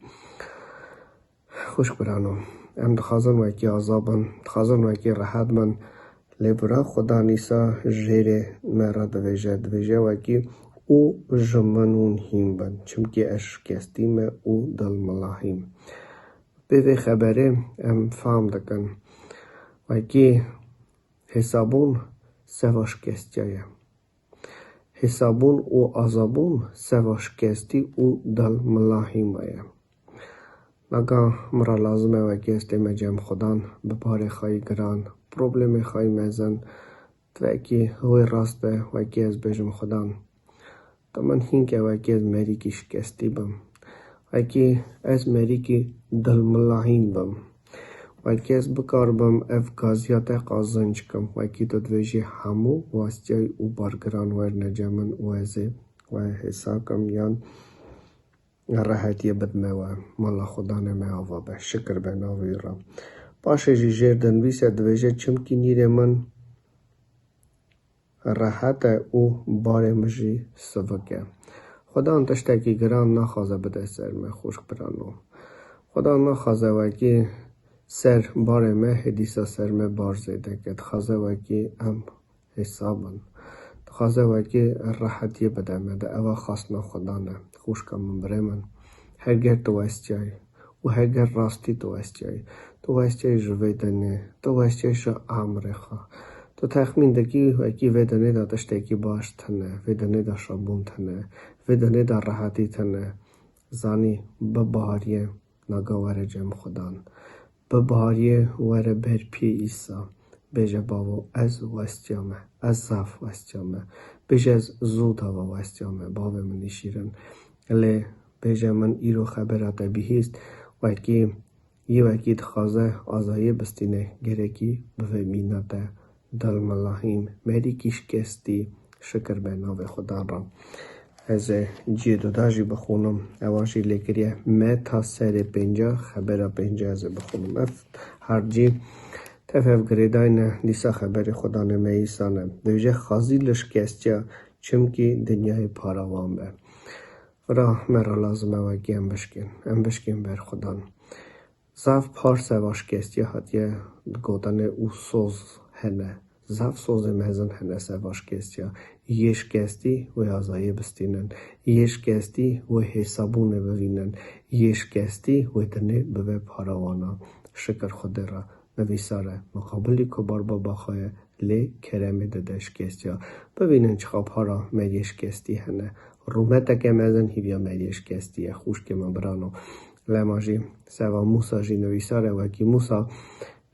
Xwişk birano, em dixwazin wekî aza bin, dixwazin wekî rehet bin, lê bira Xudan îsa jêrê me re dibêje, dibêje wekî û ji min hûn hîn bin, çimkî ez şikestî me û dilmilahîm. Pê vê xeberê em fam dikin, wekî hêsabûn seva şikestiya ye. Hêsabûn û azabûn seva şikestî û dilmilahî me ye. Naga min re lazim e wekî ez tême cem Xudan, bi barê xwe yî giran, problemê xwe yî mezin, divekî wê rast be wekî ez bêjim Xudan, tu min hîn ke wekî ez merîkî şikestî bim. Wekî ez merîkî dilmilahîn bim. Wekî ez bikaribim ev gaziya te qazinc kim. Wekî tu dibêjî hemû westiyayî û bargiran werne cem min û ez ê we hêsa kim yan rehetiyê bidime we. Mala Xudanê me ava be. Şikir be navê wî re. Paşê jî jêr dinivîse dibêje, çimkî nîrê min rehet e û barê min jî sivik e. Xudan tiştekî giran naxwaze bide ser me, xwişk birano. Xudan naxwaze wekî ser barê me hê dîsa ser me bar zêde ke. Dixwaze wekî em hêsa bin. Dixwaze wekî rehetiyê bide me de. Eva xwestina Xudan e. Xwişka min, birê min, heger tu westiyayî, û heger rastî tu westiyayî, tu westiyayî ji vê dinê, tu westiyayî ji emrê xwe, tu texmîn dikî wekî vê dinê de tiştekî baş tune, vê dinê de şabûn tune, vê dinê de rehetî tune, zanî bibahariyê naga were cem Xudan. Bibahariyê were ber piyê Îsa. Bêje, bavo, ez westiya me, ez zaf westiya me. Bêje, ez zû dava westiya me, bavê min î şîrin. Lê bêje, min îro xebera te bihîst, wekî yê wekî dixwaze azayê bistîne, gerekî bivê mîna te. Dilmilahîm, merîkî şikestî, şikir be navê Xudan re. Ez ê ciyê duda jî bixwînim, ewa jî lê kiriye Meta serê pênca, xebera pênca ez ê bixwînim. Ev her cî tev hev girêdayî ne, dîsa xeberê Xudanê me îsa ne. Dibêje, xazî li şikestiya, çimkî dinyayê paravan be. Vira me re lazim e wekî em bişkên. Em bişkên ber Xudan. Zaf par seva şikestiya hatiye gotinê û soz hene. Zaf sozê mezin hene seva şikestiya. Yê şikestî wê azayê bistînin. Yê şikestî wê hêsabûnê bivînin. Yê şikestî wê dinê bibe para wana. Şikir Xwedê re. Nivîsar e, miqabilî ku bar baba xwe ye, lê keremê dide şikestiya. Bibînin çiqa para meriyê şikestî hene. Rûmeteke mezin hîviya meriyê şikestî ye. Xwişkê min birano. Lema jî seva Mûsa jî nivîsar e, wekî Mûsa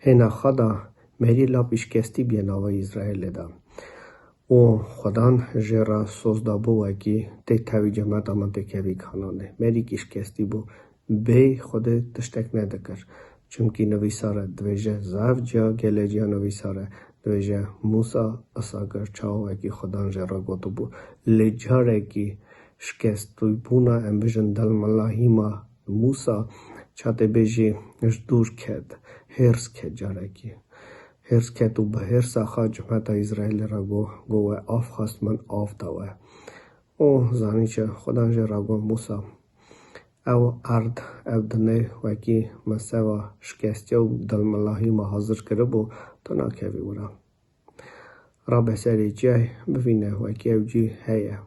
hêna xwe da meriyê lapî şikestî bîye nava Îsraîlê de. Û Xwedan jê re soz dabû, wekî tê tevî cemeta min têkevî Kananê. Merîkî şikestî bû. Bê Xwedê tiştek nedikir. Çimkî nivîsar e, dibêje, zaf ciya gelê ciya nivîsar e. Dibêje, Mûsa isa kir çawa wekî Xwedan jê re gotibû. Lê carekî şikestîbûna, em bijin dilmilahîma Mûsa, çatê bêjî ji dûr ket, hêrs ket carekî. Hêrs ket û bi hêrsa xwe cemeta Îsraîlê re got, got, we av xwest, min av da we. Û zanî çi, Xwedan jê re got, Mûsa, ew erd, ev dinê wekî min seva şikestiya û dilmilahîma hazir kiribû, tu nakevî wira. Rabe serê cihê, bivîne wekî ew cî heye.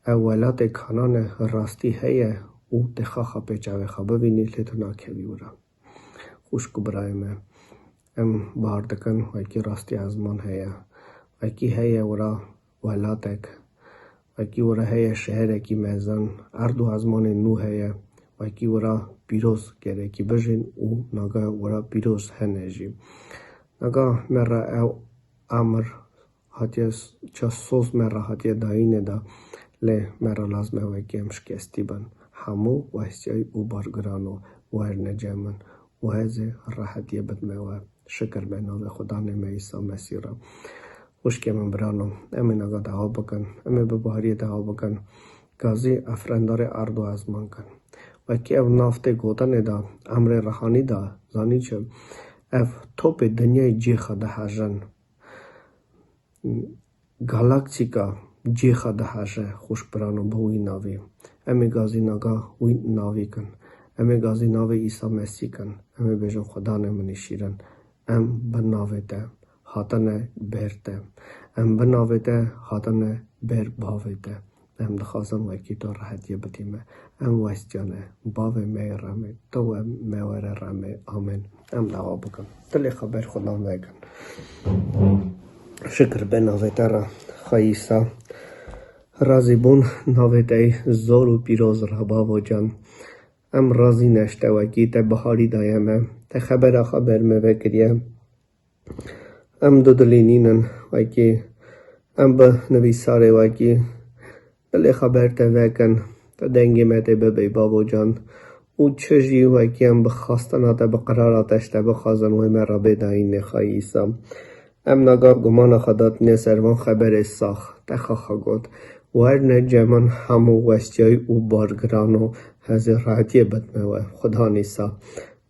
Ev welatê Kananê rastî heye û tê xaxa pê çavê xwe bivînî, lê tu nakevî wira. Xwişk û birayê me, em bawer dikin wekî rastî ezman heye. Wekî heye wira welatek. Wekî wira heye şeherekî mezin, erd û ezmanê nû heye. Wekî wira pîroz gerekî bijîn û naga wira pîroz hene jî. Naga me re ew emir hatiye s-, ça soz me re hatiye dayînê de, lê me re lazim e wekî em şikestî bin. Hemû westiyayî û bargiran o, werne cem min û ez ê rehetiyê bidime we. Şikir be navê Xudanê me Îsa Mesîh re. Xwişkê min, birano, em ê naga dawa bikin, em ê bi bahariyê dawa bikin. Gazî efrendarê erd û ezman kin. Wekî ev nav tê gotinê de, emrê rihanî de, zanî çi? Ev topê dinyayê cihê xwe dihejin. Galaksîka cihê xwe diheje, xwişk birano, bi wî navî. Em ê gazî naga wî navî kin. Em ê gazî navê Îsa Mesîh kin. Em ê bêjin, Xudanê min î şîrin. Em bi navê te hatine ber te. Em bi navê te hatine ber bavê te. Em dixwazin wekî tu rehetiyê bidî me. Em westiyane, bavê me yê remê, tu we me were remê. Amen. Em dawa bikin. Dilê xwe ber Xudan vekin. Şikir be navê te re, Xweyîsa. Razîbûn navê te yê zor û pîroz re, bavo can. Em razî ne ji te wekî te biharî daye me. Te xebera xwe ber me vekiriye. Em dudilî nînin wekî. Em bi nivîsarê wekî. Dilê xwe ber te vekin. Tu dengê me tê bibêy, bavo can. Û çi jî wekî em bi xastina te, bi qirara te ji te bixwazin, wê me re bê dayînê, Xweyîsa. Em naga gumana xwe datîne ser van xeberê sax. Te xwe xwe got. Werne cem min, hemû westiyayî û bargiran o, ez ê rehetiyê bidime we. Xudan Îsa.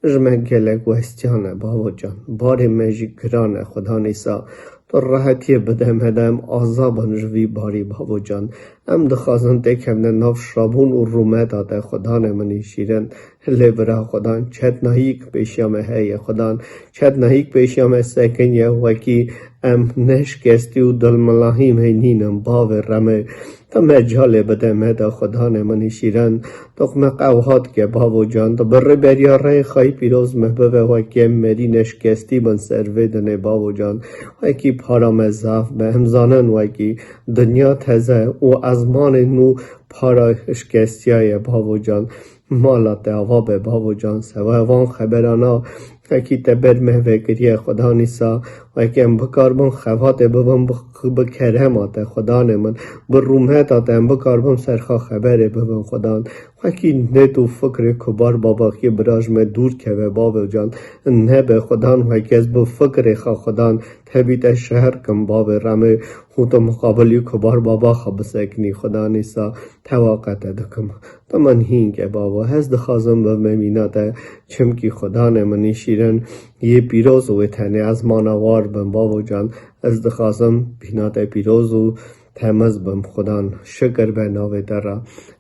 Ji me gelek westiyan e, bavo can. Barê me jî giran e, Xudan Îsa. Tu rehetiyê bide me de, em aza bin ji vî barî, bavo can. Em dixwazin têkevine nav şabûn û rûmeta te, Xudanê min î şîrin. Lê bira Xudan, çetnayîk pêşiya me heye, Xudan. Çetnayîk pêşiya me sekiniye, wekî em ne şikestî û dilmilahî me nînin, bavê remê. Tu mecalê bide me de, Xudanê min î şîrin. Tu me qewhat ke, bavo can. Tu bi rêberiya rêyê xwe yî pîroz me bive, wekî em merî ne şikestî bin ser vê dinê, bavo can. Wekî para me zaf be, em zanin wekî dinya teze û ezmanê nû para şikestiya ye, bavo can. Mala te ava be, bavo can. Sewa van xeberana wekî te ber me vekiriye, Xudan Îsa. Wekî em bikaribin xebatê bibin bi, bi kerema te, Xudanê min. Bi rûmeta te em bikaribin ser xwe xeberê bibin, Xudan. Wekî nêt û fikrê ku bar baba xwe bira ji me dûr keve, bavo can. Nebe, Xudan, wekî ez bi fikrê xwe, Xudan, tebî te şer kim, bavê remê. Û tu miqabilî ku bar baba xwe bisekinî, Xudan Îsa, tewa qe te dikim. Tu min hîn ke, bavo. Ez dixwazim bibime mîna te, çimkî Xudanê min î şîrin, yê pîroz û wê tenê ezmana war bin, bavo can. Ez dixwazim bîna te pîroz û temiz bim, Xudan. Şikir be navê te re.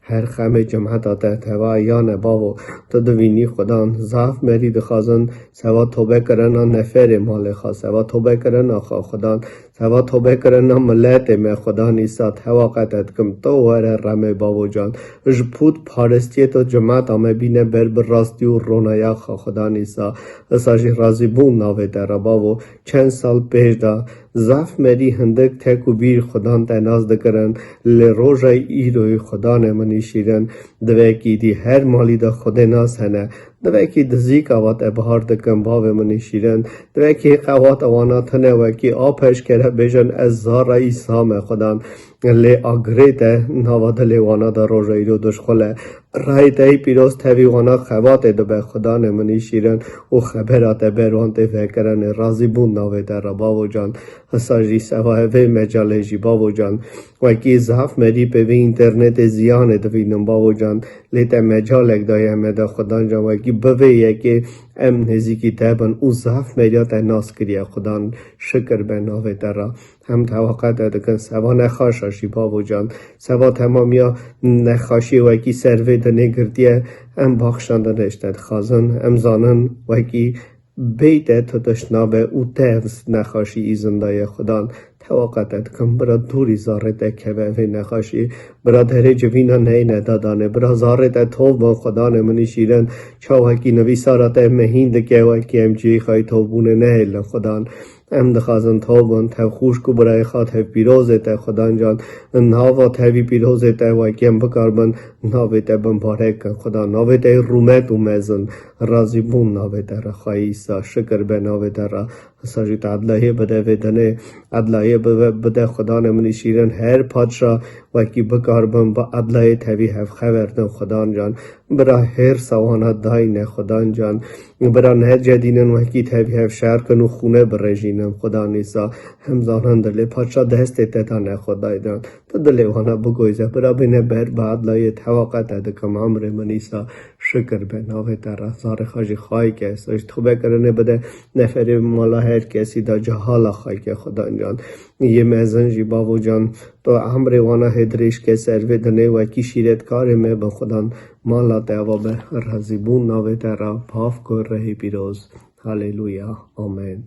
Her xemê cemeta te teva yan e, bavo. Tu divînî Xudan. Zaf merî dixwazin seva tobe kirina neferê malê xwe, seva tobe kirina xwe Xudan, seva tobe kirina miletê me Xudan Îsa, tewa qe te dikim. Tu were remê bavo can. Ji pût parestiyê tu cemeta me bîne ber bi rastî û ronaya xwe Xudan Îsa. Îsa jî razî bûn navê te re bavo. Çend sal pêş de zaf merî hindik tek û bîr Xudan te nas dikirin, lê roja îroyê Xudanê min î şîrin, divekî dî her malî de Xwedê nas hene. Divekî dizîka vat e bihar dikin, bavê min î şîrin. Divekî qewata wana tune wekî a peşkere bêjin ez zara Îsa me Xudan. Lê agirê te nava dilê wana de roja îro dişxule. Rayê te yî pîroz tevî wana xebatê dibe Xudanê min î şîrin û xebera te ber wan tê vekirinê. Razî bûn navê te re bavo can. Hisa jî seva evê mecalê jî bavo can. Wekî zaf merî pê vê înternetê ziyanê divînin bavo can. Lê te mecalek daye me de Xudan can wekî bi vê yekê em nêzîkî te bin û zaf meriya te nas kiriye Xudan. Şikir be navê te re. Em tewaqa te dikin, seva nexaşa jî bavo can, seva temamiya nexaşiyê wekî ser vê dinê girtiye, em baxşandinê ji te dixwazin, em zanin wekî bê te tu tişt nabe û te ev nexaşî îzin daye Xudan. Tewaqa te dikin, bira dûrî zarê te keve vê nexaşî, bira derê civîna neyne dadanê, bira zarê te tov bin Xudanê min î şîrin, çawekî nivîsara te mehîn dike wekî em cihê xwe yê tovbûnê nehêlin Xudan. Em dixwazin tov bin, tev xûşk û birayê xwe, tev pîrozê te Xudan can, nava tevî pîrozê te wekî em bikaribin navê te bimbarek kin Xudan, navê te yê rûmet û mezin, razî bûn navê te re xweyî Îsa, şikir be navê te re. Îsa jî tu edlayê bide vê dinê, edlayê bide, bide Xudanê min î şîrin, her padşa wekî bikaribin bi edlayê tevî hev xeverdin Xudan can. Bira hêrsa wana dayne Xudan can. Bira necedînin wekî tevî hev şer kin û xûne birejînin Xudan Îsa. Em zanin dilê padşa destê te dane Xwedayê can. Tu dilê wana bigoyze, bira bîne ber bi edlayê tewaqa te dikim emrê min Îsa. Şikir be navê te re, zarê xwe jî xayke, Îsa jî tobe kirinê bide, neferê mala her kesî de cehala xayke Xudan can. Yê mezin jî bavo can, tu emrê wana hê dirêj ke ser vê dinê wekî şîretkarê me bin Xudan. Mala te ava be, razîbûn navê te re, bav ku rehî pîroz. Haleluya. Amen.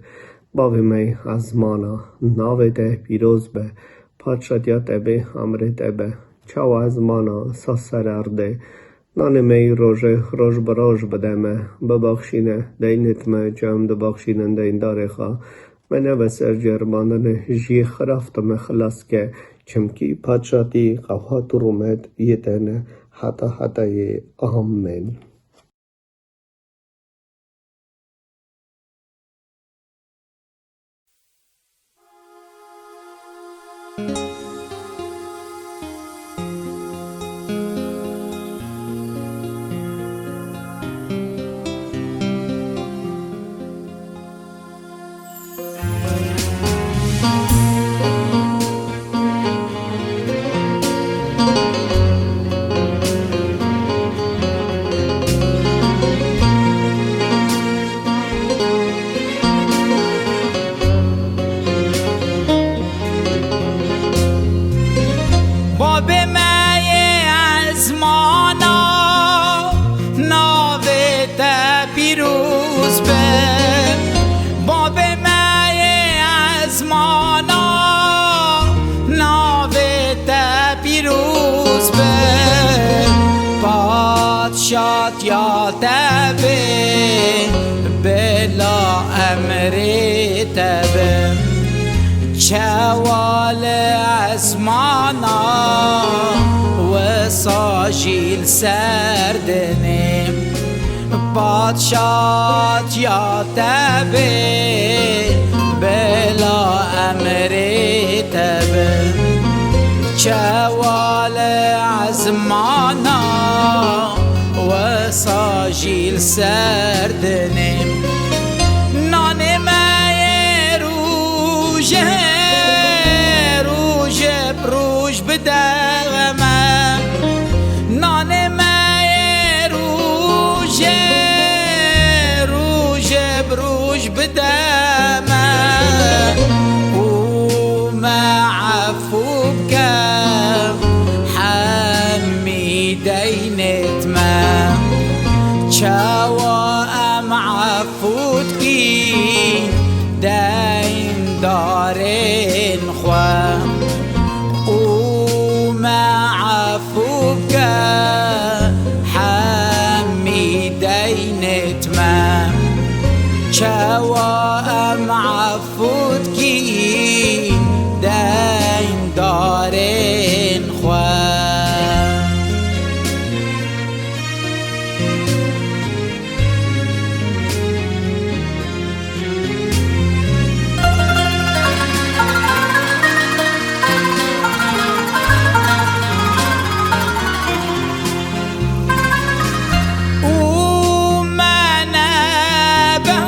Bavê me yê ezmana, navê te pîroz be, padşatiya te bê, emrê te be. Çawa ezmana, sa ser erdê. Nanê me yê rojê roj bi roj bide me, bibexşîne deynêt me, çi em dibexşînin deyndarê xwe. Me neve ser ceribandinê, ji yê xirab tu me xilas ke, çimkî padşatî, qewat û rûmet yê te ne heta hetayê. Amen. Babê me yê ezmana, navê te pîroz be. Babê me yê ezmana, navê te pîroz be. Padşatiya te bê, bila emrê te be. Çewa li ezmana, wisa jî li ser dinê. Padşatiya te bê, bila emrê te be. Çewa li ezmana, wisa jî li ser dinê. Nanê me yê rojê, rojê bi roj bide me. Nanê me yê rojê, rojê bi roj bide me. Û me efû bike, hemî me. Çawa em efû dikî deyndarên xwe û me efû bike hemî deynêt me. Çawa em efû dikî deyndarên xwe. Û me nebe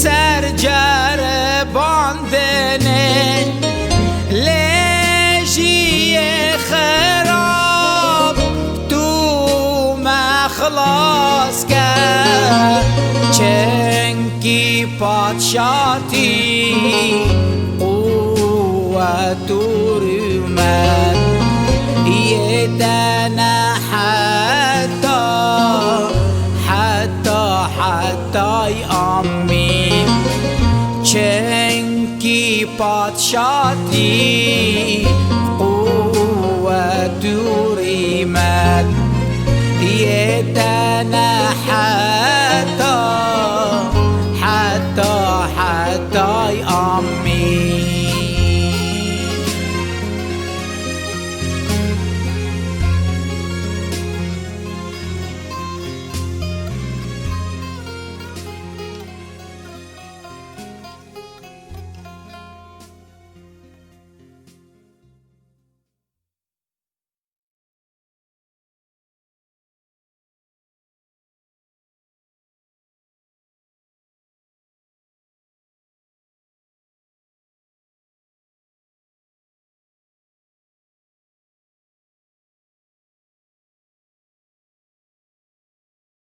ser ceribandinê, lê jî yê xirab tu me xilas ke, çinkî padşatî, quwet û rûmet yê te ne heta, heta, hetay amîn. Çinkî padşatî, quwet û rîmet yê te ne